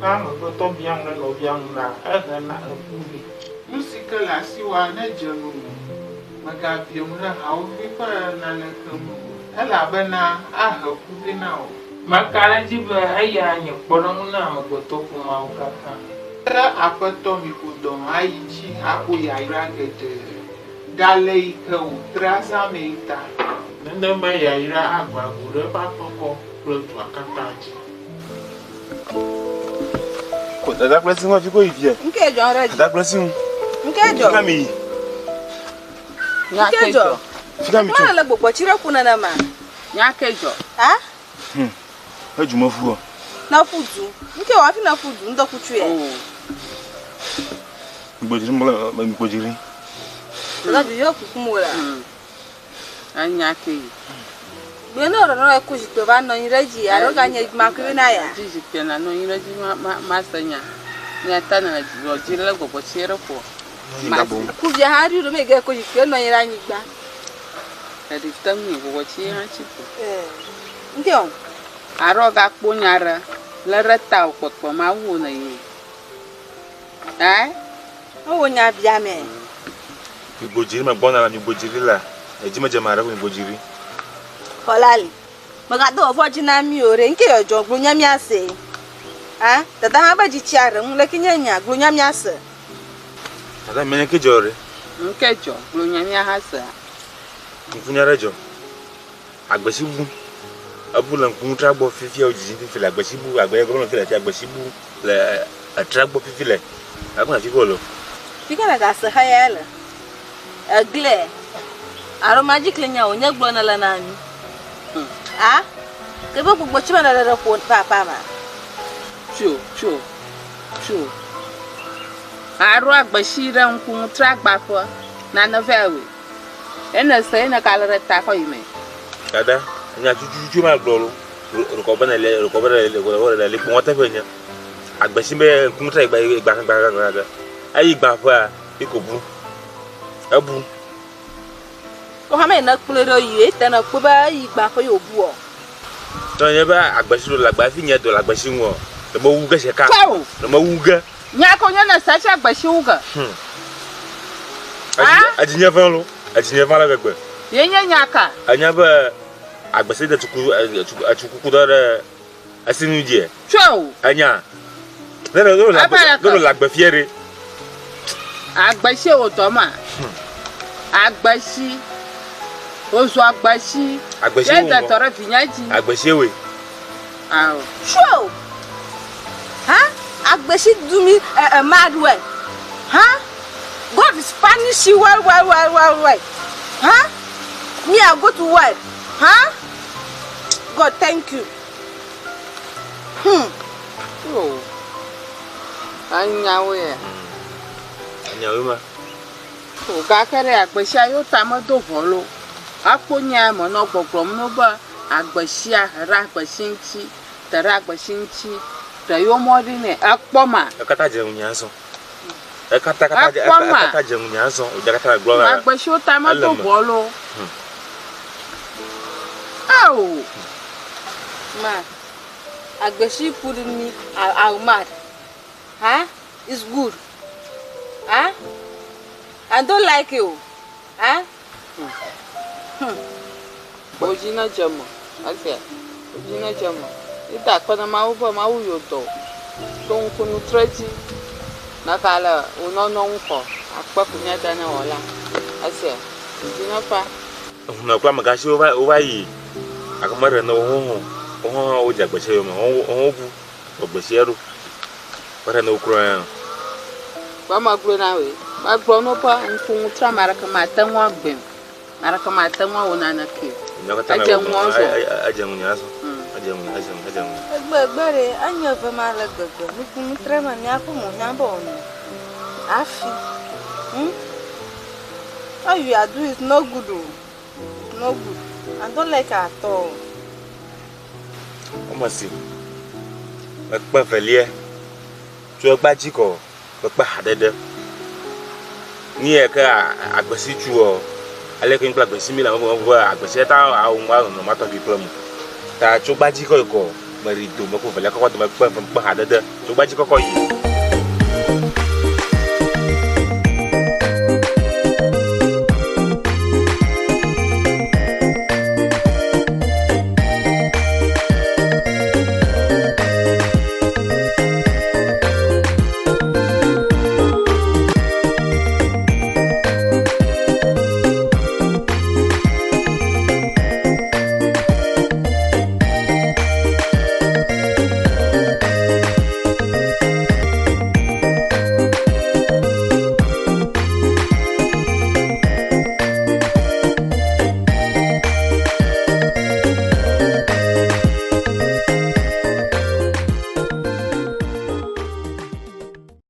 Ne amegbetɔ biã ŋu ɖe nɔvia ŋu la, ehena eku vɛ. Nu si ke le asiwòa nedze ŋuwò. Mègabiã ŋu ɖe hawòvi ƒe naneke ŋu o, elabena ahe ku vɛ na wò. Meka ɖe edzi be eya anye kpɔɖeŋu na amegbetɔƒomeawo katã. Ke Aƒetɔ miƒo dɔme ayi dzi aƒo yayra geɖe ɖa le yi ke wòtra zãmee ta. Nenema yayra agba go ɖe eƒe aƒekɔ kple dua katã dzi. Ko dada kple si ŋu afi ko yi fia. Nke dzɔ ɖe dzi. Dada kple si ŋu. Nke dzɔ. Fika mi yi. Nke dzɔ. Fika mi tso. Mele le gbɔgbɔ tsi ɖe ku nenema. Nya ke dzɔ. Ha? Hmm. Edu me ƒu o. Ne ƒu du. Nke wɔ hafi ne ƒu du ŋdɔ kutsu ya. Gbodziri mle gbodziri. Dada bi yɔ kuku mo la. Enya ke yi. Gbe ne ɖɔɖɔ eku zikpui va nɔ anyi ɖe edzi alo ga nye makui na ya. Dzi zikpui na nɔ anyi ɖe edzi ma ma ma se nya. Nya ta ne le dzi le gbɔgbɔ tsi ɖe ƒo. Kuvia hã ɖi ɖo me ge ko zikpui nɔ anyi ɖe anyigba. Eɖi te ŋui gbɔgbɔ tsi hã tsi ƒo. Ŋke o. Aɖɔ gakpo nya ɖe le ɖe ta o kpekpe ma wu ne yi. Ɛ? Ewo nya bia me. Migbodziri me gbɔna la migbodziri la edzi me dze ma ɖe migbodziri. Xɔlali. Mègado vɔvɔ̃ dzi na mí o ɖe, ŋke yɔ dzɔ glo nya míase. A, dada hã be dzi tsia ɖe ŋu leke nye nya glo nya míase. Dada menye ke dzɔ ɖe. Ŋke dzɔ glo nya míahasea. Ŋkunya ɖe dzɔ. Agbesi bu. Ebu le ŋku tra gbɔ fifia wo dzidzi fifi le agbesi bu agbe gɔme le fi le fi agbesi bu le etra gbɔ fifi le. Agbe fi ko lo. Fike le gase xeya le. Egle. Alo magically nya wònye gblɔ nèle na mí. A? Ke be gbogbo tsi me nèle ɖe ƒo papa ma. Tso, tso, tso. Aɖo agbesi ɖe ŋku ŋu tra agbaƒe nane vɛ wòe. Ene se ene ka le ɖe ta kɔ yi me. Dada, enya tututu ma gblɔ lo. Rokɔ be nele, rokɔ be nele, rokɔ be nele kpɔn teƒe nye. Agbesi be ŋku ŋu tra gba gba gba gba gba. Eyi gba ƒea, iko bu. Ebu. Wo hã me ne kplɔe ɖo yi ete ne kpɔ be eyi gba ƒe yo bu o. Tɔ nye be agbesi ɖo le agba fi nye do le agbesi ŋu o. Le me wu ge seka. Tɔwo. Le me wu ge. Nya ko nye ne sa tsi agbesi wu ge. Hmm. Edzi nye vã lo. Edzi nye vã le gbegbe. Ye nye nya ka? Enya be agbesi de tsuku etsukuku dɔ ɖe esinu dzie. Tso. Enya. Ne ne ne ne le agbe fie ɖe. Agbesi wo dɔ ma. Hmm. Agbesi. Wozu agbesi. Agbesi wo. Ye de tɔ ɖe vinya dzi. Agbesi woe. Awo. Tso. Ha? Agbesi do me a, a mad way. Huh? God is punish you well, well, well, well, well. Huh? Me, I go to work. Huh? God, thank you. Oh. Enyawoe ya. Enyawoe ma. O gake ɖe agbesia yewo ta medo ʋɔ lo. Ekpo nya me nɔ gbɔgblɔm no be agbesia he ɖe agbesi ŋuti, te ɖe agbesi ŋuti, ɖe yewo mɔ ɖi nɛ. Ekpɔ ma. Ekata dze ŋu nya zɔ. Ekata kata dze Ekpɔ ma. ekata dze ŋu nya zɔ. O dze kata le gblɔ la. Agbesiwo ta medo Ele me. ʋɔ lo. Ao. Ma. Agbesi put me I, I mad. Huh? It's good. Huh? I don't like you. Huh? Hmm. Wodzi ne dze me. Esia. Wodzi ne dze me. Ida akpe na Mawu be Mawu yɔ dɔ to ŋkunu tre dzi. Neva le wò nɔnɔ ŋu kɔ. Akpe ko míada ne wɔla. Esia. Wodzi ne fa. Ehunɔ kple amegãxiwo va wova yi gake meɖe ne woho hã woho hã wodze agbetsia yome wo wo wobu agbetsia ɖo. Meɖe ne wo kura ya o. Be megblɔe na wòe. Megblɔ na wo be ŋku ŋu tra ame aɖeke mate ŋu agbee o. Ame aɖeke mate ŋu awɔ naneke o. Nyawo katã Edze le ŋua zɔ. Edze ŋu nya zɔ. Edze ŋu edze ŋu edze ŋu. Egbe egbe ɖe enye ve ma le gbegbe nukunu tre me míaƒe mo hiã be wònɔ hafi. Hm? How you are doing is not good o. It's not good. I don't like at all. Wome si mekpe velia tso egbea dzi kɔ mekpe haɖeɖe. Nu ya ke agbesi tsu ɔ, ale ke kple agbesi mi le ame ƒe agbesi ta awu ŋu anɔ ma tɔgbi kple mo. Ta tso gbadzi kɔ yi kɔ meɖi do mekpe velia kɔkɔ do mekpe mekpe haɖeɖe tso gbadzi kɔkɔ yi.